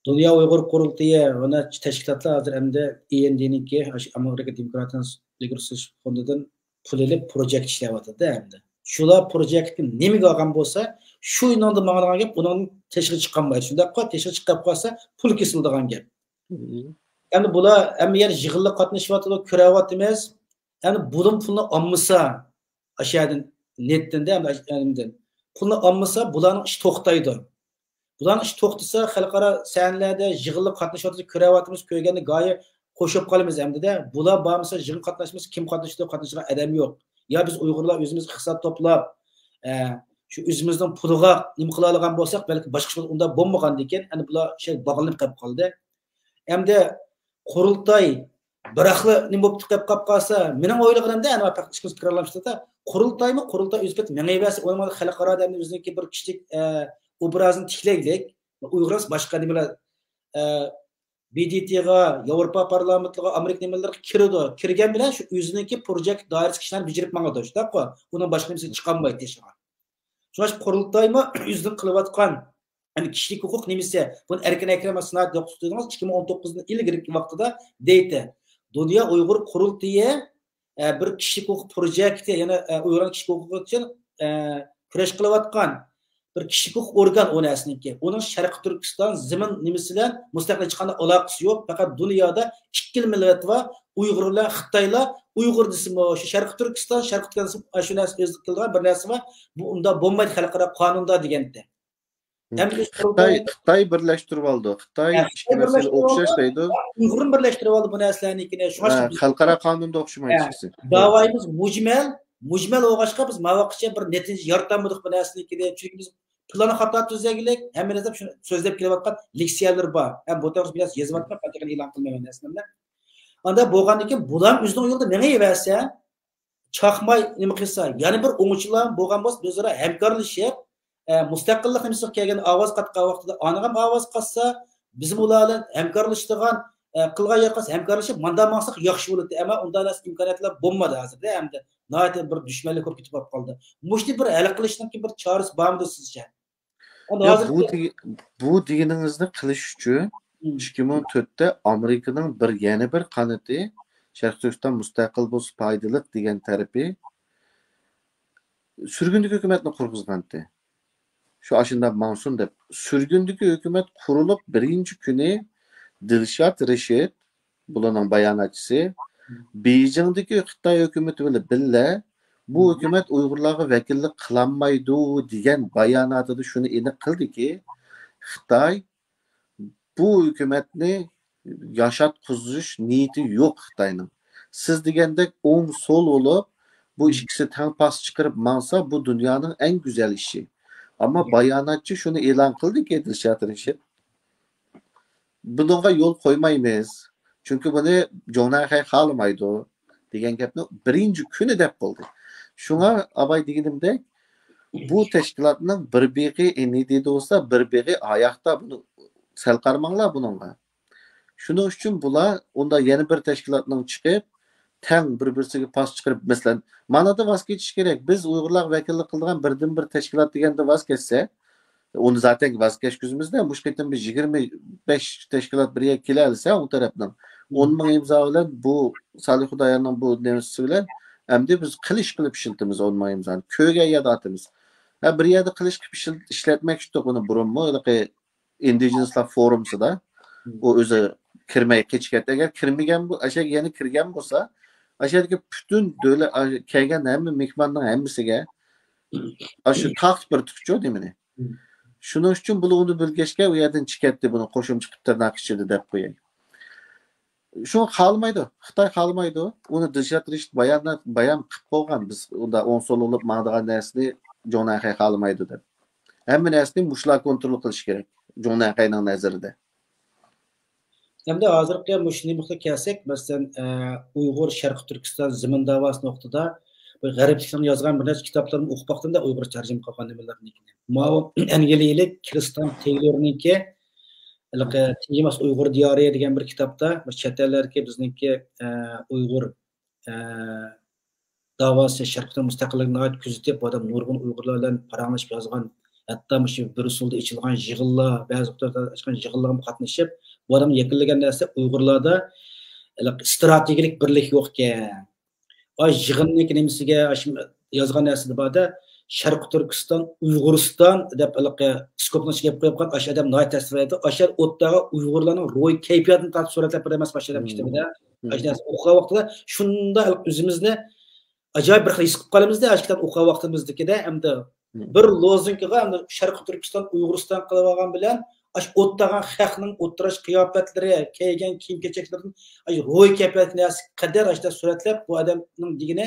دۇنيا ئۇيغۇر قۇرۇلتىيى ۋە نەچچە تەشكىلاتلار ھازىر ئەمدى ئېنىدىنىڭكى، ئاشۇ ئامېرىكا دېموكراتىيىسى ئىلگىرى سۈرۈش فوندىدىن پۇل ئېلىپ پروجېكت ئىشلەۋاتىدۇ ئەمدى. شۇلار پروجېكتنى نېمىگە ئالغان بولسا، شۇ يېنىڭدا ماڭىدىغان گەپ، ئۇنىڭدىن تېشىغا چىقالمايدۇ. شۇنداققۇ؟ تېشىغا چىقىپ قالسا، پۇل كېسىلىدىغان گەپ. مم. ئەمدى بۇلار ھەممە يەر يىغىنلارغا قاتنىشىۋاتىدۇ، كۆرۈۋاتىمىز. ئەمدى بۇلۇم پۇلنى ئالمىسا، ئاشۇ يەردىن نېتتىن دە، ئەمدى ئاشۇ يەردىن پۇلنى ئالمىسا، بۇلارنىڭ ئىشى توختايدۇ. بۇلارنىڭ ئىشى توختىسا، خەلقئارا سەھنىلەردە يىغىنلارغا قاتنىشىۋاتىمىز، كۆرۈۋاتىمىز، كۆرگەندە گايى قوشۇپ قالىمىز ئەمدىدە. بۇلار بارمىسا، يىغىن قاتناشمىسا، كىم قاتنىشىدۇ؟ قاتنىشىدىغان ئادەم يوق. يا بىز ئۇيغۇرلار ئۆزىمىز ئىقتىساد توپلاپ، ئە، شۇ ئۆزىمىزنىڭ پۇلىغا نېمە قىلالىغان بولساق، بەلكى باشقىچە بولىدۇ. ئۇنداق بولمىغاندىكىن، ئەنە بۇلار شۇ باغلىنىپ قېلىپ قالدى. ئەمدى قۇرۇلتاي بىراقلا نېمە بولۇپ تۇتۇپ قاپ قالسا، مېنىڭ ئويلىغىنىمدا، ئەنە پەقەت ئىككىمىز پىكىر ئالماشتۇردۇق. قۇرۇلتايمۇ، قۇرۇلتاي ئۆزگەرتىپ مېڭىۋەرسە، ئۇنىڭ خەلقئارادا ئەمدى ئۆزىنىڭكى بىر كىشىلىك، ئە، ئوبرازىنى تىكلەيلىك. ئۇيغۇر ئەمەس، باشقا نېمىلەر، ئە، بې دې تېغا، ياۋروپا پارلامېنتىغا، ئامېرىكا نېمىلىرىغا كىرىدۇ. كىرگەن بىلەن شۇ ئۆزىنىڭكى پروجېكت دائىرىسىدىكى ئىشلارنى بېجىرىپ ماڭىدۇ، شۇنداققۇ؟ ئۇنىڭ باشقا نېمىسى چىقالمايدۇ تېشىغا. شۇڭا قۇرۇلتايمۇ ئۆزىنىڭ قىلىۋاتقان، يەنى كىشىلىك ھوقۇق نېمىسى، بۇنى ئەركىن ئەكرەم سىنائەت دوختۇرى دېدىڭىز، ئىككى مىڭ ئون توققۇزدىن ئىلگىرىكى ۋاقتىدا دەيتتى. دۇنيا ئۇيغۇر قۇرۇلتىيى ئە، بىر كىشىلىك ھوقۇق پروجېكتى، يەنى، ئە، ئۇيغۇرلار كىشىلىك ھوقۇقى ئۈچۈن، ئە، كۈرەش قىلىۋاتقان بىر كىشىلىك ھوقۇق ئورگان ئۇ نەرسىنىڭكى. ئۇنىڭ شەرقىي تۈركىستان زېمىن نېمىسى بىلەن مۇستەقىل ھېچقانداق ئالاقىسى يوق. پەقەت دۇنيادا ئىككىلا مىللەت بار، ئۇيغۇر بىلەن خىتايلار. ئۇيغۇر دېسىمۇ، شۇ شەرقىي تۈركىستان، شەرقىي تۈركىستان شۇ نەرسە ئۆزى كېلىدىغان بىر نەرسە بار. بۇ ئۇنداق بولمايدۇ خەلقئارا قانۇندا دېگەنتى. ھىم. ئەمدى بىز خىتاي، قۇرۇلتايدا خىتاي بىرلەشتۈرۈۋالدى. خىتاي ھە، ئىككى خىتاي مەسىلە بىرلەشتۈرۈۋالدى. ئوخشاش دەيدۇ. ئۇيغۇرمۇ بىرلەشتۈرۈۋالدى بۇ نەرسىلەرنىڭكىنى. شۇڭا ھە، شۇ خەلقئارا قانۇندا ئوخشىمايدۇ ھە، ئىككىسى. داۋايىمىز مۇجمەل، مۇجمەل بولغاچقا بىز ماۋاققىچە بىر نەتىجە يارىتالمىدۇق بۇ نەرسىنىڭكىنى. چۈنكى بىز پىلان خاتا تۈزگەنلىك، ھەممە نەرسە شۇ سۆزلەپ كېلىۋاتقان لېكسىيەلىرى بار. ھەم بۇ توغرىسىدا بىر نەرسە يېزىۋاتىمەن، قايتىدىن ئېلان قىلمايمەن نەرسىلەرنى. ئانداق بولغاندىن كېيىن بۇلار ئۆزىنىڭ يولىدا مېڭىۋەرسە، چاقماي نېمە قىلسا، يەنە بىر ئوڭچىلار بولغان بولسا، ئۆزئارا ھەمكارلىشىپ، ئە، مۇستەقىللىق نېمىسىگە كەلگەن ئاۋاز قاتقان ۋاقتىدا ئانىغام ئاۋاز قاتسا، بىزمۇ ئۇلار بىلەن ھەمكارلىشىدىغان، ئە، قىلغان يەر قاتسا ھەمكارلىشىپ، مانداق ماڭساق ياخشى بولاتتى. ئەمما ئۇنداق نەرسە ئىمكانىيەتلەر بولمىدى ھازىردا. ئەمدى ناھايىتى بىر دۈشمەنلىك بولۇپ كېتىپ قالدى. مۇشۇنى بىر ھەل قىلىشنىڭكى بىر چارىسى بارمىدۇ سىزچە؟ ئەمدى ياق، بۇ ھازىرقى دېگە-، بۇ دېگىنىڭىزنى قىلىش ئۈچۈن مم. ئىككى مىڭ تۆتتە ئامېرىكىنىڭ بىر، يەنە بىر قانىتى شەرقىي تۈركىستان مۇستەقىل بولسا پايدىلىق دېگەن تەرىپى سۈرگۈندىكى ھۆكۈمەتنى قۇرغۇزغانتى. شۇ ئاشۇنداق ماڭسۇن دەپ. سۈرگۈندىكى ھۆكۈمەت قۇرۇلۇپ بىرىنچى كۈنى دىلشات رەشىد، بۇلارنىڭ باياناتچىسى، بېيجىڭدىكى خىتاي ھۆكۈمىتى بىلەن بىللە، بۇ ھۆكۈمەت ئۇيغۇرلارغا ۋەكىللىك قىلالمايدۇ دېگەن باياناتىدا شۇنى ئېنىق قىلدىكى، خىتاي بۇ ھۆكۈمەتنى ياشاتقۇزۇش نىيىتى يوق خىتاينىڭ. سىز دېگەندەك ئوڭ سول بولۇپ، بۇ ئىككىسى تەڭ پاس چىقىرىپ ماڭسا، بۇ دۇنيانىڭ ئەڭ گۈزەل ئىشى. ئەمما باياناتچى شۇنى ئېلان قىلدىكى، دىلشات رەشىد، بۇنىڭغا يول قويمايمىز. چۈنكى بۇنى جوڭنەنخەي خالىمايدۇ دېگەن گەپنى بىرىنچى كۈنى دەپ بولدى. شۇڭا ئاباي دېگىنىمدەك، بۇ تەشكىلاتنىڭ بىر بېغى ئېنىدىدا بولسا، بىر بېغى ئاياقتا، بۇنى سەل قارىماڭلار بۇنىڭغا. شۇنىڭ ئۈچۈن بۇلار ئۇندا يەنە بىر تەشكىلاتنىڭ چىقىپ، تەڭ بىر-بىرسىگە پاس چىقىرىپ، مەسىلەن، مانىدا ۋاز كېچىش كېرەك. بىز ئۇيغۇرلارغا ۋەكىللىك قىلىدىغان بىردىنبىر تەشكىلات دېگەندىن ۋاز كەچسە، ئۇنى زاتەن ۋاز كەچكۈزىمىزدە، مۇشۇ قېتىم بىز يىگىرمە بەش تەشكىلات بىر يەرگە كېلەلىسە، ئۇ تەرەپنىڭ ئون مىڭ ئىمزا بىلەن بۇ سالىھ خۇدايارنىڭ بۇ نېمىسى بىلەن ئەمدى بىز قىلىش قىلىپ ئىشلىتىمىز ئون مىڭ ئىمزانى. كۆرگەن يەردە ئاتىمىز. ھە، بىر يەردە قىلىش قىلىپ ئىشلەت-، ئىشلەتمەكچىدۇق ئۇنى بۇرۇنمۇ، ھېلىقى ئىندىجېنىسلار فورۇمسىدا. ئۇ ئۆزى كىرمەي قېچىپ كەتتى. ئەگەر كىرمىگەن بو-، ئاشۇ يەرگە يەنە كىرگەن بولسا، ئاشۇ يەردىكى پۈتۈن دۆلەت، ئاشۇ كەلگەن ھەممە مېھماننىڭ ھەممىسىگە ئاشۇ تارقىتىپ بېرىدۇ-كۇ نېمىنى. شۇنىڭ ئۈچۈن بۇلار ئۇنى بىلگەچكە، ئۇ يەردىن چىقىپ كەتتى، بۇنى قوشۇمچە قىلىپ تىرناق ئىچىدە دەپ قوياي. شۇڭا خالىمايدۇ، خىتاي خالىمايدۇ. ئۇنى دىلشات رەشىت بايانات، بايان قىلىپ قويغان، بىز ئۇندا ئوڭ سول بولۇپ ماڭىدىغان نەرسىنى جوڭنەنخەي خالىمايدۇ دەپ. ھەممە نەرسىنى مۇشۇلار كونترول قىلىشى كېرەك، جوڭنەنخەينىڭ نەزىرىدە. ئەمدى ھازىرقى مۇشۇ نېمىقىغا كەلسەك، مەسىلەن، ئە، ئۇيغۇر شەرقىي تۈركىستان زېمىن داۋاسى نۇقتىدا بىر غەربلىكلەرنىڭ يازغان بىر نەچچە كىتابلىرىنى ئوقۇپ باقتىم-دە، ئۇيغۇرچە تەرجىمە قىلغان نېمىلەرنىڭكىنى. ماۋۇ ئەنگلىيەلىك كىرستىن تېيلورنىڭكى ھېلىقى تىنجىماس ئۇيغۇر دىيارى دېگەن بىر كىتابتا، مۇشۇ چەت ئەللەردىكى بىزنىڭكى، ئە، ئۇيغۇر، ئە، داۋاسى، شەرقىي مۇستەقىللىكنى ناھايىتى كۆزىتىپ، بۇ ئادەم نۇرغۇن ئۇيغۇرلار بىلەن پاراڭلىشىپ يازغان، ھەتتا مۇشۇ بىر ئۇسۇلدا ئېچىلغان يىغىنلار، بەزى ئوتتۇرىدا ئاچقان يىغىنلارغا قاتنىشىپ، بۇ ئادەم يەكۈنلىگەن نەرسە ئۇيغۇرلاردا ھېلىقى ئىستراتېگىيەلىك بىرلىك يوقكەن. ئاي يىغىننىڭكى نېمىسىگە، ئاشۇ يازغان نەرسىدە باردا، شەرقىي تۈركىستان، ئۇيغۇرىستان دەپ ھېلىقى سكوپنىڭ ئىچىگە يەپ قويۇپ قالغان، ئاشۇ ئادەم ناھايىتى تەسىر بەردى. ئاشۇ ئوتتاغا ئۇيغۇرلارنىڭ روھىي كەيپىياتىنى تارتىپ سۈرەتلەپ بېرەمەس، ئاشۇ ئادەم كىتابىدا. ئاشۇ نەرسە ئوقۇغان ۋاقتىدا شۇنداق ھېلىقى ئۆزىمىزنى ئاجايىپ بىر خىل ھېس قىلىپ قالىمىزدە، ئاشۇ كىتاب ئوقۇغان ۋاقتىمىزدىكىدە، ئەمدى بىر لوزۇنكىغا ئەمدى شەرقىي تۈركىستان، ئۇيغۇرىستان قىلىۋالغان بىلەن، ئاشۇ ئوتتاغان خەقنىڭ ئولتۇرۇش قىياپەتلىرى، كىيگەن كىيىم-كېچەكلىرىدىن، ئاشۇ روھىي كەيپىياتى نەرسە قەدەر ئاشۇ سۈرەتلەپ، بۇ ئادەمنىڭ دېگىنى،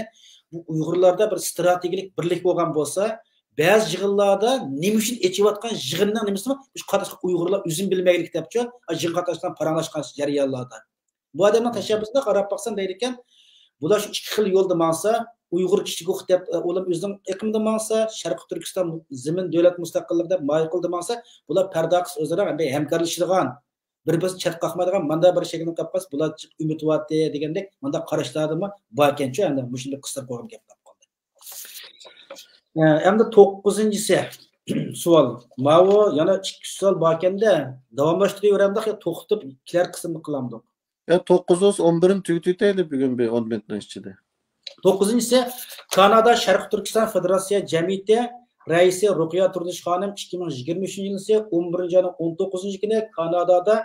بۇ ئۇيغۇرلاردا بىر ئىستراتېگىيەلىك بىرلىك بولغان بولسا، بەزى يىغىنلاردا نېمە ئۈچۈن ئېچىۋاتقان يىغىننىڭ نېمىسىمۇ، مۇشۇ قاتناشقان ئۇيغۇرلار ئۆزىمۇ بىلمەيلىك دەپچۇ، يىغىنغا قاتناشقان، پاراڭلاشقان جەريانلاردا. بۇ ئادەمنىڭ تەشەببۇسىنى قاراپ باقسام دەيدىكەن، بۇلار شۇ ئىككى خىل يولدا ماڭسا، ئۇيغۇر كىشىلىك ھوقۇق دەپ، ئۇلار ئۆزىنىڭ ئېقىمىدا ماڭسا، شەرقىي تۈركىستان زېمىن دۆلەت مۇستەقىللىقى دەپ مايىل قىلدا ماڭسا، بۇلار پەرداقىس ئۆزئارا ھەمكارلىشىدىغان، بىر-بىرسى چەت قاقمايدىغان مانداق بىر شەكىلنى قاپ قالسا، بۇلار ئۈمىد بارتى دېگەندەك مانداق قاراشلاردىمۇ باركەنچۇ، ئەمدى مۇشۇنداق قىستۇرۇپ قويغان گەپ قاپ قالدى. ئە، ئەمدى توققۇزىنچىسى سوئال. ماۋۇ يەنە ئىككى سوئال باركەندە، داۋاملاشتۇرۇۋېرەمدۇق يا توختىتىپ كېلەر قىسىمدا قىلامدۇق؟ يا توققۇز يۈز ئون بىرنى تۈگىتىۋېتەيلى بۈگۈن بىر ئون مىنۇتنىڭ ئىچىدە. توققۇزىنچىسى، كانادا شەرقىي تۈركىستان فېدېراتسىيە جەمئىيىتى رەئىسى رۇقىيە تۇردۇش خانىم ئىككى مىڭ يىگىرمە ئۈچىنچى يىلى ئون بىرىنچى ئاينىڭ ئون توققۇزىنچى كۈنى كانادادا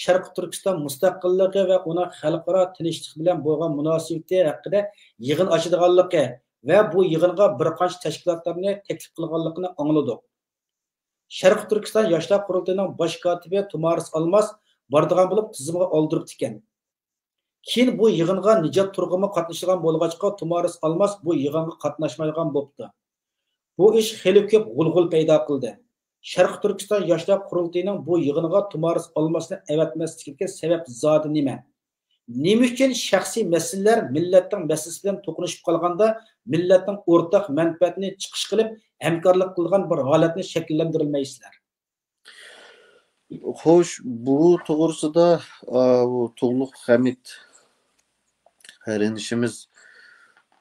شەرقىي تۈركىستان مۇستەقىللىقى ۋە ئۇنىڭ خەلقئارا تىنچلىق بىلەن بولغان مۇناسىۋىتى ھەققىدە يىغىن ئاچىدىغانلىقى ۋە بۇ يىغىنغا بىر قانچە تەشكىلاتلارنى تەكلىپ قىلغانلىقىنى ئاڭلىدۇق. شەرقىي تۈركىستان ياشلار قۇرۇلتىيىنىڭ باش كاتىپى تۇمارىس ئالماس بارىدىغان بولۇپ، تىزىمغا ئالدۇرۇپتىكەن. كېيىن بۇ يىغىنغا نىجات تۇرغۇنمۇ قاتنىشىدىغان بولغاچقا، تۇمارىس ئالماس بۇ يىغىنغا قاتناشمايدىغان بوپتۇ. بۇ ئىش خېلى كۆپ غۇلغۇلا پەيدا قىلدى. شەرقىي تۈركىستان ياشلار قۇرۇلتىيىنىڭ بۇ يىغىنغا تۇمارىس ئالماسنى ئەۋەتمەسلىكىدىكى سەۋەب زادى نېمە؟ نېمە ئۈچۈن شەخسىي مەسىلىلەر مىللەتنىڭ مەسىلىسى بىلەن توقۇنۇشۇپ قالغاندا، مىللەتنىڭ ئورتاق مەنپەئەتىنى چىقىش قىلىپ ھەمكارلىق قىلىدىغان بىر ھالەتنى شەكىللەندۈرەلمەيسىلەر؟ خوش، بۇ توغرىسىدا، ئا، بۇ تۇغلۇق ھەمىد قېرىندىشىمىز،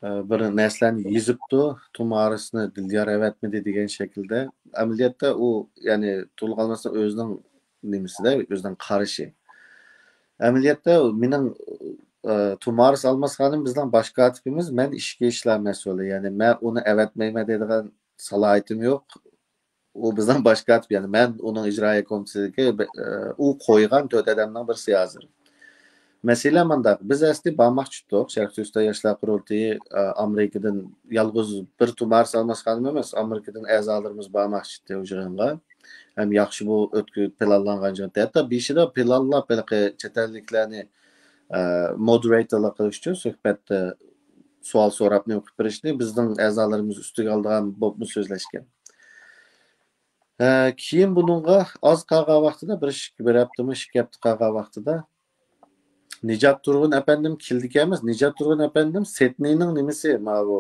ئا، بىر نەرسىلەرنى يېزىپتۇ، تۇمارىسنى دىليار ئەۋەتمىدى دېگەن شەكىلدە. ئەمەلىيەتتە ئۇ، يەنى تۇغلۇق ئالماسنىڭ ئۆزىنىڭ نېمىسىدە، ئۆزىنىڭ قارىشى. ئەمەلىيەتتە مېنىڭ، ئا، تۇمارىس ئالماس خانىم بىزنىڭ باش كاتىپىمىز، مەن ئىچكى ئىشلار مەسئۇلى. يەنى مەن ئۇنى ئەۋەتمەيمەن دەيدىغان سالاھىيىتىم يوق. ئۇ بىزنىڭ باش كاتىپ، يەنى مەن ئۇنىڭ ئىجرائىيە كومىتېتىدىكى، ئۇ قويغان تۆت ئادەمنىڭ بىرسى ھازىر. مەسىلە مۇنداق، بىز ئەسلى بارماقچى ئىدۇق، شەرقىي تۈركىستان ياشلار قۇرۇلتىيى، ئامېرىكىدىن يالغۇز بىر تۇمارىس ئالماس خانىم ئەمەس، ئامېرىكىدىن ئەزالىرىمىز بارماقچى ئىدى ئۇ يىغىنغا. ھەم ياخشى بۇ ئۆتكۈ-، پىلانلانغان يىغىن. ھەتتا بېشىدا پىلانلاپ ھېلىقى چەت ئەللىكلەرنى، ئە، مودېرېتورلۇق قىلىش ئۈچۈن سۆھبەتتە سوئال سوراپ نېمە قىلىپ بېرىشنى بىزنىڭ ئەزالىرىمىز ئۈستىگە ئالىدىغان بولۇپمۇ سۆزلەشكەن. ھە، كېيىن بۇنىڭغا ئاز قالغان ۋاقتىدا، بىر ئىش-، بىر ھەپتىمۇ، ئىككى ھەپتە قالغان ۋاقتىدا نىجات تۇرغۇن ئەپەندىم كېلىدىكەنمىز. نىجات تۇرغۇن ئەپەندىم سېتنىنىڭ نېمىسى، ماۋۇ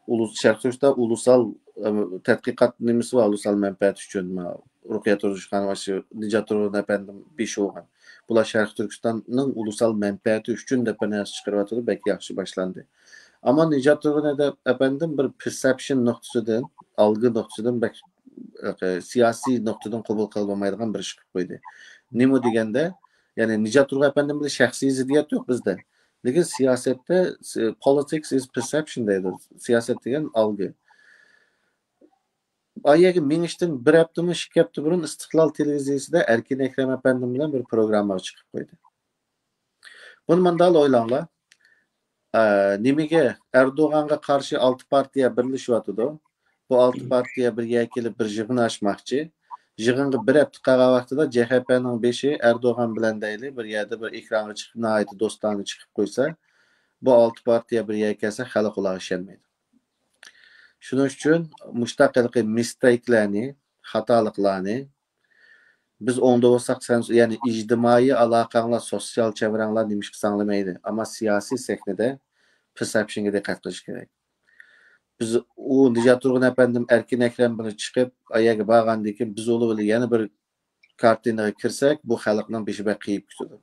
ئۇلۇس-، شەرقىي تۈركىستان ئۇلۇسال، ئە، تەتقىقات نېمىسى بار، ئۇلۇسال مەنپەئەت ئۈچۈن، ماۋۇ رۇقىيە تۇردۇش خانىم، شۇ نىجات تۇرغۇن ئەپەندىم بېشى بولغان. بۇلار شەرقىي تۈركىستاننىڭ ئۇلۇسال مەنپەئەتى ئۈچۈن دەپ بىر نەرسە چىقىرىۋاتىدۇ، بەك ياخشى باشلاندى. ئەمما نىجات تۇرغۇن ئەدە-، ئەپەندىم بىر پېرسېپشن نۇقتىسىدىن، ئالگى نۇقتىسىدىن بەك، ئە، سىياسىي نۇقتىدىن قوبۇل قىلىنمايدىغان بىر ئىش قىلىپ قويدى. نېمە دېگەندە، يەنى نىجات تۇرغۇن ئەپەندىم بىلەن شەخسىي زىددىيەت يوق بىزدە. لېكىن سىياسەتتە، س-، politics is perception دەيدۇ. سىياسەت دېگەن ئالگى. ئايەگە مېڭىشتىن بىر ھەپتىمۇ، ئىككى ھەپتە بۇرۇن ئىستىقلال تېلېۋىزىيەسىدە ئەركىن ئەكرەم ئەپەندىم بىلەن بىر پروگراممىغا چىقىپ قويدى. بۇنى مۇنداق ئويلاڭلار. ئە، نېمىگە ئەردوغانغا قارشى ئالتە پارتىيە بىرلىشىۋاتىدۇ؟ بۇ ئالتە پارتىيە بىر يەرگە كېلىپ بىر يىغىن ئاچماقچى. يىغىنغا بىر ھەپتە قالغان ۋاقتىدا جەھەپەنىڭ بېشى ئەردوغان بىلەن دەيلى بىر يەردە بىر ئېكرانغا چىقىپ، ناھايىتى دوستانە چىقىپ قويسا، بۇ ئالتە پارتىيە بىر يەرگە كەلسە، خەلق ئۇلارغا ئىشەنمەيدۇ. شۇنىڭ ئۈچۈن مۇشۇنداق ھېلىقى مىستەيكلەرنى، خاتالىقلارنى بىز ئوڭدا بولساق، سەن، يەنى ئىجتىمائىي ئالاقەڭلار، سوتسىيال چەۋرەڭلار نېمىشقا ساڭلىمايدۇ؟ ئەمما سىياسىي سەھنىدە پېرسېپشنغا دىققەت قىلىش كېرەك. بىز ئۇ نىجات تۇرغۇن ئەپەندىم، ئەركىن ئەكرەم بىلەن چىقىپ، ئايەرگە بارغاندىن كېيىن، بىز ئۇلار بىلەن يەنە بىر كارتىنىغا كىرسەك، بۇ خەلقنىڭ بېشى بەك قېيىپ كېتىدۇ.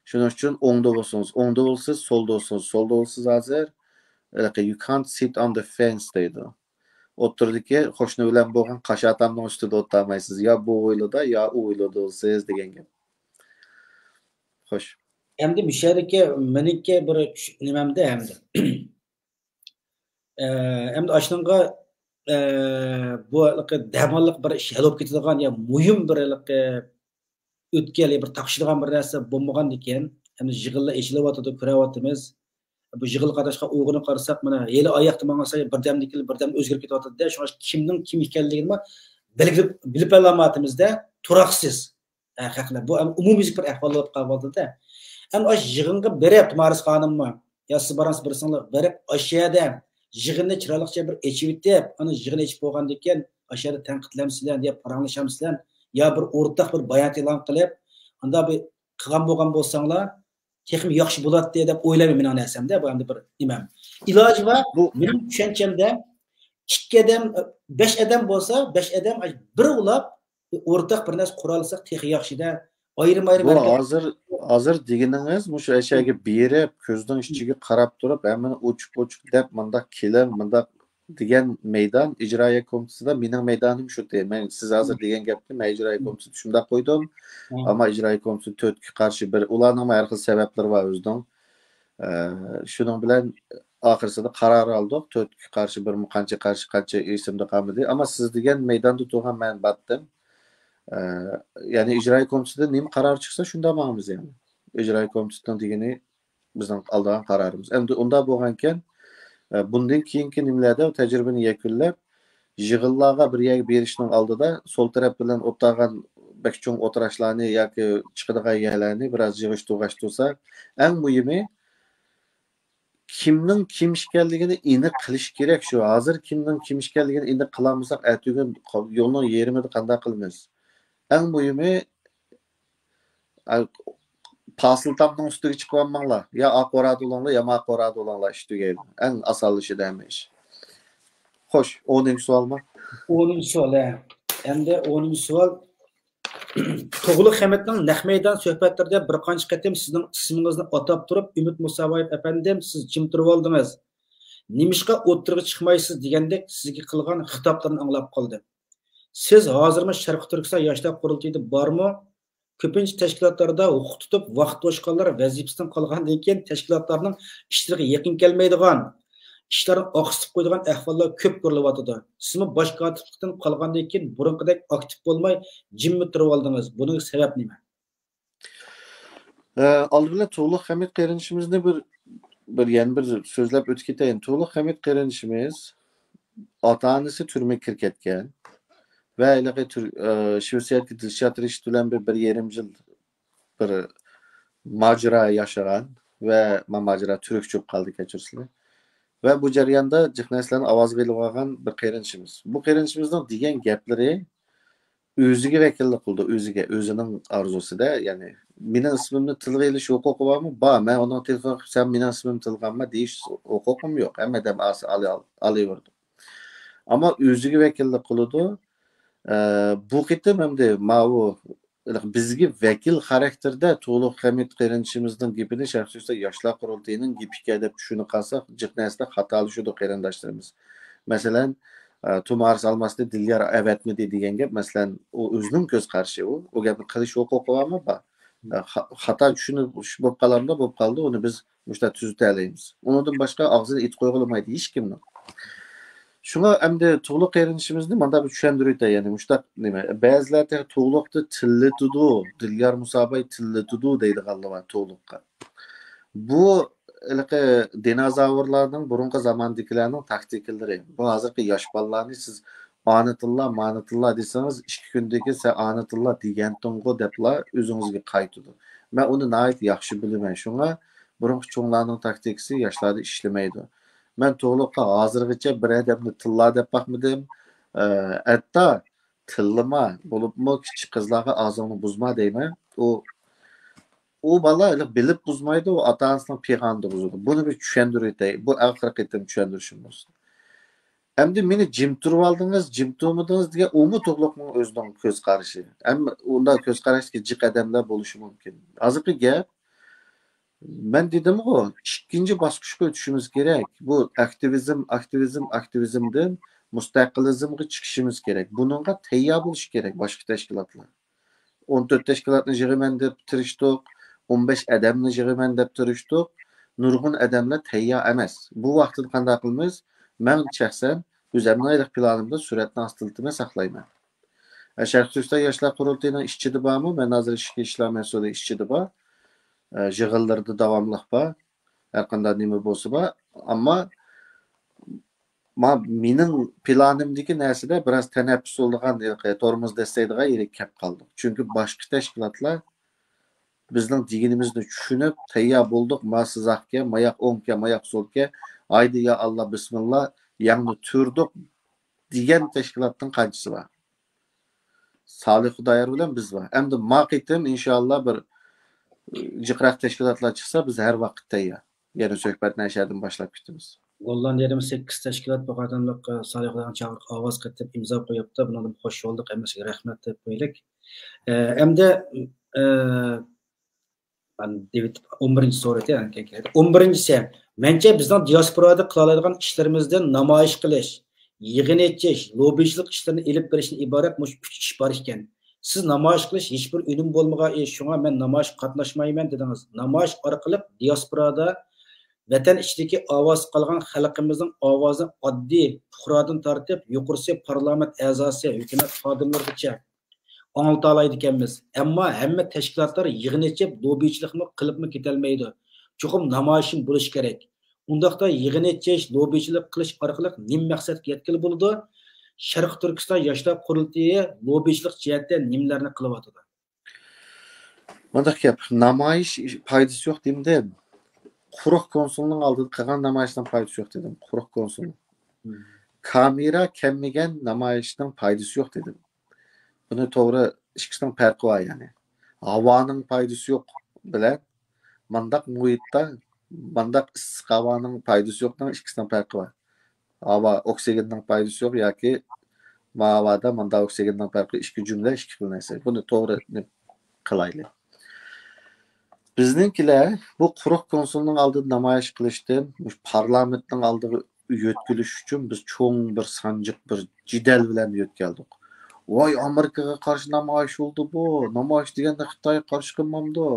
شۇنىڭ ئۈچۈن ئوڭدا بولسىڭىز، ئوڭدا بولىسىز، سولدا بولسىڭىز، سولدا بولىسىز. ھازىر ھېلىقى you can't sit on the fence دەيدۇ. ئوتتۇرىدىكى قوشنا بىلەن بولغان قاشاتامنىڭ ئۈستىدە ئولتۇرالمايسىز. يا بۇ ھويلىدا، يا ئۇ ھويلىدا بولىسىز دېگەن گەپ. خوش. ئەمدى مۇشۇ يەردىكى مېنىڭكى بىر چۈش-، نېمەمدە ئەمدى. ئە، ئەمدى ئاشۇنىڭغا، ئە، بۇ ھېلىقى دەماللىق بىر ئىش ھەل بولۇپ كېتىدىغان يا مۇھىم بىر ھېلىقى ئۆتكەل يا بىر تاقىشىدىغان بىر نەرسە بولمىغاندىكىن، ئەمدى يىغىنلار ئېچىلىۋاتىدۇ، كۆرۈۋاتىمىز. بۇ يىغىنغا قاتناشقان ئۇيغۇرنى قارىساق، مانا ھېلى ئاياقتا ماڭغان سايى بىردەمدىن كېيىن بىردەم ئۆزگىرىپ كېتىۋاتىدۇ-دە، شۇڭا كىمنىڭ كىم ئىكەنلىكىنىمۇ بىلگىلى، بىلىپ بولالمايۋاتىمىز-دە، تۇراقسىز. ئە، خەقلەر. بۇ ئەم-، ئومۇميۈزلۈك بىر ئەھۋال بولۇپ قالىۋاتىدۇ-دە. ئەمما ئاشۇ يىغىنغا بېرىپ، تۇمارىس خانىممۇ، يا سىز بارسىڭىز بىرسىڭلار بېرىپ، ئاشۇ يەردە يىغىننى چىرايلىقچە بىر ئېچىۋېتىپ، ئانا يىغىن ئېچىپ بولغاندىن كېيىن، ئاشۇ يەردە تەنقىدلەمسىلەر يا پاراڭلىشامسىلەر، يا بىر ئورتاق بىر بايانات ئېلان قىلىپ، ئانداق بىر قىلغان بولغان بولساڭلار، تېخىمۇ ياخشى بولاتتى دەپ ئويلايمەن مېنىڭ نەرسەمدە، بۇ ئەمدى بىر نېمەم. ئىلاجى بار، بۇ مېنىڭ چۈشەنچەمدە ئىككى ئادەم، بەش ئادەم بولسا، بەش ئادەم بىر ئۇلاپ، ئورتاق بىر نەرسە قۇرالىساق تېخى ياخشىدە. ئايرىم-ئايرىم بۇ ھەرىكەت. ھازىر، ھازىر دېگىنىڭىز مۇشۇ ئەشەگە بېرىپ، كۆزنىڭ ئىچىگە قاراپ تۇرۇپ، ھەممىنى ئوچۇق-ئوچۇق دەپ، مۇنداق كېلىڭ، مۇنداق دېگەن مەيدان ئىجرائىيە كومىتېتىدا مېنىڭ مەيدانىم شۇ. مەن سىز ھازىر دېگەن گەپنى مەن ئىجرائىيە كومىتېتىدا شۇنداق قويدۇم. ئەمما ئىجرائىيە كومىتېتى تۆتكە قارشى بىر، ئۇلارنىڭمۇ ھەر خىل سەۋەبلىرى بار ئۆزىنىڭ. ئە، شۇنىڭ بىلەن ئاخىرسىدا قارار ئالدۇق. تۆتكە قارشى بىرمۇ قانچە، قارشى قانچە ئېسىمدە قالمىدى. ئەمما سىز دېگەن مەيداندا تۇرغان مەن باتتىم. ئە، يەنى ئىجرائىي كومىتېتتىن نېمە قارار چىقسا، شۇنداق ماڭىمىز يەنى. ئىجرائىي كومىتېتنىڭ دېگىنى بىزنىڭ ئالىدىغان قارارىمىز. ئەمدى ئۇنداق بولغانكەن، ئە، بۇندىن كېيىنكى نېمىلەردە تەجرىبىنى يەكۈنلەپ، يىغىنلارغا بىر يەرگە بېرىشنىڭ ئالدىدا سول تەرەپ بىلەن ئولتۇرغان بەك چوڭ ئولتۇراشلارنى ياكى چىقىدىغان يەرلەرنى بىراز يىغىشتۇرغاشتۇرسا، ئەڭ مۇھىمى، كىمنىڭ كىم ئىكەنلىكىنى ئېنىق قىلىش كېرەك شۇ. ھازىر كىمنىڭ كىم ئىكەنلىكىنى ئېنىق قىلالمىساق، ئەتىگۈن يولنىڭ يېرىمىدا قانداق قىلىمىز؟ ئەڭ مۇھىمى، ئە، پاسىل تامنىڭ ئۈستىگە چىقىۋالماڭلار. يا ئاق ئورادا بولۇڭلار، يا ماق ئورادا بولۇڭلار، ئىش تۈگەيدۇ. ئەڭ ئاسانلىشىدۇ ھەممە ئىش. خوش، ئونىنچى سوئالمۇ؟ ئونىنچى سوئال، ھە. ئەمدى ئونىنچى سوئال. تۇغلۇق خەمىتنىڭ نەق مەيدان سۆھبەتلىرىدە بىر قانچە قېتىم سىزنىڭ ئىسمىڭىزنى ئاتاپ تۇرۇپ، ئۈمىد مۇسابايېۋ ئەپەندىم، سىز جىم تۇرۇۋالدىڭىز. نېمىشقا ئوتتۇرىغا چىقمايسىز دېگەندەك سىزگە قىلغان خىتابلىرىنى ئاڭلاپ قالدىم. سىز ھازىرمۇ شەرقىي تۈركىستان ياشلار قۇرۇلتىيىدا بارمۇ؟ كۆپىنچە تەشكىلاتلاردا ھوقۇق تۇتۇپ، ۋاقىت توشقانلار ۋەزىپىسىدىن قالغاندىن كېيىن تەشكىلاتلارنىڭ ئىشلىرىغا يېقىن كەلمەيدىغان، ئىشلارنى ئاقسىتىپ قويىدىغان ئەھۋاللار كۆپ كۆرۈلۈۋاتىدۇ. سىزمۇ باش كاتىپلىقتىن قالغاندىن كېيىن بۇرۇنقىدەك ئاكتىپ بولماي، جىممىدە تۇرۇۋالدىڭىز. بۇنىڭ سەۋەب نېمە؟ ئە، ئالدى بىلەن تۇغلۇق خەمىت قېرىندىشىمىزنى بىر، بىر، يەنە بىر سۆزلەپ ئۆتۈپ كېتەيىن. تۇغلۇق خەمىت قېرىندىشىمىز ئاتا-ئانىسى تۈرمىگە كىرىپ كەتكەن ۋە ھېلىقى تۈر-، ئە، شىۋېتسىيەدىكى دىلشات رىشىت بىلەن بىر، بىر يېرىم يىل بىر ماجىرا ياشىغان ۋە ما-، ماجىرا تۈركچە بولۇپ قالدى، كەچۈرسىلەر. ۋە بۇ جەرياندا جىق نەرسىلەرنى ئاۋازغا ئېلىۋالغان بىر قېرىندىشىمىز. بۇ قېرىندىشىمىزنىڭ دېگەن گەپلىرى ئۆزىگە ۋەكىللىك قىلىدۇ، ئۆزىگە، ئۆزىنىڭ ئارزۇسىدا، يەنى، «مېنىڭ ئىسمىمنى تىلغا ئېلىش ھوقۇقى بارمۇ؟» بار، مەن ئۇنىڭغا تېلېفون قىلىپ، «سەن مېنىڭ ئىسمىمنى تىلغا ئالما» دېيىش ھوقۇقۇم يوق. ھەممە ئادەم ئالسا ئالىۋېرىدۇ. ئەمما ئۆزىگە ۋەكىللىك قىلىدۇ. ئە، بۇ قېتىم ئەمدى ماۋۇ بىزگە ۋەكىل خاراكتېرىدە تۇغلۇق خەمىت قېرىندىشىمىزنىڭ گېپىنى شەرقىي تۈركىستان ياشلار قۇرۇلتىيىنىڭ گېپىكەن دەپ چۈشىنىپ قالساق، جىق نەرسىدە خاتالىشىدۇ قېرىنداشلىرىمىز. مەسىلەن، ئە، تۇمارىس ئالماسنى دىليار ئەۋەتمىدى دېگەن گەپ، مەسىلەن، ئۇ ئۆزىنىڭ كۆز قارىشى ئۇ. ئۇ گەپنى قىلىش ھوقۇقى بارمۇ؟ بار. ئە، خا-، خاتا چۈشىنىش بولۇپ قالامدۇ؟ بولۇپ قالدى. ئۇنى بىز مۇشۇنداق تۈزىتەلەيمىز. ئۇنىڭدىن باشقا ئاغزىنى ئېتىپ قويغىلى بولمايدۇ ھېچكىمنىڭ. شۇڭا ئەمدى تۇغلۇق قېرىندىشىمىزنى مانداق بىر چۈشەندۈرۈۋېتەي، يەنى مۇشۇنداق نېمە، بەزىلەر تېخى تۇغلۇقنى تىللىتىدۇ، دىليار مۇساباي تىللىتىدۇ دەيدىغانلار بار تۇغلۇققا. بۇ ھېلىقى دىنوزاۋرلارنىڭ، بۇرۇنقى زاماندىكىلەرنىڭ تاكتىكىلىرى. بۇ ھازىرقى ياش بالىلارنى سىز ئانا تىللا، مانا تىللا دېسىڭىز، ئىككى كۈندىن كېيىن سەن ئانا تىللا دېگەنتىڭغۇ دەپلا ئۆزىڭىزگە قايتىدۇ. مەن ئۇنى ناھايىتى ياخشى بىلىمەن. شۇڭا بۇرۇنقى چوڭلارنىڭ تاكتىكىسى ياشلاردا ئىشلىمەيدۇ. مەن تۇغلۇققا ھازىرغىچە بىر ئادەمنى تىللا دەپ باقمىدىم. ئە، ھەتتا تىللىما، بولۇپمۇ كىچىك قىزلارغا ئاغزىڭنى بۇزما دەيمەن. ئۇ، ئۇ بالا ھېلى بىلىپ بۇزمايدۇ، ئۇ ئاتا-ئانىسىنىڭ پىغانىدا بۇزىدۇ. بۇنى بىر چۈشەندۈرۈۋېتەي. بۇ ئاخىرقى قېتىم چۈشەندۈرۈشۈم بولسۇن. ئەمدى مېنى جىم تۇرۇۋالدىڭىز، جىم تۇرمىدىڭىز دېگەن ئۇمۇ تۇغلۇقنىڭ ئۆزىنىڭ كۆز قارىشى. ئەمما ئۇنداق كۆز قاراشتىكى جىق ئادەملەر بولۇشى مۇمكىن. ھازىرقى گەپ، مەن دېدىمغۇ، ئىككىنچى باسقۇچقا ئۆتۈشىمىز كېرەك. بۇ ئاكتىۋىزم، ئاكتىۋىزم، ئاكتىۋىزمدىن مۇستەقىلىزمغا چىقىشىمىز كېرەك. بۇنىڭغا تەييار بولۇشى كېرەك باشقا تەشكىلاتلار. ئون تۆت تەشكىلاتنى يىغىمەن دەپ تىرىشتۇق، ئون بەش ئادەمنى يىغىمەن دەپ تىرىشتۇق. نۇرغۇن ئادەملەر تەييار ئەمەس. بۇ ۋاقىتتا قانداق قىلىمىز؟ مەن شەخسەن ئۆزەمنىڭ ھېلىقى پىلانىمدا سۈرەتنى ئاستىلىتىمە ساقلايمەن. ئە، شەرقىي تۈركىستان ياشلار قۇرۇلتىيىنىڭ ئىچىدە بارمۇ؟ مەن ھازىر ئىچكى ئىشلار مەسئۇلى ئىچىدە بار. ئە، يىغىنلىرىدا داۋاملىق بار. ھەرقانداق نېمە بولسا بار. ئەمما ما-، مېنىڭ پىلانىمدىكى نەرسىدە بىراز تەنەپپۇس بولىدىغان، ھېلىقى تورمۇز دەسسەيدىغان يېرىگە كەپ قالدۇق. چۈنكى باشقا تەشكىلاتلار بىزنىڭ دېگىنىمىزنى چۈشىنىپ، تەييار بولدۇق، ما سىزاقكەن، ماياق ئوڭكەن، ماياق سولكەن، ھايدى يا ئاللا، بىسمىللا، يەڭنى تۈردۇق دېگەن تەشكىلاتنىڭ قانچىسى بار؟ سالىھ خۇدايار بىلەن بىز بار. ئەمدى ما قېتىم ئىنشاللا بىر، ئى، جىقراق تەشكىلاتلار چىقسا، بىز ھەر ۋاقىت تەييار. يەنە سۆھبەتنى ئەشەدىن باشلاپ كېتىمىز. گوللاندىيەدىمۇ سەككىز تەشكىلات بۇ قېتىملىق، ئى، سالىھ خۇدايارنىڭ چاقىرىقىغا ئاۋاز قېتىپ ئىمزا قويۇپتۇ. بۇنىڭدىن خوش بولدۇق، ھەممىسىگە رەھمەت دەپ قويىلىك. ئى، ئەمدى، ئى، مەن دېۋىت ئون بىرىنچى سورىتى، ئون بىرىنچىسى، مەنچە بىزنىڭ دىياسپورادا قىلالايدىغان ئىشلىرىمىزدىن نامايىش قىلىش، يىغىن ئېچىش، لوببىچىلىق ئىشلىرىنى ئېلىپ بېرىشتىن ئىبارەت مۇشۇ ئۈچ ئىش بار ئىكەن. سىز نامايىش قىلىش ھېچبىر ئۈنۈم بولمىغان ئىش، شۇڭا مەن نامايىشقا قاتناشمايمەن دېدىڭىز. نامايىش ئارقىلىق دىياسپورادا ۋەتەن ئىچىدىكى ئاۋازسىز قالغان خەلقىمىزنىڭ ئاۋازىنى ئاددىي پۇقرادىن تارتىپ، يۇقىرىسى پارلامېنت ئەزاسى، ھۆكۈمەت خادىملىرىغىچە ئاڭلىتالايدىكەنمىز. ئەمما ھەممە تەشكىلاتلار يىغىن ئېچىپ، لوببىچىلىقمۇ قىلىپمۇ كېتەلمەيدۇ. چوقۇم نامايىشمۇ بولۇشى كېرەك. ئۇنداقتا يىغىن ئېچىش، لوببىچىلىق قىلىش ئارقىلىق نېمە مەقسەتكە يەتكىلى بولىدۇ؟ شەرقىي تۈركىستان ياشلار قۇرۇلتىيى لوببىچىلىق جەھەتتە نېمىلەرنى قىلىۋاتىدۇ؟ مۇنداق گەپ، نامايىش پايدىسى يوق دېمىدىم. قۇرۇق كونسۇلنىڭ ئالدىدا قىلغان نامايىشنىڭ پايدىسى يوق دېدىم. قۇرۇق كونسۇل. كامېرا كەلمىگەن نامايىشنىڭ پايدىسى يوق دېدىم. بۇنى توغرا، ئىككىسىنىڭ پەرقى بار يەنى. ھاۋانىڭ پايدىسى يوق بىلەن مانداق مۇھىتتا مانداق ئىسسىق ھاۋانىڭ پايدىسى يوقنىڭ ئىككىسىنىڭ پەرقى بار. ھاۋا ئوكسىگېننىڭ پايدىسى يوق ياكى ما ھاۋادا ماندا ئوكسىگېننىڭ پەرقى، ئىككى جۈملە، ئىككى خىل نەرسە. بۇنى توغرا قىلايلى. بىزنىڭكىلەر بۇ قۇرۇق كونسۇلنىڭ ئالدىدا نامايىش قىلىشتىن مۇشۇ پارلامېنتنىڭ ئالدىغا يۆتكىلىش ئۈچۈن بىز چوڭ بىر سانجىق، بىر جېدەل بىلەن يۆتكەلدۇق. ۋاي، ئامېرىكىغا قارشى نامايىش بولدى بۇ، نامايىش دېگەندە خىتايغا قارشى قىلمامدۇ؟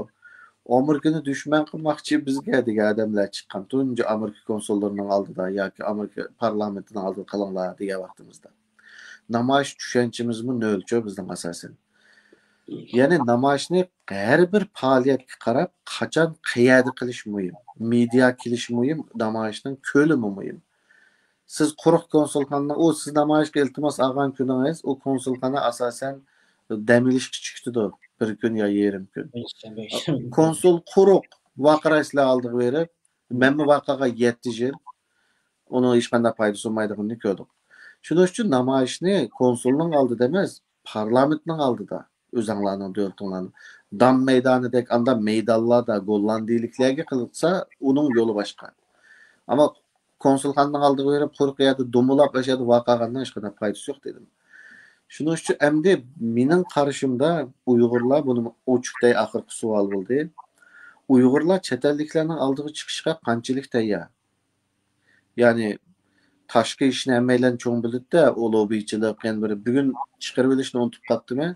ئامېرىكىنى دۈشمەن قىلماقچى بىزگە دېگەن ئادەملەر چىققان. تۇنجى ئامېرىكا كونسۇللىرىنىڭ ئالدىدا ياكى ئامېرىكا پارلامېنتىنىڭ ئالدىدا قىلىڭلار دېگەن ۋاقتىمىزدا. نامايىش چۈشەنچىمىزمۇ نۆلچۇ بىزنىڭ ئاساسەن. يەنى نامايىشنى ھەر بىر پائالىيەتكە قاراپ، قاچان، قەيەردە قىلىش مۇھىم، مېدىيا كېلىش مۇھىم، نامايىشنىڭ كۆلىمى مۇھىم. سىز قۇرۇق كونسۇلخانىنىڭ، ئۇ سىز نامايىشقا ئىلتىماس ئالغان كۈنىڭىز، ئۇ كونسۇلخانا ئاساسەن دەم ئېلىشقا چىقىتىدۇ، بىر كۈن يا يېرىم كۈن. كونسۇل قۇرۇق، ۋارقىرايسىلەر ئالدىغا بېرىپ، مەنمۇ ۋارقىرىغان يەتتە يىل، ئۇنىڭ ھېچقانداق پايدىسى بولمايدىغىنىنى كۆردۇق. شۇنىڭ ئۈچۈن نامايىشنى كونسۇلنىڭ ئالدىدا ئەمەس، پارلامېنتنىڭ ئالدىدا، ئۆزەڭلارنىڭ دۆلىتىڭلارنىڭ دام مەيدانىدەك ئاندا مەيدانلاردا، گوللاندىيىلىكلەرگە قىلسا، ئۇنىڭ يولى باشقا. ئەمما كونسۇلخانىنىڭ ئالدىغا بېرىپ، قۇرۇق يەردە دومىلاپ، ئاشۇ يەردە ۋارقىرىغاننىڭ ھېچقانداق پايدىسى يوق دېدىم. شۇنىڭ ئۈچۈن ئەمدى مېنىڭ قارىشىمدا ئۇيغۇرلار، بۇنى ئوچۇق دەي، ئاخىرقى سوئال بولدى. ئۇيغۇرلار چەت ئەللىكلەرنىڭ ئالدىغا چىقىشقا قانچىلىك تەييار؟ يەنى تاشقى ئىشنى ھەممەيلەن چوڭ بىلىدۇ-دە، ئۇ لوببىچىلىق، يەنە بىر بۈگۈن چىقىرىۋېلىشنى ئۇنتۇپ قاپتىمەن.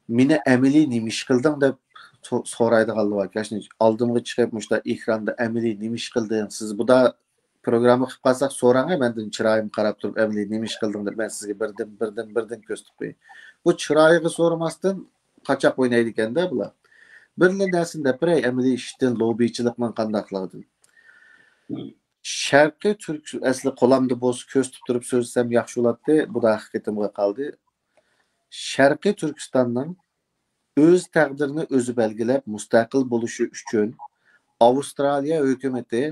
مېنى ئەمەلىي نېمە ئىش قىلدىڭ دەپ سو-، سورايدىغانلار بار. كەچنى ئالدىمغا چىقىپ، مۇشۇنداق ئېكراندا ئەمەلىي نېمە ئىش قىلدىڭ؟ سىز بۇدا پروگرامما قىلىپ قالساق، سوراڭە مەندىن چىرايىمغا قاراپ تۇرۇپ، ئەمەلىي نېمە ئىش قىلدىڭ دەپ مەن سىزگە بىردىن، بىردىن، بىردىن كۆرسىتىپ قوياي. بۇ چىرايىغا سورىماستىن قاچاق ئوينايدىكەن-دە بۇلار. بىرلا نەرسىنى دەپ بېرەي، ئەمەلىي ئىشتىن، لوببىچىلىقنىڭ قانداقلىقىدىن. شەرقىي تۈرك، ئەسلى قولامدا بولسا كۆرسىتىپ تۇرۇپ سۆزلىسەم ياخشى بولاتتى، بۇ دا ھەقىقىتىمگە قالدى. شەرقىي تۈركىستاننىڭ ئۆز تەقدىرىنى ئۆزى بەلگىلەپ مۇستەقىل بولۇشى ئۈچۈن ئاۋسترالىيە ھۆكۈمىتى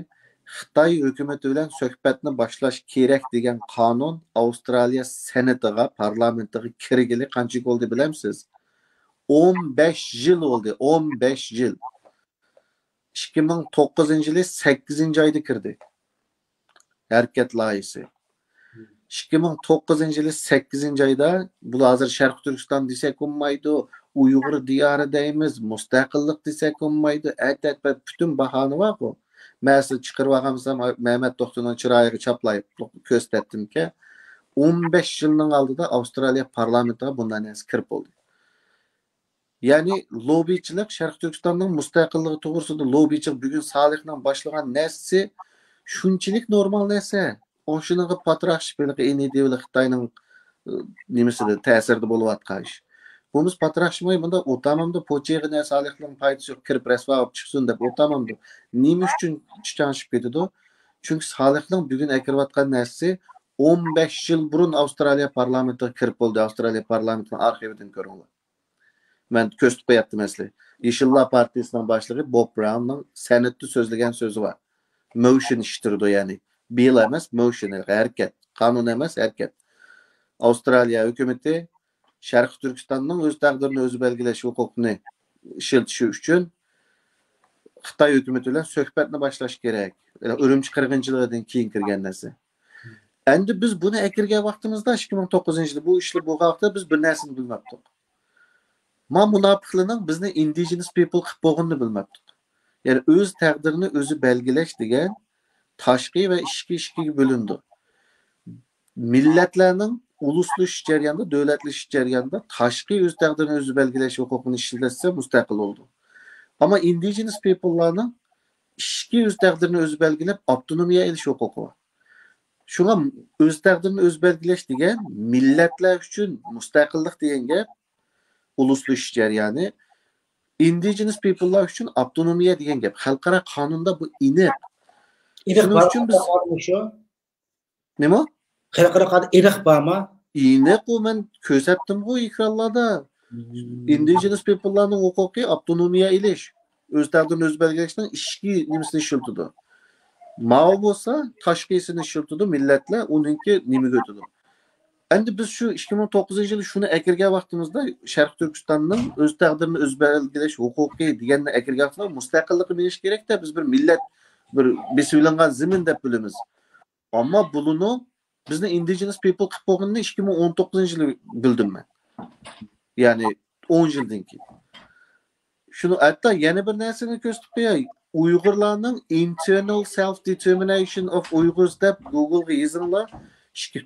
خىتاي ھۆكۈمىتى بىلەن سۆھبەتنى باشلاش كېرەك دېگەن قانۇن ئاۋسترالىيە سېناتىغا، پارلامېنتىغا كىرگىلى قانچە يىل بولدى بىلەمسىز؟ ئون بەش يىل بولدى، ئون بەش يىل. ئىككى مىڭ توققۇزىنچى يىلى سەككىزىنچى ئايدا كىردى ھەرىكەت لايىھىسى. ئىككى مىڭ توققۇزىنچى يىلى سەككىزىنچى ئايدا، بۇلار ھازىر شەرقىي تۈركىستان دېسەك بولمايدۇ، ئۇيغۇر دىيارى دەيمىز، مۇستەقىللىق دېسەك بولمايدۇ، ئەتەت بەت پۈتۈن باھانە بارغۇ. مەن سىزگە چىقىرىۋالغانمىسام، مەمەت دوختۇرنىڭ چىرايىغا چاپلايىپ كۆرسىتەتتىمكەن. ئون بەش يىلنىڭ ئالدىدا ئاۋسترالىيە پارلامېنتىغا بۇنداق نەرسە كىرىپ بولدى. يەنى لوببىچىلىق، شەرقىي تۈركىستاننىڭ مۇستەقىللىقى توغرىسىدا لوببىچىلىق بۈگۈن سالىھنىڭ باشلىغان نەرسىسى شۇنچىلىك نورمال نەرسە. ئاشۇنىڭغا پاتراقشىپ ھېلىقى ئىنىدىۋىلى خىتاينىڭ، ئى، نېمىسىدە، تەسىرىدە بولۇۋاتقان ئىش. بۇمىز پاتراقشىماي بۇنداق ئولتۇرمامدۇ، پوچىغا نە سالىھنىڭ پايدىسى يوق، كىرىپ رەسۋا بولۇپ چىقسۇن دەپ ئولتۇرمامدۇ. نېمە ئۈچۈن چىچاڭشىپ كېتىدۇ؟ چۈنكى سالىھنىڭ بۈگۈن ئەكىرىۋاتقان نەرسىسى ئون بەش يىل بۇرۇن ئاۋسترالىيە پارلامېنتىغا كىرىپ بولدى، ئاۋسترالىيە پارلامېنتىنىڭ ئارخىۋىدىن كۆرۈڭلار. مەن كۆرسىتىپ قوياتتىم ئەسلى. يېشىللار پارتىيىسىنىڭ باشلىقى بوب براوننىڭ سېناتتا سۆزلىگەن سۆزى بار. موشن ئىش تۇرىدۇ، يەنى بىل ئەمەس، موشن، ھەرىكەت. قانۇن ئەمەس، ھەرىكەت. ئاۋسترالىيە ھۆكۈمىتى شەرقىي تۈركىستاننىڭ ئۆز تەقدىرىنى ئۆزى بەلگىلەش ھوقۇقىنى ئىشلىتىشى ئۈچۈن خىتاي ھۆكۈمىتى بىلەن سۆھبەتنى باشلاش كېرەك. ئۈرۈمچى قىرغىنچىلىقىدىن كېيىن كىرگەن نەرسە. ئەمدى بىز بۇنى ئەكىرگەن ۋاقتىمىزدا، ئىككى مىڭ توققۇزىنچى يىلى بۇ ئىشلار بولغان ۋاقىتتا بىز بىر نەرسىنى بىلمەپتۇق. ما مۇناپىقلارنىڭ بىزنى indigenous people قىلىپ بولغىنىنى بىلمەپتۇق. يەنى ئۆز تەقدىرىنى ئۆزى بەلگىلەش دېگەن تاشقى ۋە ئىچكى ئىككىگە بۆلۈنىدۇ. مىللەتلەرنىڭ ئۇلۇسلىشىش جەريانىدا، دۆلەتلىشىش جەريانىدا تاشقى ئۆز تەقدىرىنى ئۆزى بەلگىلەش ھوقۇقىنى ئىشلەتسە مۇستەقىل بولىدۇ. ئەمما indigenous peopleلارنىڭ ئىچكى ئۆز تەقدىرىنى ئۆزى بەلگىلەپ، ئاپتونومىيە ئېلىش ھوقۇقى بار. شۇڭا ئۆز تەقدىرىنى ئۆزى بەلگىلەش دېگەن مىللەتلەر ئۈچۈن مۇستەقىللىق دېگەن گەپ، ئۇلۇسلىشىش جەريانى، ئىندىجېنس پىپللار ئۈچۈن ئاپتونومىيە دېگەن گەپ. خەلقئارا قانۇندا بۇ ئېنىق. ئېنىق شۇنىڭ بار، ئۈچۈن بىز بارمۇ شۇ؟ نېمە؟ خەلقئارا قانۇن ئېنىق بارمۇ؟ ئېنىق، ئۇ مەن كۆرسەتتىمغۇ ئېكرانلاردا. ئىندىجېنس پىپللارنىڭ ھوقۇقى ئاپتونومىيە ئېلىش، ئۆز تەقدىرىنى ئۆزى بەلگىلەشنىڭ ئىچكى نېمىسىنى ئىشلىتىدۇ. ماۋۇ بولسا تاشقىسىنى ئىشلىتىدۇ، مىللەتلەر ئۇنىڭكى نېمىگە ئۆتىدۇ. ئەمدى بىز شۇ ئىككى مىڭ توققۇزىنچى يىلى شۇنى ئەكىرگەن ۋاقتىمىزدا، شەرقىي تۈركىستاننىڭ ئۆز تەقدىرىنى ئۆزى بەلگىلەش ھوقۇقى دېگەننى ئەكىرگەن ۋاقتىمىزدا، مۇستەقىللىققا مېڭىش كېرەكتە، بىز بىر مىللەت، بىر بېسىۋېلىنغان زېمىن دەپ بىلىمىز. ئەمما بۇلىنىڭ بىزنى ئىندىجېنس پىپل قىلىپ بولغىنىنى ئىككى مىڭ ئون توققۇزىنچى يىلى بىلدىم مەن. يەنى ئون يىلدىن كېيىن. شۇنى ھەتتا يەنە بىر نەرسىنى كۆرسىتىپ قوياي. ئۇيغۇرلارنىڭ internal self determination of Uyghurs دەپ گوگلغا يېزىڭلار. ئىككى،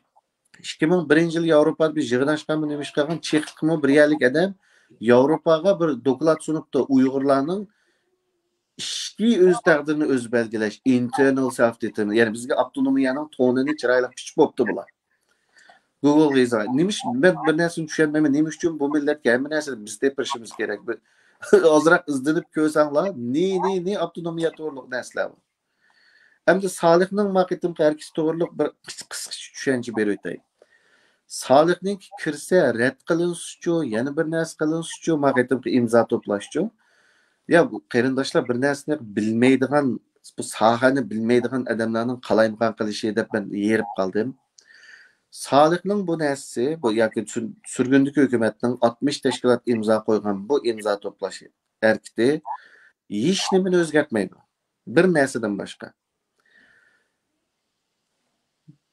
ئىككى مىڭ بىرىنچى يىلى ياۋروپادا بىر يىغىن ئاچقان، بۇ نېمە ئىش قىلغان، چېخلىقمۇ بىر يەرلىك ئادەم ياۋروپاغا بىر دوكلات سۇنۇپتۇ. ئۇيغۇرلارنىڭ ئىچكى ئۆز تەقدىرىنى ئۆزى بەلگىلەش، internal self determination، يەنى بىزگە ئاپتونومىيەنىڭ تونىنى چىرايلىق پىچىپ بوپتۇ بۇلار. گوگلغا يېزىڭ. نېمە ئىش، مەن بىر نەرسىنى چۈشەنمەيمەن. نېمە ئۈچۈن بۇ مىللەتكە ھەممە نەرسىنى بىز تېپىرىشىمىز كېرەك؟ بىر ئازراق ئىزدىنىپ كۆرسەڭلار، نى، نى، نى ئاپتونومىيە توغرۇلۇق نەرسىلەر بار. ئەمدى سالىھنىڭ ما قېتىمقى ھەرىكىتى توغرۇلۇق بىر قىس-، قىسقىچە چۈشەنچە بېرىۋېتەي. سالىھنىڭكى كىرسە رەت قىلىنسىچۇ، يەنە بىر نەرسە قىلىنسىچۇ، ما قېتىمقى ئىمزا توپلاشچۇ. يا، بۇ قېرىنداشلار، بىر نەرسىنى بىلمەيدىغان، بۇ ساھەنى بىلمەيدىغان ئادەملەرنىڭ قالايمىقان قىلىشى دەپ مەن ھېرىپ قالدىم. سالىھنىڭ بۇ نەرسىسى، بۇ ياكى سۈر-، سۈرگۈندىكى ھۆكۈمەتنىڭ ئاتمىش تەشكىلات ئىمزا قويغان بۇ ئىمزا توپلاش ھەرىكىتى ھېچ نېمىنى ئۆزگەرتمەيدۇ. بىر نەرسىدىن باشقا.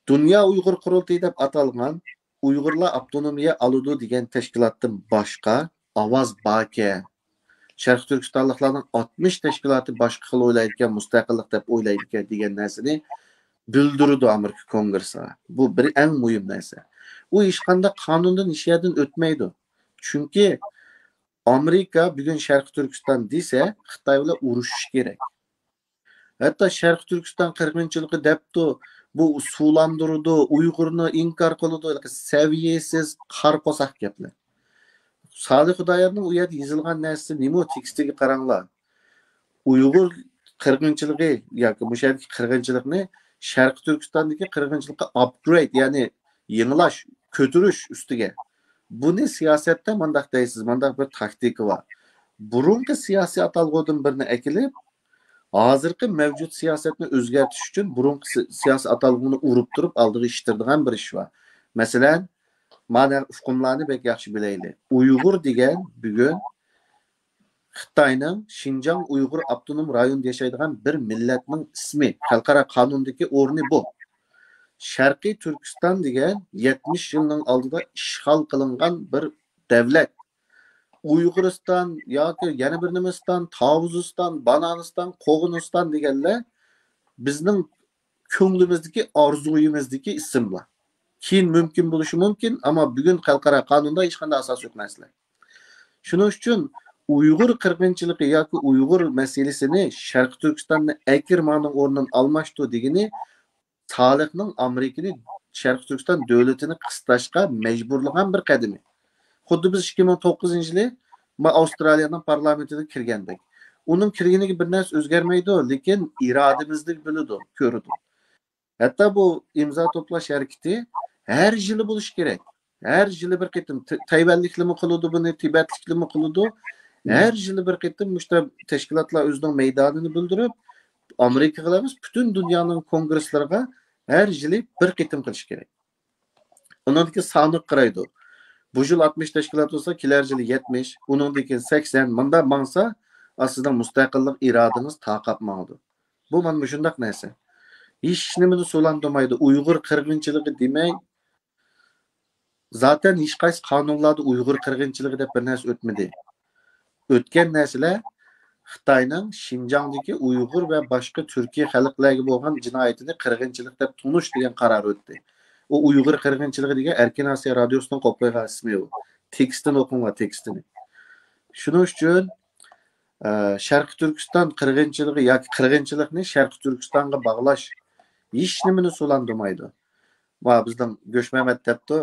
دۇنيا ئۇيغۇر قۇرۇلتىيى دەپ ئاتالغان ئۇيغۇرلار ئاپتونومىيە ئالىدۇ دېگەن تەشكىلاتتىن باشقا ئاۋاز باركەن. شەرقىي تۈركىستانلىقلارنىڭ ئاتمىش تەشكىلاتى باشقا خىل ئويلايدىكەن، مۇستەقىللىق دەپ ئويلايدىكەن دېگەن نەرسىنى بىلدۈرىدۇ ئامېرىكا كونگرېسىغا. بۇ بىر ئەڭ مۇھىم نەرسە. ئۇ ھېچقانداق قانۇندىن، ھېچ يەردىن ئۆتمەيدۇ. چۈنكى ئامېرىكا بۈگۈن شەرقىي تۈركىستان دېسە، خىتاي بىلەن ئۇرۇشۇش كېرەك. ھەتتا شەرقىي تۈركىستان قىرغىنچىلىقى دەپتۇ، بۇ سۇلاندۇرىدۇ، ئۇيغۇرنى ئىنكار قىلىدۇ، ھېلىقى سەۋىيەسىز قارا قورساق گەپلەر. سالىھ خۇدايارنىڭ ئۇ يەردە يېزىلغان نەرسىسى نېمە؟ تېكىستىگە قاراڭلار. ئۇيغۇر قىرغىنچىلىقى ياكى مۇشۇ يەردىكى قىرغىنچىلىقنى شەرقىي تۈركىستاندىكى قىرغىنچىلىققا ئاپگرېيد، يەنى يېڭىلاش، كۆتۈرۈش ئۈستىگە. بۇنى سىياسەتتە مانداق دەيسىز، مانداق بىر تاكتىكا بار. بۇرۇنقى سىياسىي ئاتالغۇدىن بىرنى ئەكېلىپ، ھازىرقى مەۋجۇت سىياسەتنى ئۆزگەرتىش ئۈچۈن بۇرۇنقى سى-، سىياسىي ئاتالغۇنى ئۇرۇپ تۇرۇپ ئالدىغا ئىشتىرىدىغان بىر ئىش بار. مەسىلەن، مانا ئۇقۇملارنى بەك ياخشى بىلەيلى. ئۇيغۇر دېگەن بۈگۈن خىتاينىڭ شىنجاڭ ئۇيغۇر ئاپتونوم رايونىدا ياشايدىغان بىر مىللەتنىڭ ئىسمى، خەلقئارا قانۇندىكى ئورنى بۇ. شەرقىي تۈركىستان دېگەن يەتمىش يىلنىڭ ئالدىدا ئىشغال قىلىنغان بىر دەۋلەت. ئۇيغۇرىستان ياكى يەنە بىر نېمىستان، تاۋۇزىستان، بانانىستان، قوغۇنىستان دېگەنلەر بىزنىڭ كۆڭلىمىزدىكى، ئارزۇيىمىزدىكى ئىسىملار. كېيىن مۇمكىن بولۇشى مۇمكىن، ئەمما بۈگۈن خەلقئارا قانۇندا ھېچقانداق ئاساس يوق نەرسىلەر. شۇنىڭ ئۈچۈن ئۇيغۇر قىرغىنچىلىقى ياكى ئۇيغۇر مەسىلىسىنى شەرقىي تۈركىستاننى ئەكىرماننىڭ ئورنىنى ئالماشتۇ دېگىنى سالىھنىڭ ئامېرىكىنى شەرقىي تۈركىستان دۆلىتىنى قىستاشقا مەجبۇرلىغان بىر قەدىمى. خۇددى بىز ئىككى مىڭ توققۇزىنچى يىلى ما-، ئاۋسترالىيەنىڭ پارلامېنتىغا كىرگەندەك. ئۇنىڭ كىرگىنىگە بىر نەرسە ئۆزگەرمەيدۇ، لېكىن ئىرادىمىزنى بىلىدۇ، كۆرىدۇ. ھەتتا بۇ ئىمزا توپلاش ھەرىكىتى ھەر يىلى بولۇشى كېرەك. ھەر يىلى بىر قېتىم ت-، تەيۋەنلىكلىمۇ قىلىدۇ بۇنى، تىبەتلىكلىمۇ قىلىدۇ. ھەر يىلى بىر قېتىم مۇشۇنداق تەشكىلاتلار ئۆزىنىڭ مەيدانىنى بىلدۈرۈپ، ئامېرىكىغا ئەمەس، پۈتۈن دۇنيانىڭ كونگرېسلىرىغا ھەر يىلى بىر قېتىم قىلىش كېرەك. ئۇنىڭدىن كېيىن سانىغا قارايدۇ. بۇ يىل ئاتمىش تەشكىلات بولسا، كېلەر يىلى يەتمىش، ئۇنىڭدىن كېيىن سەكسەن، مۇنداق ماڭسا، سىزنىڭ مۇستەقىللىق ئىرادىڭىز تاقاپ ماڭىدۇ. بۇ مانا مۇشۇنداق نەرسە. ھېچ نېمىنى سۇلاندۇرمايدۇ. ئۇيغۇر قىرغىنچىلىقى دېمەي، زاتەن ھېچقايسى قانۇنلاردا ئۇيغۇر قىرغىنچىلىقى دەپ بىر نەرسە ئۆتمىدى. ئۆتكەن نەرسىلەر خىتاينىڭ شىنجاڭدىكى ئۇيغۇر ۋە باشقا تۈركىي خەلقلەرگە بولغان جىنايىتىنى قىرغىنچىلىق دەپ تونۇش دېگەن قارار ئۆتتى. ئۇ ئۇيغۇر قىرغىنچىلىقى دېگەن ئەركىن ئاسىيا رادىيوسىنىڭ قويۇپ قويغان ئىسمى ئۇ. تېكىستىنى ئوقۇڭلار، تېكىستىنى. شۇنىڭ ئۈچۈن ئە، شەرقىي تۈركىستان قىرغىنچىلىقى ياكى قىرغىنچىلىقنى شەرقىي تۈركىستانغا باغلاش ھېچنېمىنى سۇلاندۇرمايدۇ. ۋا بىزنىڭ گۆشمەمەت دەپتۇ،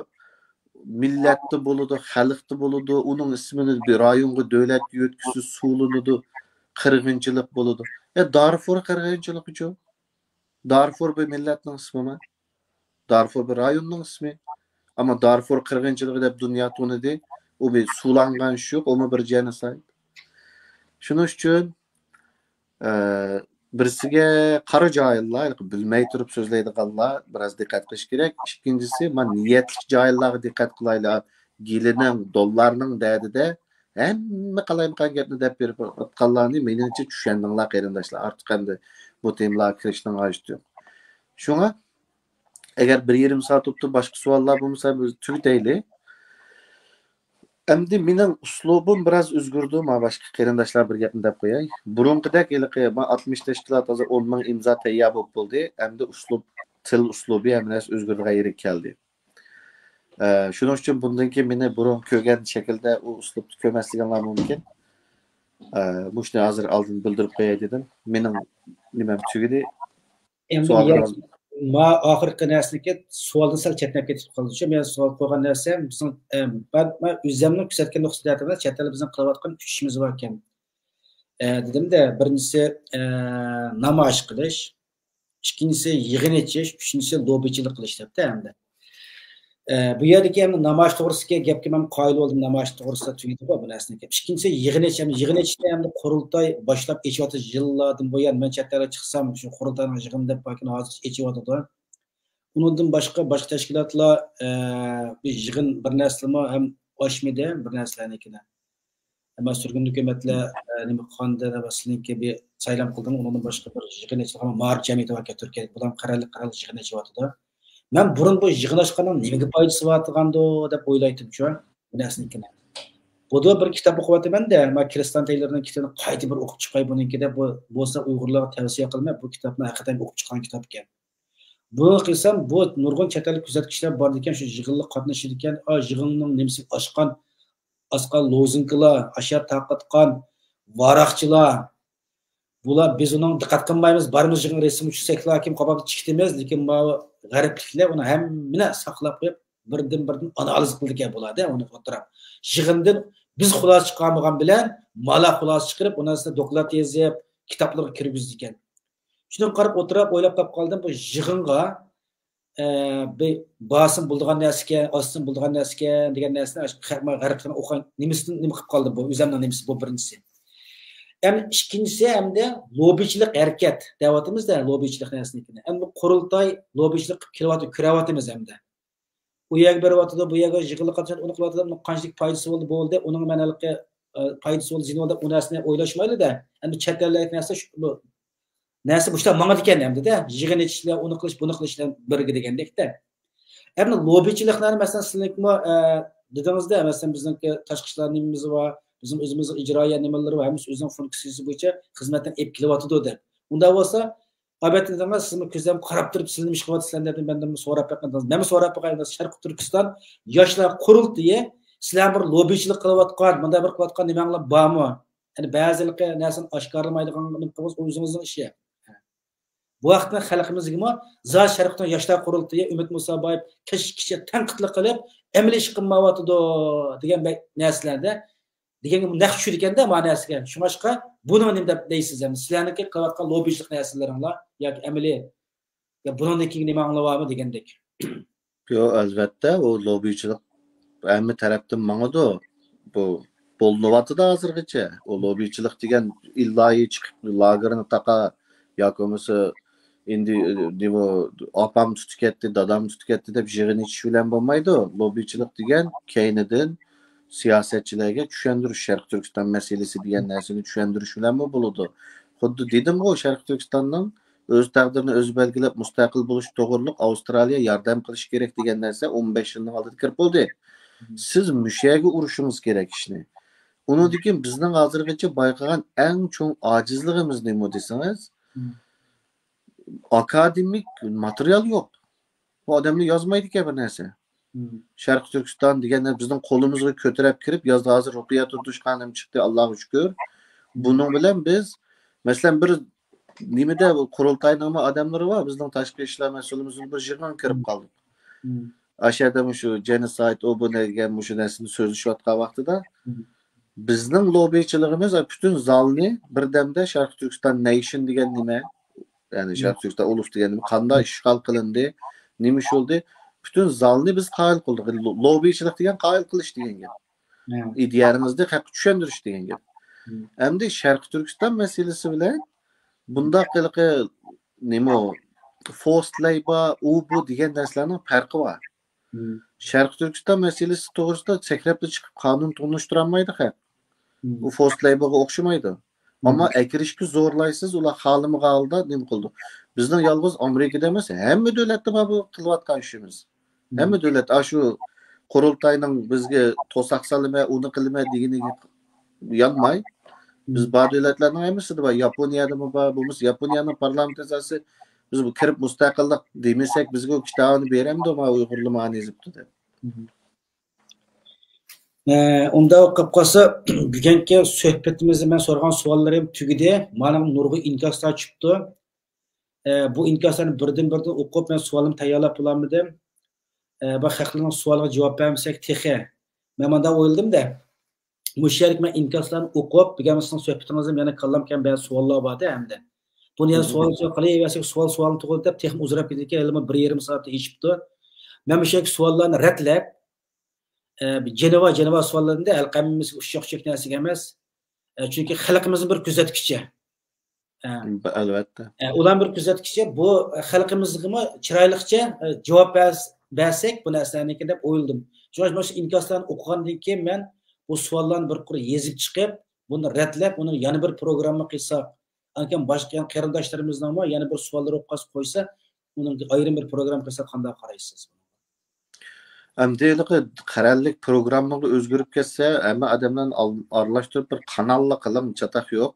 مىللەتتە بولىدۇ، خەلقتە بولىدۇ، ئۇنىڭ ئىسمىنى بىر رايونغا، دۆلەتكە يۆتكىسە سۇلىنىدۇ، قىرغىنچىلىق بولىدۇ. ئە، دارفۇر قىرغىنچىلىقىچۇ؟ دارفۇر بىر مىللەتنىڭ ئىسمىمۇ؟ دارفۇر بىر رايوننىڭ ئىسمى. ئەمما دارفۇر قىرغىنچىلىقى دەپ دۇنيا تونۇدى. ئۇ بىر سۇلانغان ئىش يوق، ئۇمۇ بىر جېنوسايد. شۇنىڭ ئۈچۈن، ئە، بىرسىگە قارا جاھىللار، بىلمەي تۇرۇپ سۆزلەيدىغانلار بىراز دىققەت قىلىش كېرەك. ئىككىنچىسى، مانا نىيەتلىك جاھىللارغا دىققەت قىلايلى. گېلىنىڭ، دوللارنىڭ دەردىدە ھەممە قالايمىقان گەپنى دەپ بېرىپ ئاتقانلارنى مېنىڭچە چۈشەندىڭلار، قېرىنداشلار. ئارتۇق ئەمدى بۇ تېمىلارغا كىرىشنىڭ ھاجىتى يوق. شۇڭا ئەگەر بىر يېرىم سائەت بوپتۇ، باشقا سوئاللار بولمىسا، بىز تۈگىتەيلى. ئەمدى مېنىڭ ئۇسلۇبۇم بىراز ئۆزگىرىدۇ. مانا باشقا قېرىنداشلار بىر گەپنى دەپ قوياي. بۇرۇنقىدەك ھېلىقى، مانا ئاتمىش تەشكىلات ھازىر ئون مىڭ ئىمزا تەييار بولۇپ بولدى. ئەمدى ئۇسلۇب، تىل ئۇسلۇبى ھەممە نەرسە ئۆزگىرىدىغان يېرىگە كەلدى. ئە، شۇنىڭ ئۈچۈن بۇندىن كېيىن مېنى بۇرۇن كۆرگەن شەكىلدە ئۇ ئۇسلۇبتا كۆرمەسلىكىڭلار مۇمكىن. ئە، مۇشۇنى ھازىر ئالدىن بىلدۈرۈپ قوياي دېدىم. مېنىڭ نېمەم تۈگىدى. ئەمدى سوئال يەنە بىلەن ما ئاخىرقى نەرسىنىڭكى سوئالدىن سەل چەتنەپ كېتىپ قالدى. شۇ مەن سوئال قويغان نەرسەم، بىزنىڭ، ئە، مەن، مەن ئۆزۈمنىڭ كۆرسەتكەن نۇقتىسى تەرىپىدىن چەت ئەلدە بىزنىڭ قىلىۋاتقان ئۈچ ئىشىمىز باركەن. ئە، دېدىمدە، بىرىنچىسى، ئە، نامايىش قىلىش، ئىككىنچىسى يىغىن ئېچىش، ئۈچىنچىسى لوببىچىلىق قىلىش دەپتۇ ئەمدى. ئە، بۇ يەردىكى ئەمدى نامايىش توغرىسىدىكى گەپكە مەن قايىل بولدۇم، نامايىش توغرىسىدا تۈگىدىغۇ بۇ نەرسىنىڭ گەپ. ئىككىنچىسى يىغىن ئېچىش، ئەمدى يىغىن ئېچىشنى ئەمدى قۇرۇلتاي باشلاپ ئېچىۋاتىدۇ يىللاردىن بۇيان. مەن چەت ئەلگە چىقسام، شۇ قۇرۇلتاينىڭ يىغىنى دەپ باركەن، ھازىر ئېچىۋاتىدۇ. ئۇنىڭدىن باشقا، باشقا تەشكىلاتلار، ئە، بىر يىغىن، بىر نەرسىلىرىمۇ ھەم ئاچمىدى، بىر نەرسىلەرنىڭكىنى. ئەمما سۈرگۈندە ھۆكۈمەتلەر، ئە، نېمە قىلغاندا، سىلىنىڭكى بىر سايلام قىلدىڭ، ئۇنىڭدىن باشقا بىر يىغىن ئېچىلغان مائارىپ جەمئىيىتى باركەن تۈركىيەدە. بۇلار قەرەللىك، قەرەللىك يىغىن ئېچىۋاتىدۇ. مەن بۇرۇن بۇ يىغىن ئاچقاننىڭ نېمىگە پايدىسى بارتىغاندۇ دەپ ئويلايتتىمچۇ، بۇ نەرسىنىڭكىنى. بۇدا بىر كىتاب ئوقۇۋاتىمەن-دە، مانا كرىستىيان تەيلورنىڭ كىتابىنى قايتا بىر ئوقۇپ چىقاي بۇنىڭكى دەپ، بۇ بولسا ئۇيغۇرلارغا تەۋسىيە قىلىمەن، بۇ كىتابنى ھەقىقەتەن ئوقۇپ چىققان كىتاب ئىكەن. بۇنى قىلسام، بۇ نۇرغۇن چەت ئەللىك كۆزەتكۈچىلەر بارىدىكەن، شۇ يىغىنلىق قاتنىشىدىكەن، ئا، يىغىننىڭ نېمىسى ئاچقان، ئاسقان لوزۇنكىلار، ئاشۇ تارقاتقان ۋاراقچىلار، بۇلار، بىز ئۇنىڭ دىققەت قىلمايمىز، بارىمىز يىغىن رەسىمى چۈشسەكلا كېيىن قاپاپ چىقىتىمىز، لېكىن ماۋۇ غەربلىكلەر ئۇنى ھەممىنى ساقلاپ قويۇپ، بىردىن-بىردىن ئانالىز قىلىدىكەن بۇلار-دە، ئۇنى ئولتۇراپ. يىغىندىن بىز خۇلاسە چىقارمىغان بىلەن، مالا خۇلاسە چىقىرىپ، ئۇنىڭ ئۈستىدە دوكلات يېزىپ، كىتابلارغا كىرگۈزىدىكەن. شۇنىڭغا قاراپ ئولتۇرۇپ ئويلاپ تاپقان قالدىم، بۇ يىغىنغا، ئە، بىر بارسىمۇ بولىدىغان نەرسىكەن، ئاچسىمۇ بولىدىغان نەرسىكەن دېگەن نەرسىنى غەربلەرنىڭ ئوقۇغان نېمىسىدىن نېمە قىلىپ قالدىم، بۇ ئۆزۈمنىڭ نېمىسى، بۇ بىرىنچىسى. ئەمدى ئىككىنچىسى، ئەمدى لوببىچىلىق ھەرىكەت دەۋاتىمىز-دە، لوببىچىلىق نەرسىنى. ئەمدى بۇ قۇرۇلتاي لوببىچىلىق قىلىپ كېلىۋاتىدۇ، كۆرۈۋاتىمىز ئەمدى. ئۇ يەرگە بېرىۋاتىدۇ، بۇ يەرگە يىغىنغا قاتنىشىدۇ، ئۇنى قىلىۋاتىدۇ، ئۇنىڭ قانچىلىك پايدىسى بولدى، بولدى، ئۇنىڭ مەن ھېلىقى، ئە، پايدىسى بولدى، زىيىنى بولدى، ئۇ نەرسىنى ئويلاشمايلى-دە. ئەمدى چەت ئەللىك نەرسە شۇ، بۇ نەرسە مۇشۇنداق ماڭىدىكەن ئەمدى-دە. يىغىن ئېچىشلار، ئۇنى قىلىش، بۇنى قىلىش بىلەن بىرگە دېگەندەكتە. ئەمدى لوببىچىلىقلارنى، مەسىلەن، سىلىنىڭكىمۇ، ئە، دېدىڭىز-دە، مەسىلەن، بىزنىڭكى تاشقى ئىشلار نېمىمىز بار، بىزنىڭ ئۆزىمىزنىڭ ئىجرائىيە نېمىلىرى بار، ھەممىسى ئۆزىنىڭ فۇنكسىيىسى بويىچە خىزمەتنى ئېلىپ كېلىۋاتىدۇ دەپ. ئۇنداق بولسا، ئەلۋەتتە دېدىڭىز، سىزمۇ كۆزۈم قاراپ تۇرۇپ، سىز نېمە ئىش قىلىۋاتىسىلەر دەپ مەندىن سوراپ بېقىڭ دېدىڭىز. مەنمۇ سوراپ بېقىڭ، شەرقىي تۈركىستان ياشلار قۇرۇلتىيى سىلەر بىر لوببىچىلىق قىلىۋاتقان، مۇنداق بىر قىلىۋاتقان نېمەڭلار بارمۇ؟ يەنى بەزى ھېلىقى نەرسىنى ئاشكارىلىمايدىغان نېمە قىلىڭىز، ئۆزىڭىزنىڭ ئىشى. بۇ ھەقتە خەلقىمىزگىمۇ زادى شەرقىي ياشلار قۇرۇلتىيى، ئۈمىد مۇسابايېۋ كەچ-، كېچە تەنقىدلىق قىلىپ، ئەمەلىي ئىش قىلمايۋاتىدۇ دېگەن بەك نەرسىلەردە دېگەنگە نەق چۈشىدىكەندە مانا نەرسىگە. شۇڭلاشقا بۇنى نېمە دەپ دەيسىز ئەمدى؟ سىلەرنىڭكى قىلىۋاتقان لوببىچىلىق نەرسىلىرىڭلار ياكى ئەمەلىي يا بۇنىڭدىن كېيىن نېمە ئاڭلىۋارمۇ دېگەندەك. يوق، ئەلۋەتتە، ئۇ لوببىچىلىق ھەممە تەرەپتىن ماڭىدۇ. بۇ بولۇنۇۋاتىدۇ ھازىرغىچە. ئۇ لوببىچىلىق دېگەن ئىلاھىي چىقىپ لاگېرنى تاقا ياكى بولمىسا ئىندى، نېمە، ئاپام تۇتۇپ كەتتى، دادام تۇتۇپ كەتتى دەپ يىغىن ئېچىش بىلەن بولمايدۇ. لوببىچىلىق دېگەن كەينىدىن سىياسەتچىلەرگە چۈشەندۈرۈش، شەرقىي تۈركىستان مەسىلىسى دېگەن نەرسىنى چۈشەندۈرۈش بىلەنمۇ بولىدۇ. خۇددى دېدىمغۇ، شەرقىي تۈركىستاننىڭ ئۆز تەقدىرىنى ئۆزى بەلگىلەپ، مۇستەقىل بولۇش توغرۇلۇق ئاۋسترالىيە ياردەم قىلىشى كېرەك دېگەن نەرسە ئون بەش يىلنىڭ ئالدىدا كىرىپ بولدى. سىز مۇشۇ يەرگە ئۇرۇشىڭىز كېرەك ئىشنى. ئۇنىڭدىن كېيىن بىزنىڭ ھازىرغىچە بايقىغان ئەڭ چوڭ ئاجىزلىقىمىز نېمە دېسىڭىز، ئاكادېمىك ماتېرىيال يوق. بۇ ئادەملەر يازمايدىكەن بىر نەرسە. شەرقىي تۈركىستان دېگەندە بىزنىڭ قولىمىزغا كۆتۈرەپ كىرىپ يازدى. ھازىر رۇقىيە تۇردۇش خانىم چىقتى، ئاللاغا شۈكۈر. بۇنىڭ بىلەن بىز، مەسىلەن، بىر نېمىدە، بۇ قۇرۇلتاينىڭمۇ ئادەملىرى بار، بىزنىڭ تاشقى ئىشلار مەسئۇلىمىزنىڭ بىر يىغىنىغا كىرىپ قالدۇق. ئاشۇ يەردە مۇشۇ جېنوسايد، ئۇ بۇ دېگەن مۇشۇ نەرسىنى سۆزلىشىۋاتقان ۋاقتىدا، بىزنىڭ لوببىچىلىقىمىز پۈتۈن زالنى بىردەمدە شەرقىي تۈركىستان نەيشن دېگەن نېمە، يەنى شەرقىي تۈركىستان ئۇلۇس دېگەن نېمە، قانداق ئىشغال قىلىندى، نېمە ئىش بولدى، پۈتۈن زالنى بىز قايىل قىلدۇق. لو-، لوببىچىلىق دېگەن قايىل قىلىش دېگەن گەپ. ئىدىيەڭىزنى خەققە چۈشەندۈرۈش دېگەن گەپ. ئەمدى شەرقىي تۈركىستان مەسىلىسى بىلەن بۇنداق ھېلىقى نېمە، فورسد لەيبور، ئۇ بۇ دېگەن نەرسىلەرنىڭ پەرقى بار. شەرقىي تۈركىستان مەسىلىسى توغرىسىدا سەكرەپلا چىقىپ قانۇن تونۇشتۇرالمايدۇ خەق. ئۇ فورسد لەيبورغا ئوخشىمايدۇ. ئەمما ئەكىرىشكە زورلايسىز، ئۇلار خالىمىغان ھالدا نېمە قىلىدۇ. بىزنىڭ يالغۇز ئامېرىكىدا ئەمەس، ھەممە دۆلەتتە بار بۇ قىلىۋاتقان ئىشىمىز. ھەممە دۆلەت ئاشۇ قۇرۇلتاينىڭ بىزگە توساق سالىمەن، ئۇنى قىلىمەن دېگىنىگە يانماي، بىز بار دۆلەتلەرنىڭ ھەممىسىدە بار. ياپونىيەدىمۇ بار. بولمىسا ياپونىيەنىڭ پارلامېنت ئەزاسى، بىز بۇ كىرىپ مۇستەقىللىق دېمىسەك، بىزگە ئۇ كىتابىنى بېرەمدۇ، ما ئۇيغۇرلار مانا يېزىپتۇ دەپ. ئە، ئۇنداق قىلىپ قالسا، بۈگۈنكى سۆھبىتىمىزدە مەن سورىغان سوئاللىرىم تۈگىدى. مانا نۇرغۇن ئىنكاسلار چۈشۈپتۇ. ئە، بۇ ئىنكاسلارنى بىردىن-بىردىن ئوقۇپ، مەن سوئالىمنى تەييارلاپ بولالمىدىم. ئە، بۇ خەقلەرنىڭ سوئالىغا جاۋاب بەرمىسەك تېخى. مەن مۇنداق ئويلىدىم-دە، مۇشۇ يەرگە مەن ئىنكاسلارنى ئوقۇپ، بۈگۈن سىزنىڭ سۆھبىتىڭىزدىن يەنە كاللامغا كەلگەن بەزى سوئاللار بار-دە ھەمدە. بۇنى يەنە سوئال قىلىۋەرسەك، سوئال سوئالنى توغرىلاپ تېخىمۇ ئۇزىراپ كېتىدىكەن، ھېلىمۇ بىر يېرىم سائەتتىن ئېشىپتۇ. مەن مۇشۇ يەرگە سوئاللارنى رەتلەپ، ئە، جېنىۋا، جېنىۋا سوئاللىرىنى ھەل قىلمىسا ئۇششاق-چۈششەك نەرسىگە ئەمەس. ئە، چۈنكى خەلقىمىزنى بىر كۆزەتكۈچى. ئە، ئەلۋەتتە. ئە، ئۇلارنى بىر كۆزەتكۈچى، بۇ خەلقىمىزغىمۇ چىرايلىقچە، ئە، جاۋاب بەرس-، بەرسەك بۇ نەرسىلەرنىكىن دەپ ئويلىدىم. شۇڭا مانا شۇ ئىنكاسلارنى ئوقۇغاندىن كېيىن مەن بۇ سوئاللارنى بىر قۇر يېزىپ چىقىپ، بۇنى رەتلەپ، ئۇنى يەنە بىر پروگرامما قىلساق، ئانكەن باشقا يەنە قېرىنداشلىرىمىزنىڭمۇ يەنە بىر سوئاللىرى بولۇپ قالسا، قويسا، ئۇنىڭ ئايرىم بىر پروگرامما قىلساق قانداق قارايسىز؟ ئەمدى ھېلىقى قەرەللىك پروگراممىغا ئۆزگىرىپ كەتسە، ھەممە ئادەملەرنى ئال-، ئارىلاشتۇرۇپ بىر قاناللىق قىلىڭ، چاتاق يوق.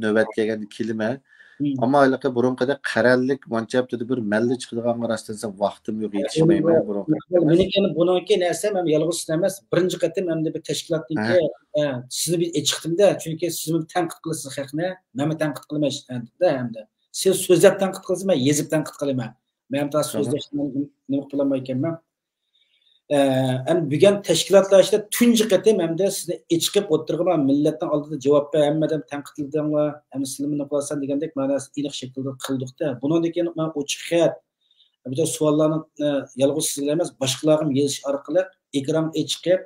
نۆۋەت كەلگەندە كېلىمەن. ئەمما ھېلىقى بۇرۇنقىدەك قەرەللىك مانچە ھەپتىدە بىر مەنلا چىقىدىغانغا راستىنسا ۋاقتىم يوق، يېتىشمەيمەن بۇرۇنقىدەك. مېنىڭكى، بۇنىڭكى نەرسەم ھەم يالغۇز سىز ئەمەس، بىرىنچى قېتىم ئەمدى بىر تەشكىلاتنىڭكى، ئە، سىزنى بىر ئېچىقتىم-دە، چۈنكى سىزمۇ تەنقىد قىلىسىز خەقنى، مەنمۇ تەنقىد قىلىمەن ئەمدى-دە ئەمدى. سىز سۆزلەپ تەنقىد قىلىسىز، مەن يېزىپ تەنقىد قىلىمەن. مەن تا سۆزلەشنى نېمە قىلالمايكەنمەن. ئە، ئەمدى بۈگۈن تەشكىلاتلار ئىچىدە تۇنجى قېتىم ئەمدى سىزنى ئېچىقىپ ئولتۇرغان مىللەتنىڭ ئالدىدا جاۋاب بەر، ھەممە ئادەم تەنقىدلىدىڭلار، ھەممە سىلىمۇ نېمە قىلاسەن دېگەندەك مەناسى ئېنىق شەكىلدە قىلدۇق-دە. بۇنىڭدىن كېيىن مانا ئوچۇق خەت، بىر سوئاللارنى، ئە، يالغۇز سىزگە ئەمەس، باشقىلارغا يېزىش ئارقىلىق ئېكرانغا چىقىپ،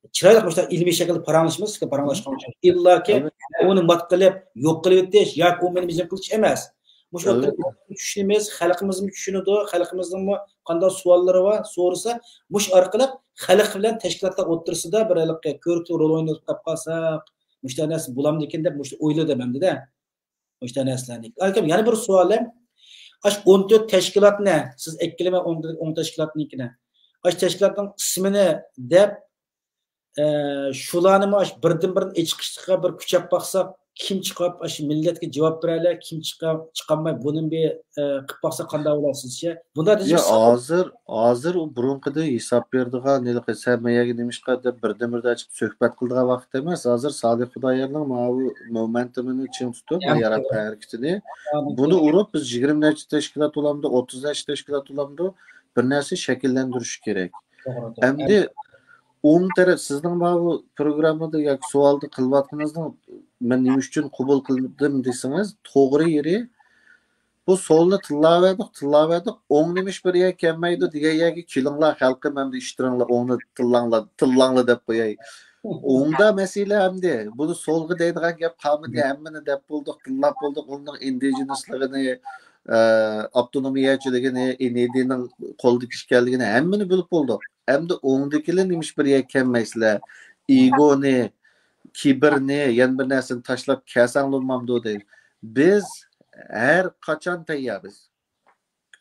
چىرايلىق مۇشۇنداق ئىلمىي شەكىلدە پاراڭلىشىمىز، پاراڭلاشقان ئوخشاش. ئىللاكى ئۇنى مات قىلىپ، يوق قىلىۋېتىش ياكى ئۇ مېنى بىزنى قىلىش ئەمەس. مۇشۇ ئوتتۇرىدا چۈشىنىمىز، خەلقىمىزمۇ چۈشىنىدۇ، خەلقىمىزنىڭمۇ قانداق سوئاللىرى بار، سورىسا، مۇشۇ ئارقىلىق خەلق بىلەن تەشكىلاتلار ئوتتۇرىسىدا بىر ھېلىقى كۆرۈكلۈك رول ئويناپ قالساق، مۇشۇنداق نەرسە بولامدىكىن دەپ مۇشۇ ئويلىدىم ئەمدىدە. مۇشۇنداق نەرسىلەرنى. ئاكام، يەنە بىر سوئالىم. ئاشۇ ئون تۆت تەشكىلاتنى سىز ئەككىلىمە ئون، ئون تەشكىلاتنىڭكىنى. ئاشۇ تەشكىلاتنىڭ ئىسمىنى دەپ، ئە، شۇلارنىمۇ ئاشۇ بىردىن بىردىن ئېچىقىشلىققا بىر كۈچەپ باقساق، كىم چىقىپ ئاشۇ مىللەتكە جاۋاب بېرەلەر، كىم چىقا-، چىقالماي، بۇنى بىر، ئە، قىلىپ باقساق قانداق بولار سىزچە؟ بۇنداق دېسەك يا، ھازىر، ھازىر ئۇ بۇرۇنقىدىن ھېساب بېرىدىغان، ھېلىقى سەن مەيەگە نېمىشقا دەپ بىردىن بىردىن چىقىپ سۆھبەت قىلىدىغان ۋاقىت ئەمەس. ھازىر سالىھ خۇدايارنىڭ ماۋۇ مومېنتۇمىنى چىڭ تۇتۇپ، ياراتقان ھەرىكىتىنى، بۇنى ئۇرۇپ، بىز يىگىرمە نەچچە تەشكىلات بولامدۇ، ئوتتۇز نەچچە تەشكىلات بولامدۇ، بىر نەرسە شەكىللەندۈرۈش كېرەك. توغرا، توغرا. ئەمدى ئوڭ تەرەپ، سىزنىڭ ماۋۇ پروگراممىدا ياكى سوئالدا قىلىۋاتقىنىڭىزنىڭ مەن نېمە ئۈچۈن قوبۇل قىلدىم دېسىڭىز، توغرا يېرى، بۇ سولنى تىللاۋەردۇق، تىللاۋەردۇق، ئوڭ نېمىش بىر يەرگە كەلمەيدۇ دېگەن يەرگە كېلىڭلار، خەلقىم، ئەمدى ئىشتىرىڭلار، ئوڭنى تىللاڭلار، تىللاڭلار دەپ قوياي. ئوڭدا مەسىلە ئەمدى، بۇنى سولغا دەيدىغان گەپ قالمىدى، ھەممىنى دەپ بولدۇق، تىللاپ بولدۇق، ئۇنىڭ ئىندىجېنسلىقىنى، ئە، ئاپتونومىيەچىلىكىنى، ئېن ئى دىنىڭ قولىدىكى ئىش ئىكەنلىكىنى ھەممىنى بىلىپ بولدۇق. ئەمدى ئوڭدىكىلەر نېمىش بىر يەرگە كەلمەيسىلەر؟ ئىگونى، كىبىرنى، يەنە بىر نەرسىنى تاشلاپ كەلسەڭ بولمامدۇ دەيدۇ. بىز ھەر قاچان تەيياربىز.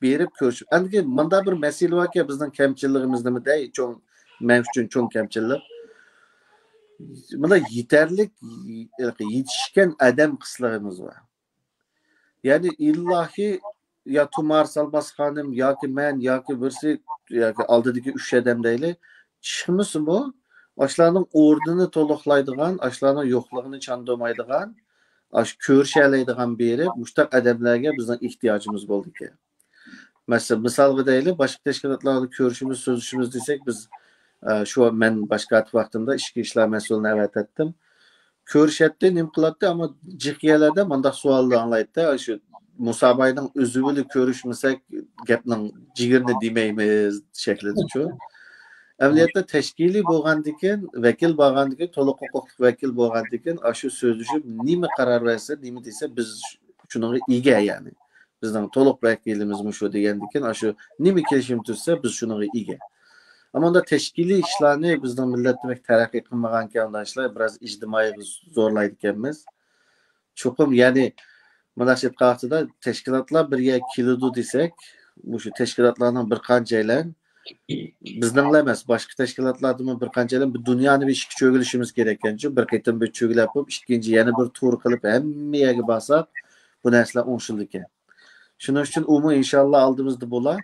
بېرىپ كۆرۈشۈپ. ئەمدى مۇنداق بىر مەسىلە باركى، بىزنىڭ كەمچىللىكىمىز نېمە دەي؟ چوڭ، مەن ئۈچۈن چوڭ كەمچىللىك. مانا يېتەرلىك يېتىشكەن ئادەم قىسلىقىمىز بار. يەنى ئىللاھى يا تۇمار سالماس خانىم ياكى مەن ياكى بىرسى ياكى ئالدىدىكى ئۈچ ئادەم دەيلى، چىقمىسىمۇ، ئاشۇلارنىڭ ئورنىنى تولۇقلايدىغان، ئاشۇلارنىڭ يوقلۇقىنى چاندۇرمايدىغان، ئاشۇ كۆرۈشەلەيدىغان بېرىپ، مۇشۇنداق ئادەملەرگە بىزنىڭ ئېھتىياجىمىز بولىدىكەن. مەسىلەن، مىسالغا دەيلى، باشقا تەشكىلاتلاردا كۆرۈشىمىز، سۆزلىشىمىز دېسەك، بىز، ئە، شۇ مەن باش كاتىپ ۋاقتىمدا ئىچكى ئىشلار مەسئۇلىنى ئەۋەتەتتىم. كۆرۈشەتتى، نېمە قىلاتتى، ئەمما جىق يەرلەردە مۇنداق سوئالنى ئاڭلايتتى، شۇ مۇساباينىڭ ئۆزى بىلەن كۆرۈشمىسەك، گەپنىڭ جىگىرىنى دېمەيمىز شەكلىدىچۇ. ئەمەلىيەتتە تەشكىلىي بولغاندىكىن، ۋەكىل بارغاندىكىن، تولۇق ھوقۇقلۇق ۋەكىل بولغاندىكىن، ئاشۇ سۆزلىشىپ نېمە قارار بەرسە، نېمە دېسە، بىز شۇنىڭغا ئىگە، يەنى. بىزنىڭ تولۇق ۋەكىلىمىزمۇ شۇ دېگەندىكىن، ئاشۇ نېمە كېلىشىم تۈزسە، بىز شۇنىڭغا ئىگە. ئەمما ئۇنداق تەشكىلىي ئىشلارنى بىزنىڭ مىللەتتە بەك تەرەققىي قىلمىغانىكەن، ئۇنداق ئىشلار بىراز ئىجتىمائىيغا زورلايدىكەنمىز. چوقۇم، يەنى، مۇنداق ئېيتقان ۋاقتىدا تەشكىلاتلار بىر يەرگە كېلىدۇ دېسەك، مۇشۇ تەشكىلاتلارنىڭ بىر قانچەيلەن، بىزنىڭلا ئەمەس، باشقا تەشكىلاتلاردىمۇ بىر قانچەيلەن بىر دۇنيانى بىر ئىشىككە چۆگىلىشىمىز كېرەككەنچۇ، بىر قېتىم بىر چۆگىلەپ بولۇپ، ئىككىنچى يەنە بىر تۇر قىلىپ ھەممە يەرگە بارساق، بۇ نەرسىلەر ئوڭشىلىدىكەن. شۇنىڭ ئۈچۈن ئۇمۇ ئىنشاللا ئالدىمىزدا بولا.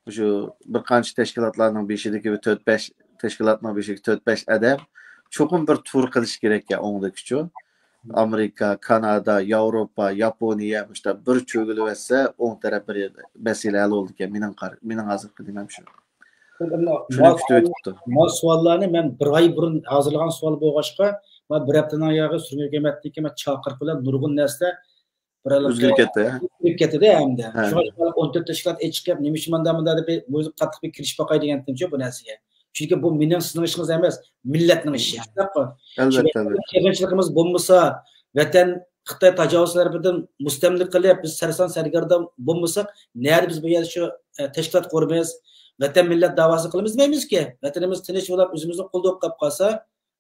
مۇشۇ بىر قانچە تەشكىلاتلارنىڭ بېشىدىكى بىر تۆت بەش، تەشكىلاتنىڭ بېشىدىكى تۆت بەش ئادەم چوقۇم بىر تۇر قىلىش كېرەككەن ئوڭدىكىچۇ. ئامېرىكا، كانادا، ياۋروپا، ياپونىيە، مۇشۇنداق بىر چۆگىلىۋەتسە، ئوڭ تەرەپ بىر مەسىلە ھەل بولىدىكەن. مېنىڭ قار-، مېنىڭ ھازىرقى نېمەم شۇ. شۇنى كۈتۈۋېتىپتۇ. مال سوئاللارنى مەن بىر ئاي بۇرۇن ھازىرلىغان سوئال بولغاچقا، مانا بىر ھەپتىنىڭ ياغى سۈرگۈن ھۆكۈمەتنىڭكى مانا چاقىرىق بىلەن نۇرغۇن نەرسە بىر ئۆزگىرىپ كەتتى، ھە؟ ئۆزگىرىپ كەتتى-دە ئەمدى. ھە. شۇڭا ئون تۆت تەشكىلات ئېچىقىپ، نېمە ئۈچۈن ماندا، مۇندا دەپ بىر، بۇ قاتتىق بىر كىرىشىپ باقاي دېگەنتىمچۇ بۇ نەرسىگە. چۈنكى بۇ مېنىڭ، سىزنىڭ ئىشىڭىز ئەمەس، مىللەتنىڭ ئىشى. ئەلۋەتتە، ئەلۋەتتە. قىرغىنچىلىقىمىز بولمىسا، ۋەتەن خىتاي تاجاۋۇزچىلىرى تەرىپىدىن مۇستەملىكە قىلىپ، بىز سەرسان سەرگەردان بولمىساق، نەدە بىز بۇ يەردە شۇ، ئە، تەشكىلات قۇرىمىز، ۋەتەن مىللەت داۋاسىنى قىلىمىز دېمەيمىزكى. ۋەتىنىمىز تىنچ بولۇپ، ئۆزىمىزنىڭ قولىدا قېلىپ قالسا،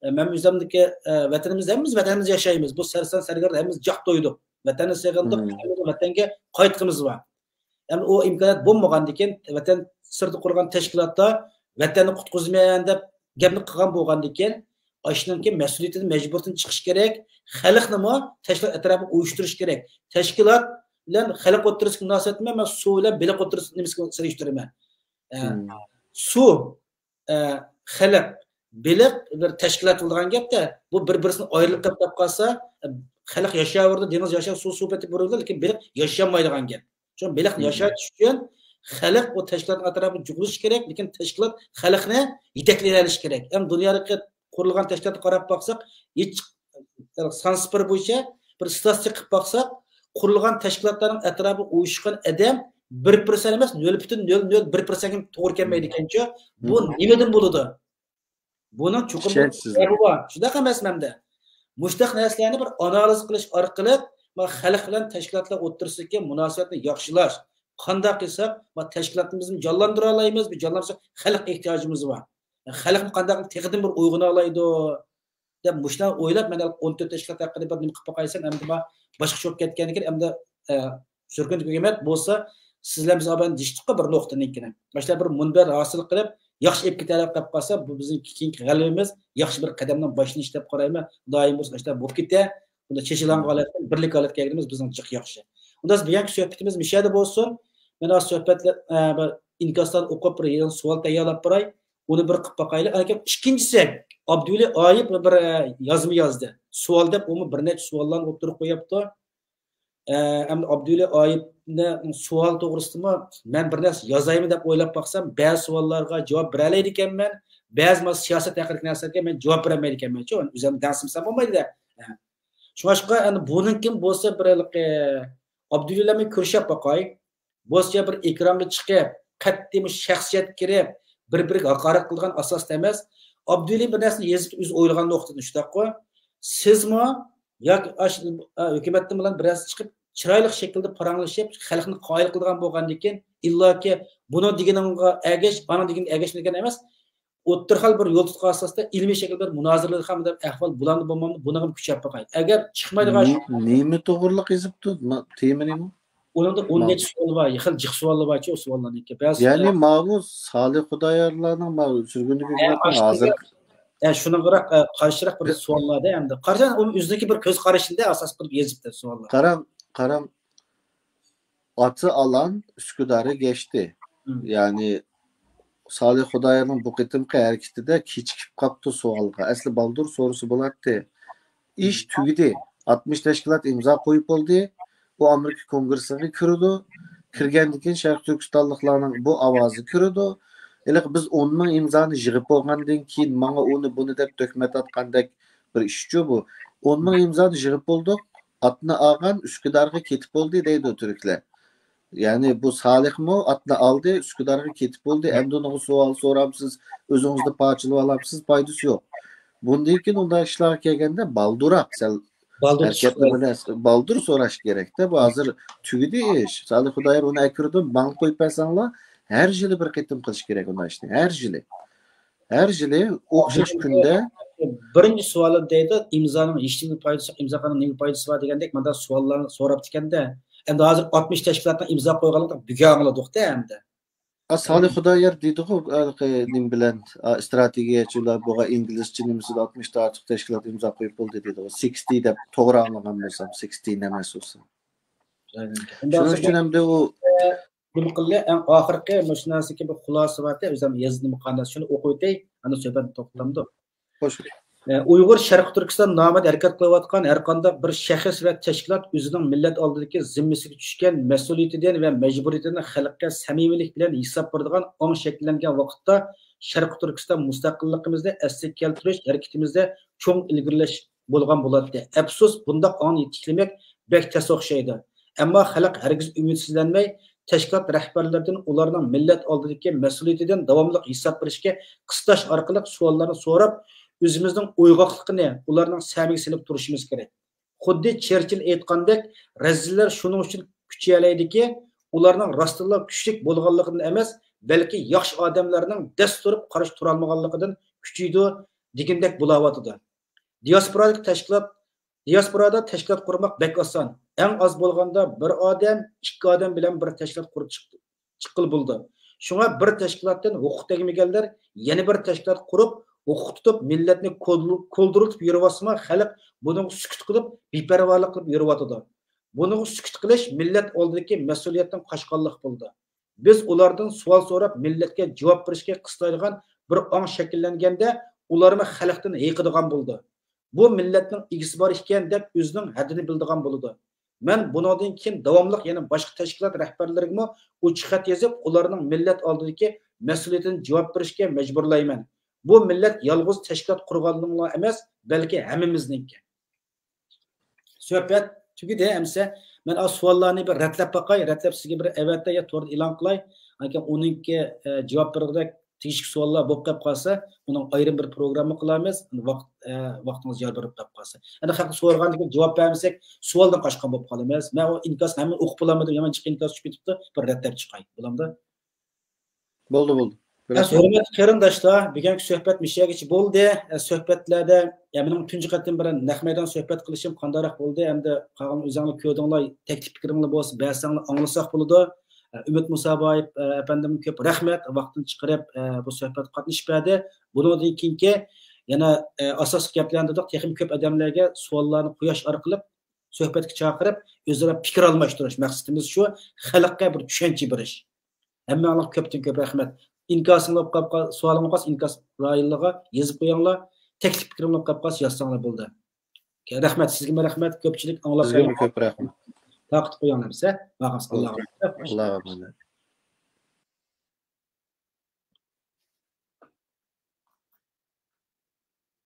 ئە، مەن ئۆزۈمدىكى، ئە، ۋەتىنىمىز، ھەممىمىز ۋەتىنىمىزدە ياشايمىز. بۇ سەرسان سەرگەردان ھەممىمىز جىق تويدۇق. ۋەتەننى سېغىندۇق، ۋەتەنگە قايتقىمىز بار. ئەمدى ئۇ ئىمكانىيەت بولمىغاندىكىن، ۋەتەن سىرتىدا قۇرغان تەشكىلاتتا ۋەتەننى قۇتقۇزىمەن دەپ گەپنى قىلغان بولغاندىكىن، ئاشۇنىڭكى مەسئۇلىيىتىدىن مەجبۇرىيىتىدىن چىقىش كېرەك. خەلقنىمۇ تەشكىلات ئەتراپىغا ئۇيۇشتۇرۇش كېرەك. تەشكىلات بىلەن خەلق ئوتتۇرىسىدىكى مۇناسىۋەتنى مەن سۇ بىلەن بېلىق ئوتتۇرىسىدا نېمىسىگە سېلىشتۇرىمەن. ئە، سۇ، ئە، خەلق، بېلىق بىر تەشكىلات بولىدىغان گەپتە، بۇ بىر-بىرسىدىن ئايرىلىپ كېتىپ قالسا، خەلق ياشاۋېرىدۇ، دېڭىز ياشايدۇ، سۇ، سۇ پېتى بۇرۇلىدۇ، لېكىن بېلىق ياشىيالمايدىغان گەپ. شۇڭا بېلىقنى ياشاتىش ئۈچۈن خەلق ئۇ تەشكىلاتنىڭ ئەتراپىدا جۇغلىشىش كېرەك، لېكىن تەشكىلات خەلقنى يېتەكلىيەلىشى كېرەك. ھەم دۇنيادىكى قۇرۇلغان تەشكىلاتقا قاراپ باقساق، ھېچ سانسىپىر بويىچە بىر ئىستاتىستىكا قىلىپ باقساق، قۇرۇلغان تەشكىلاتلارنىڭ ئەتراپىغا ئۇيۇشقان ئادەم بىر پىرسەنت ئەمەس، نۆل پۈتۈن نۆل نۆل بىر پىرسەنتكە توغرا كەلمەيدىكەنچۇ. بۇ نېمىدىن بولىدۇ؟ بۇنىڭ چوقۇم بىر سەۋەبى بار. شۇنداق ئەمەسمۇ ئەمدى؟ مۇشۇنداق نەرسىلەرنى بىر ئانالىز قىلىش ئارقىلىق، ما، خەلق بىلەن تەشكىلاتلار ئوتتۇرىسىدىكى مۇناسىۋەتنى ياخشىلاش. قانداق قىلساق، ما، تەشكىلاتىمىزنى جانلاندۇرالايمىز، بىز جانلانمىساق خەلق ئېھتىياجىمىز بار. خەلقمۇ قانداق تېخىدىن بىر ئويغىنالايدۇ دەپ مۇشۇنداق ئويلاپ، مەن ئون تۆت تەشكىلات ھەققىدە بىر نېمە قىلىپ باقايسەن، ئەمدى ما باشقىچە بولۇپ كەتكەندىكىن، ئەمدى، ئە، سۈرگۈندە ھۆكۈمەت بولسا، سىزلەر بىز ئابان دېيىشتۇققۇ بىر نۇقتىنىڭكىنى. ماشۇنداق بىر مۇنبەر ھاسىل قىلىپ، ياخشى ئېلىپ كېتەلەپ قېلىپ قالسا، بۇ بىزنىڭ كېيىنكى غەلىبىمىز، ياخشى بىر قەدەمنىڭ باشلىنىشى دەپ قارايمەن. دائىم بولسا ماشۇنداق بولۇپ كېتە. بۇندا چېچىلغان ھالەتتىن بىرلىك ھالەتكە كەلگىنىمىز بىزنىڭ جىق ياخشى. ئۇنداق بۈگۈنكى سۆھبىتىمىز مۇشۇ يەردە بولسۇن. مەن ھازىر سۆھبەتلەر، ئە، بىر ئىنكاسلارنى ئوقۇپ، بىر يېڭى سوئال تەييارلاپ بېرەي. ئۇنى بىر قىلىپ باقايلى. ئاكا، ئىككىنچىسى، ئابدۇۋەلى ئايىپ بىر، ئە، يازما يازدى. سوئال دەپ، ئۇمۇ بىر نەچچە سوئاللارنى ئوتتۇرىغا قويۇپتۇ. ئە، ئەمدى ئابدۇۋەلى ئايىپنىڭ سوئال توغرىسىدىمۇ مەن بىر نەرسە يازايمەن دەپ ئويلاپ باقسام، بەزى سوئاللارغا جاۋاب بېرەلەيدىكەنمەن، بەزى مانا سىياسەت ھەققىدىكى نەرسىلەرگە مەن جاۋاب بېرەلمەيدىكەنمەن. شۇ ئۆزۈم دەڭسىمىسەم بولمايدۇ-دە. ئە. شۇڭلاشقا ئەمدى بۇنىڭكىن بولسا بىر ھېلىقى ئابدۇۋەلى بىلەن كۆرۈشۈپ باقاي. بولسا بىر ئېكرانغا چىقىپ، قەتئىي مۇشۇ شەخسىيەتكە كىرىپ، بىر-بىرىگە ھاقارەت قىلىدىغان ئاساستا ئەمەس. ئابدۇۋەلى بىر نەرسىنى يېزىپ، ئۆزى ئويلىغان نۇقتىدىن، شۇنداققۇ؟ سىزمۇ ياكى ئاش-، ئا، ھۆكۈمەتتىن بىلەن بىرەرسى چىقىپ، چىرايلىق شەكىلدە پاراڭلىشىپ، خەلقنى قايىل قىلىدىغان بولغاندىكىن، ئىللاكى بۇنىڭ دېگىنىڭغا ئەگەش، ئانىڭ دېگىنىگە ئەگەشمەيدىغان ئەمەس. ئوتتۇرا خىل بىر يول تۇتقان ئاساستا ئىلمىي شەكىلدە بىر مۇنازىرىلىدىغان بىر ئەھۋال بولامدۇ، بولمامدۇ، بۇنىڭغا كۈچەپ باقاي. ئەگەر چىقمايدىغان نېمە توغرىلىق يېزىپتۇ؟ تېما نېمە؟ ئۇنىڭدا ئون نەچچە سوئال بار، خېلى جىق سوئاللار بارچۇ، ئۇ سوئاللارنىڭكى. بەزى يەنى ماۋۇ سالىھ خۇدايارلارنىڭ ماۋۇ سۈرگۈندىكى ھازىر، ھە، شۇنىڭغا، ئە، قارشىراق بىر سوئاللار-دە ئەمدى. قارىساڭ، ئۇ ئۆزىنىڭكى بىر كۆز قارىشىنى ئاساس قىلىپ يېزىپتۇ سوئاللار. قاراڭ، قاراڭ. ئاتى ئالان ئۈسكۈدارى گەشتى. يەنى سالىھ خۇدايارنىڭ بۇ قېتىمقى ھەرىكىتىدە كېچىكىپ قاپتۇ سوئالغا. ئەسلى بالدۇر سورىسا بولاتتى. ئىش تۈگىدى. ئاتمىش تەشكىلات ئىمزا قويۇپ بولدى. ئۇ ئامېرىكا كونگرېسسىغا كىرىدۇ. كىرگەندىن كېيىن شەرقىي تۈركىستانلىقلارنىڭ بۇ ئاۋازى كىرىدۇ. ھېلىقى بىز ئون مىڭ ئىمزانى يىغىپ بولغاندىن كېيىن ماڭا ئۇنى بۇنى دەپ تۆھمەت ئاتقاندەك بىر ئىشچۇ بۇ. ئون مىڭ ئىمزانى يىغىپ بولدۇق. ئاتنى ئالغان ئۈسكۈدارغا كېتىپ بولدى دەيدۇ تۈركلەر. يەنى بۇ سالىھمۇ ئاتنى ئالدى، ئۈسكۈدارغا كېتىپ بولدى. ئەمدى ئۇنىڭغا سوئال سورامسىز، ئۆزىڭىزنى پارچىلىۋالامسىز، پايدىسى يوق. بۇندىن كېيىن ئۇنداق ئىشلارغا كەلگەندە بالدۇراق سەل بالدۇر ھەرىكەتنى سوراش. بىلەس-، بالدۇر سوراش كېرەكتە. بۇ ھازىر تۈگىدى ئىش. سالىھ خۇدايار ئۇنى ئەكىرىدۇ، ماڭا قويۇپ بەرسەڭلار، ھەر يىلى بىر قېتىم قىلىش كېرەك ئۇنداق ئىشنى. ھەر يىلى. ھەر يىلى ئوخشاش كۈندە. بىرىنچى سوئالى دەيدۇ، ئىمزانىڭ ھېچنېمە پايدىسى يوق، ئىمزا قىلغاننىڭ نېمە پايدىسى بار دېگەندەك، مۇنداق سوئاللارنى سوراپتىكەندە. ئەمدى ھازىر ئاتمىش تەشكىلاتنىڭ ئىمزا قويغانلىقىنى بۈگۈن ئاڭلىدۇقتا ئەمدى. ئا، سالىھ خۇدايار دېدىغۇ، ھېلىقى نېمە بىلەن، ئا، ئىستراتېگىيەچىلەر بولغان ئىنگلىزچە نېمىسىدە ئاتمىشتىن ئارتۇق تەشكىلات ئىمزا قويۇپ بولدى دېدىغۇ. سىكستى دەپ توغرا ئاڭلىغان بولسام، سىكستى ئەمەس بولسا. شۇنىڭ ئۈچۈن ئەمدى ئۇ نېمە قىلدى؟ ئەڭ ئاخىرقى مۇشۇ نەرسىگە بىر خۇلاسە بارتى، ئۆزۈم يازدىم مۇقەددەس. شۇنى ئوقۇيتەي، ئاندىن سۆھبەتنى توختىتامدۇ؟ خوش. ئە، ئۇيغۇر شەرقىي تۈركىستان نامىدا ھەرىكەت قىلىۋاتقان ھەر قانداق بىر شەخس ۋە تەشكىلات ئۆزىنىڭ مىللەت ئالدىدىكى زىممىسىگە چۈشكەن مەسئۇلىيىتىدىن ۋە مەجبۇرىيىتىدىن خەلققە سەمىمىيلىك بىلەن ھېساب بېرىدىغان ئاڭ شەكىللەنگەن ۋاقىتتا شەرقىي تۈركىستان مۇستەقىللىقىمىزنى ئەسلىگە كەلتۈرۈش ھەرىكىتىمىزدە چوڭ ئىلگىرىلەش بولغان بولاتتى. ئەپسۇس، بۇنداق ئاڭنى يېتىكلىمەك بەك تەس ئوخشايدۇ. ئەمما خەلق ھەرگىز ئۈمىدسىزلەنمەي، تەشكىلات رەھبەرلىرىدىن ئۇلارنىڭ مىللەت ئالدىدىكى مەسئۇلىيىتىدىن داۋاملىق ھېساب بېرىشكە قىستاش ئارقىلىق سوئاللارنى سوراپ، ئۆزىمىزنىڭ ئويغاقلىقىنى ئۇلارنىڭ سەمىگە سېلىپ تۇرۇشىمىز كېرەك. خۇددى چېرچىل ئېيتقاندەك، رەزىللەر شۇنىڭ ئۈچۈن كۈچىيەلەيدىكى، ئۇلارنىڭ راستتىنلا كۈچلۈك بولغانلىقىدىن ئەمەس، بەلكى ياخشى ئادەملەرنىڭ دەس تۇرۇپ قارشى تۇرالمىغانلىقىدىن كۈچىيىدۇ دېگىنىدەك بولاۋاتىدۇ. دىياسپورادىكى تەشكىلات، دىياسپورادا تەشكىلات قۇرماق بەك ئاسان. ئەڭ ئاز بولغاندا بىر ئادەم، ئىككى ئادەم بىلەن بىر تەشكىلات قۇرۇپ چىق-، چىققىلى بولىدۇ. شۇڭا بىر تەشكىلاتتىن ھوقۇق تەگمىگەنلەر يەنە بىر تەشكىلات قۇرۇپ، ھوقۇق تۇتۇپ، مىللەتنى كول-، كولدۇرلىتىپ يۈرۈۋاتسىمۇ، خەلق بۇنىڭغا سۈكۈت قىلىپ، بىپەرۋالىق قىلىپ يۈرۈۋاتىدۇ. بۇنىڭغا سۈكۈت قىلىش مىللەت ئالدىدىكى مەسئۇلىيەتتىن قاچقانلىق بولىدۇ. بىز ئۇلاردىن سوئال سوراپ، مىللەتكە جاۋاب بېرىشكە قىستايدىغان بىر ئاڭ شەكىللەنگەندە، ئۇلارمۇ خەلقتىن ھېيىقىدىغان بولىدۇ. بۇ مىللەتنىڭ ئىگىسى بار ئىكەن دەپ ئۆزىنىڭ ھەددىنى بىلىدىغان بولىدۇ. مەن بۇنىڭدىن كېيىن داۋاملىق يەنە باشقا تەشكىلات رەھبەرلىرىگىمۇ ئوچۇق خەت يېزىپ، ئۇلارنىڭ مىللەت ئالدىدىكى مەسئۇلىيىتىنى جاۋاب بېرىشكە مەجبۇرلايمەن. بۇ مىللەت يالغۇز تەشكىلات قۇرغانلىقىلا ئەمەس، بەلكى ھەممىمىزنىڭكى. سۆھبەت تۈگىدى. ئەمسە مەن ئا سوئاللارنى بىر رەتلەپ باقاي، رەتلەپ سىزگە بىر ئەۋەتەي يا توردا ئېلان قىلاي. ئاندىن كېيىن ئۇنىڭكى، ئە، جاۋاب بېرىدىغۇدەك تېگىشلىك سوئاللار بولۇپ قېلىپ قالسا، ئۇنىڭ ئايرىم بىر پروگرامما قىلارمىز. ۋاقىت، ئە، ۋاقتىڭىز يار بېرىپ قېلىپ قالسا. ئەنە خەلق سورىغاندىن كېيىن جاۋاب بەرمىسەك، سوئالدىن قاچقان بولۇپ قالىمىز. مەن ئۇ ئىنكاسنى ھەممىنى ئوقۇپ بولالمىدىم، يامان جىق ئىنكاس چۈشۈپ كېتىپتۇ. بىر رەتلەپ چىقاي. بولامدۇ؟ بولدى، بولدى. ھە، ھۆرمەتلىك قېرىنداشلار، بۈگۈنكى سۆھبەت مۇشۇ يەرگىچە بولدى. ھە، سۆھبەتلەردە، يا، مېنىڭ تۇنجى قېتىم بىر نەق مەيدان سۆھبەت قىلىشىم قانداقراق بولدى، ھەمدە قالغان ئۆزۈڭلار كۆردۈڭلار، تەكلىپ پىكرىڭلار بولسا بەرسەڭلار ئاڭلىساق بولىدۇ. ھە، ئۈمىد مۇسابايېۋ، ھە، ئەپەندىم كۆپ رەھمەت، ۋاقتىنى چىقىرىپ، ھە، بۇ سۆھبەتكە قاتنىشىپ بەردى. بۇنىڭدىن كېيىنكى يەنە، ھە، ئاساسلىق گەپلەرنى دېدۇق، تېخىمۇ كۆپ ئادەملەرگە سوئاللارنى قويۇش ئارقىلىق سۆھبەتكە چاقىرىپ، ئۆزئارا پىكىر ئالماشتۇرۇش. مەقسىتىمىز شۇ، خەلققە بىر چۈشەنچە بېرىش. ھەممەڭلارغا كۆپتىن كۆپ رەھمەت. ئىنكاسىڭلار بولۇپ قالسا، سوئالىڭلار بولۇپ قالسا، ئىنكاس رايونلىرىغا يېزىپ قويۇڭلار. تەكلىپ پىكرىڭلار بولۇپ قالسا، يازساڭلار بولدى. رەھمەت، سىزگىمۇ رەھمەت، كۆپچىلىك ئاڭلاپ سىزگىمۇ كۆپ رەھمەت. تارقىتىپ قويۇڭلار بىزگە. بارغانسىز، ئاللاغا ئامانەت. ئاللاغا ئامانەت.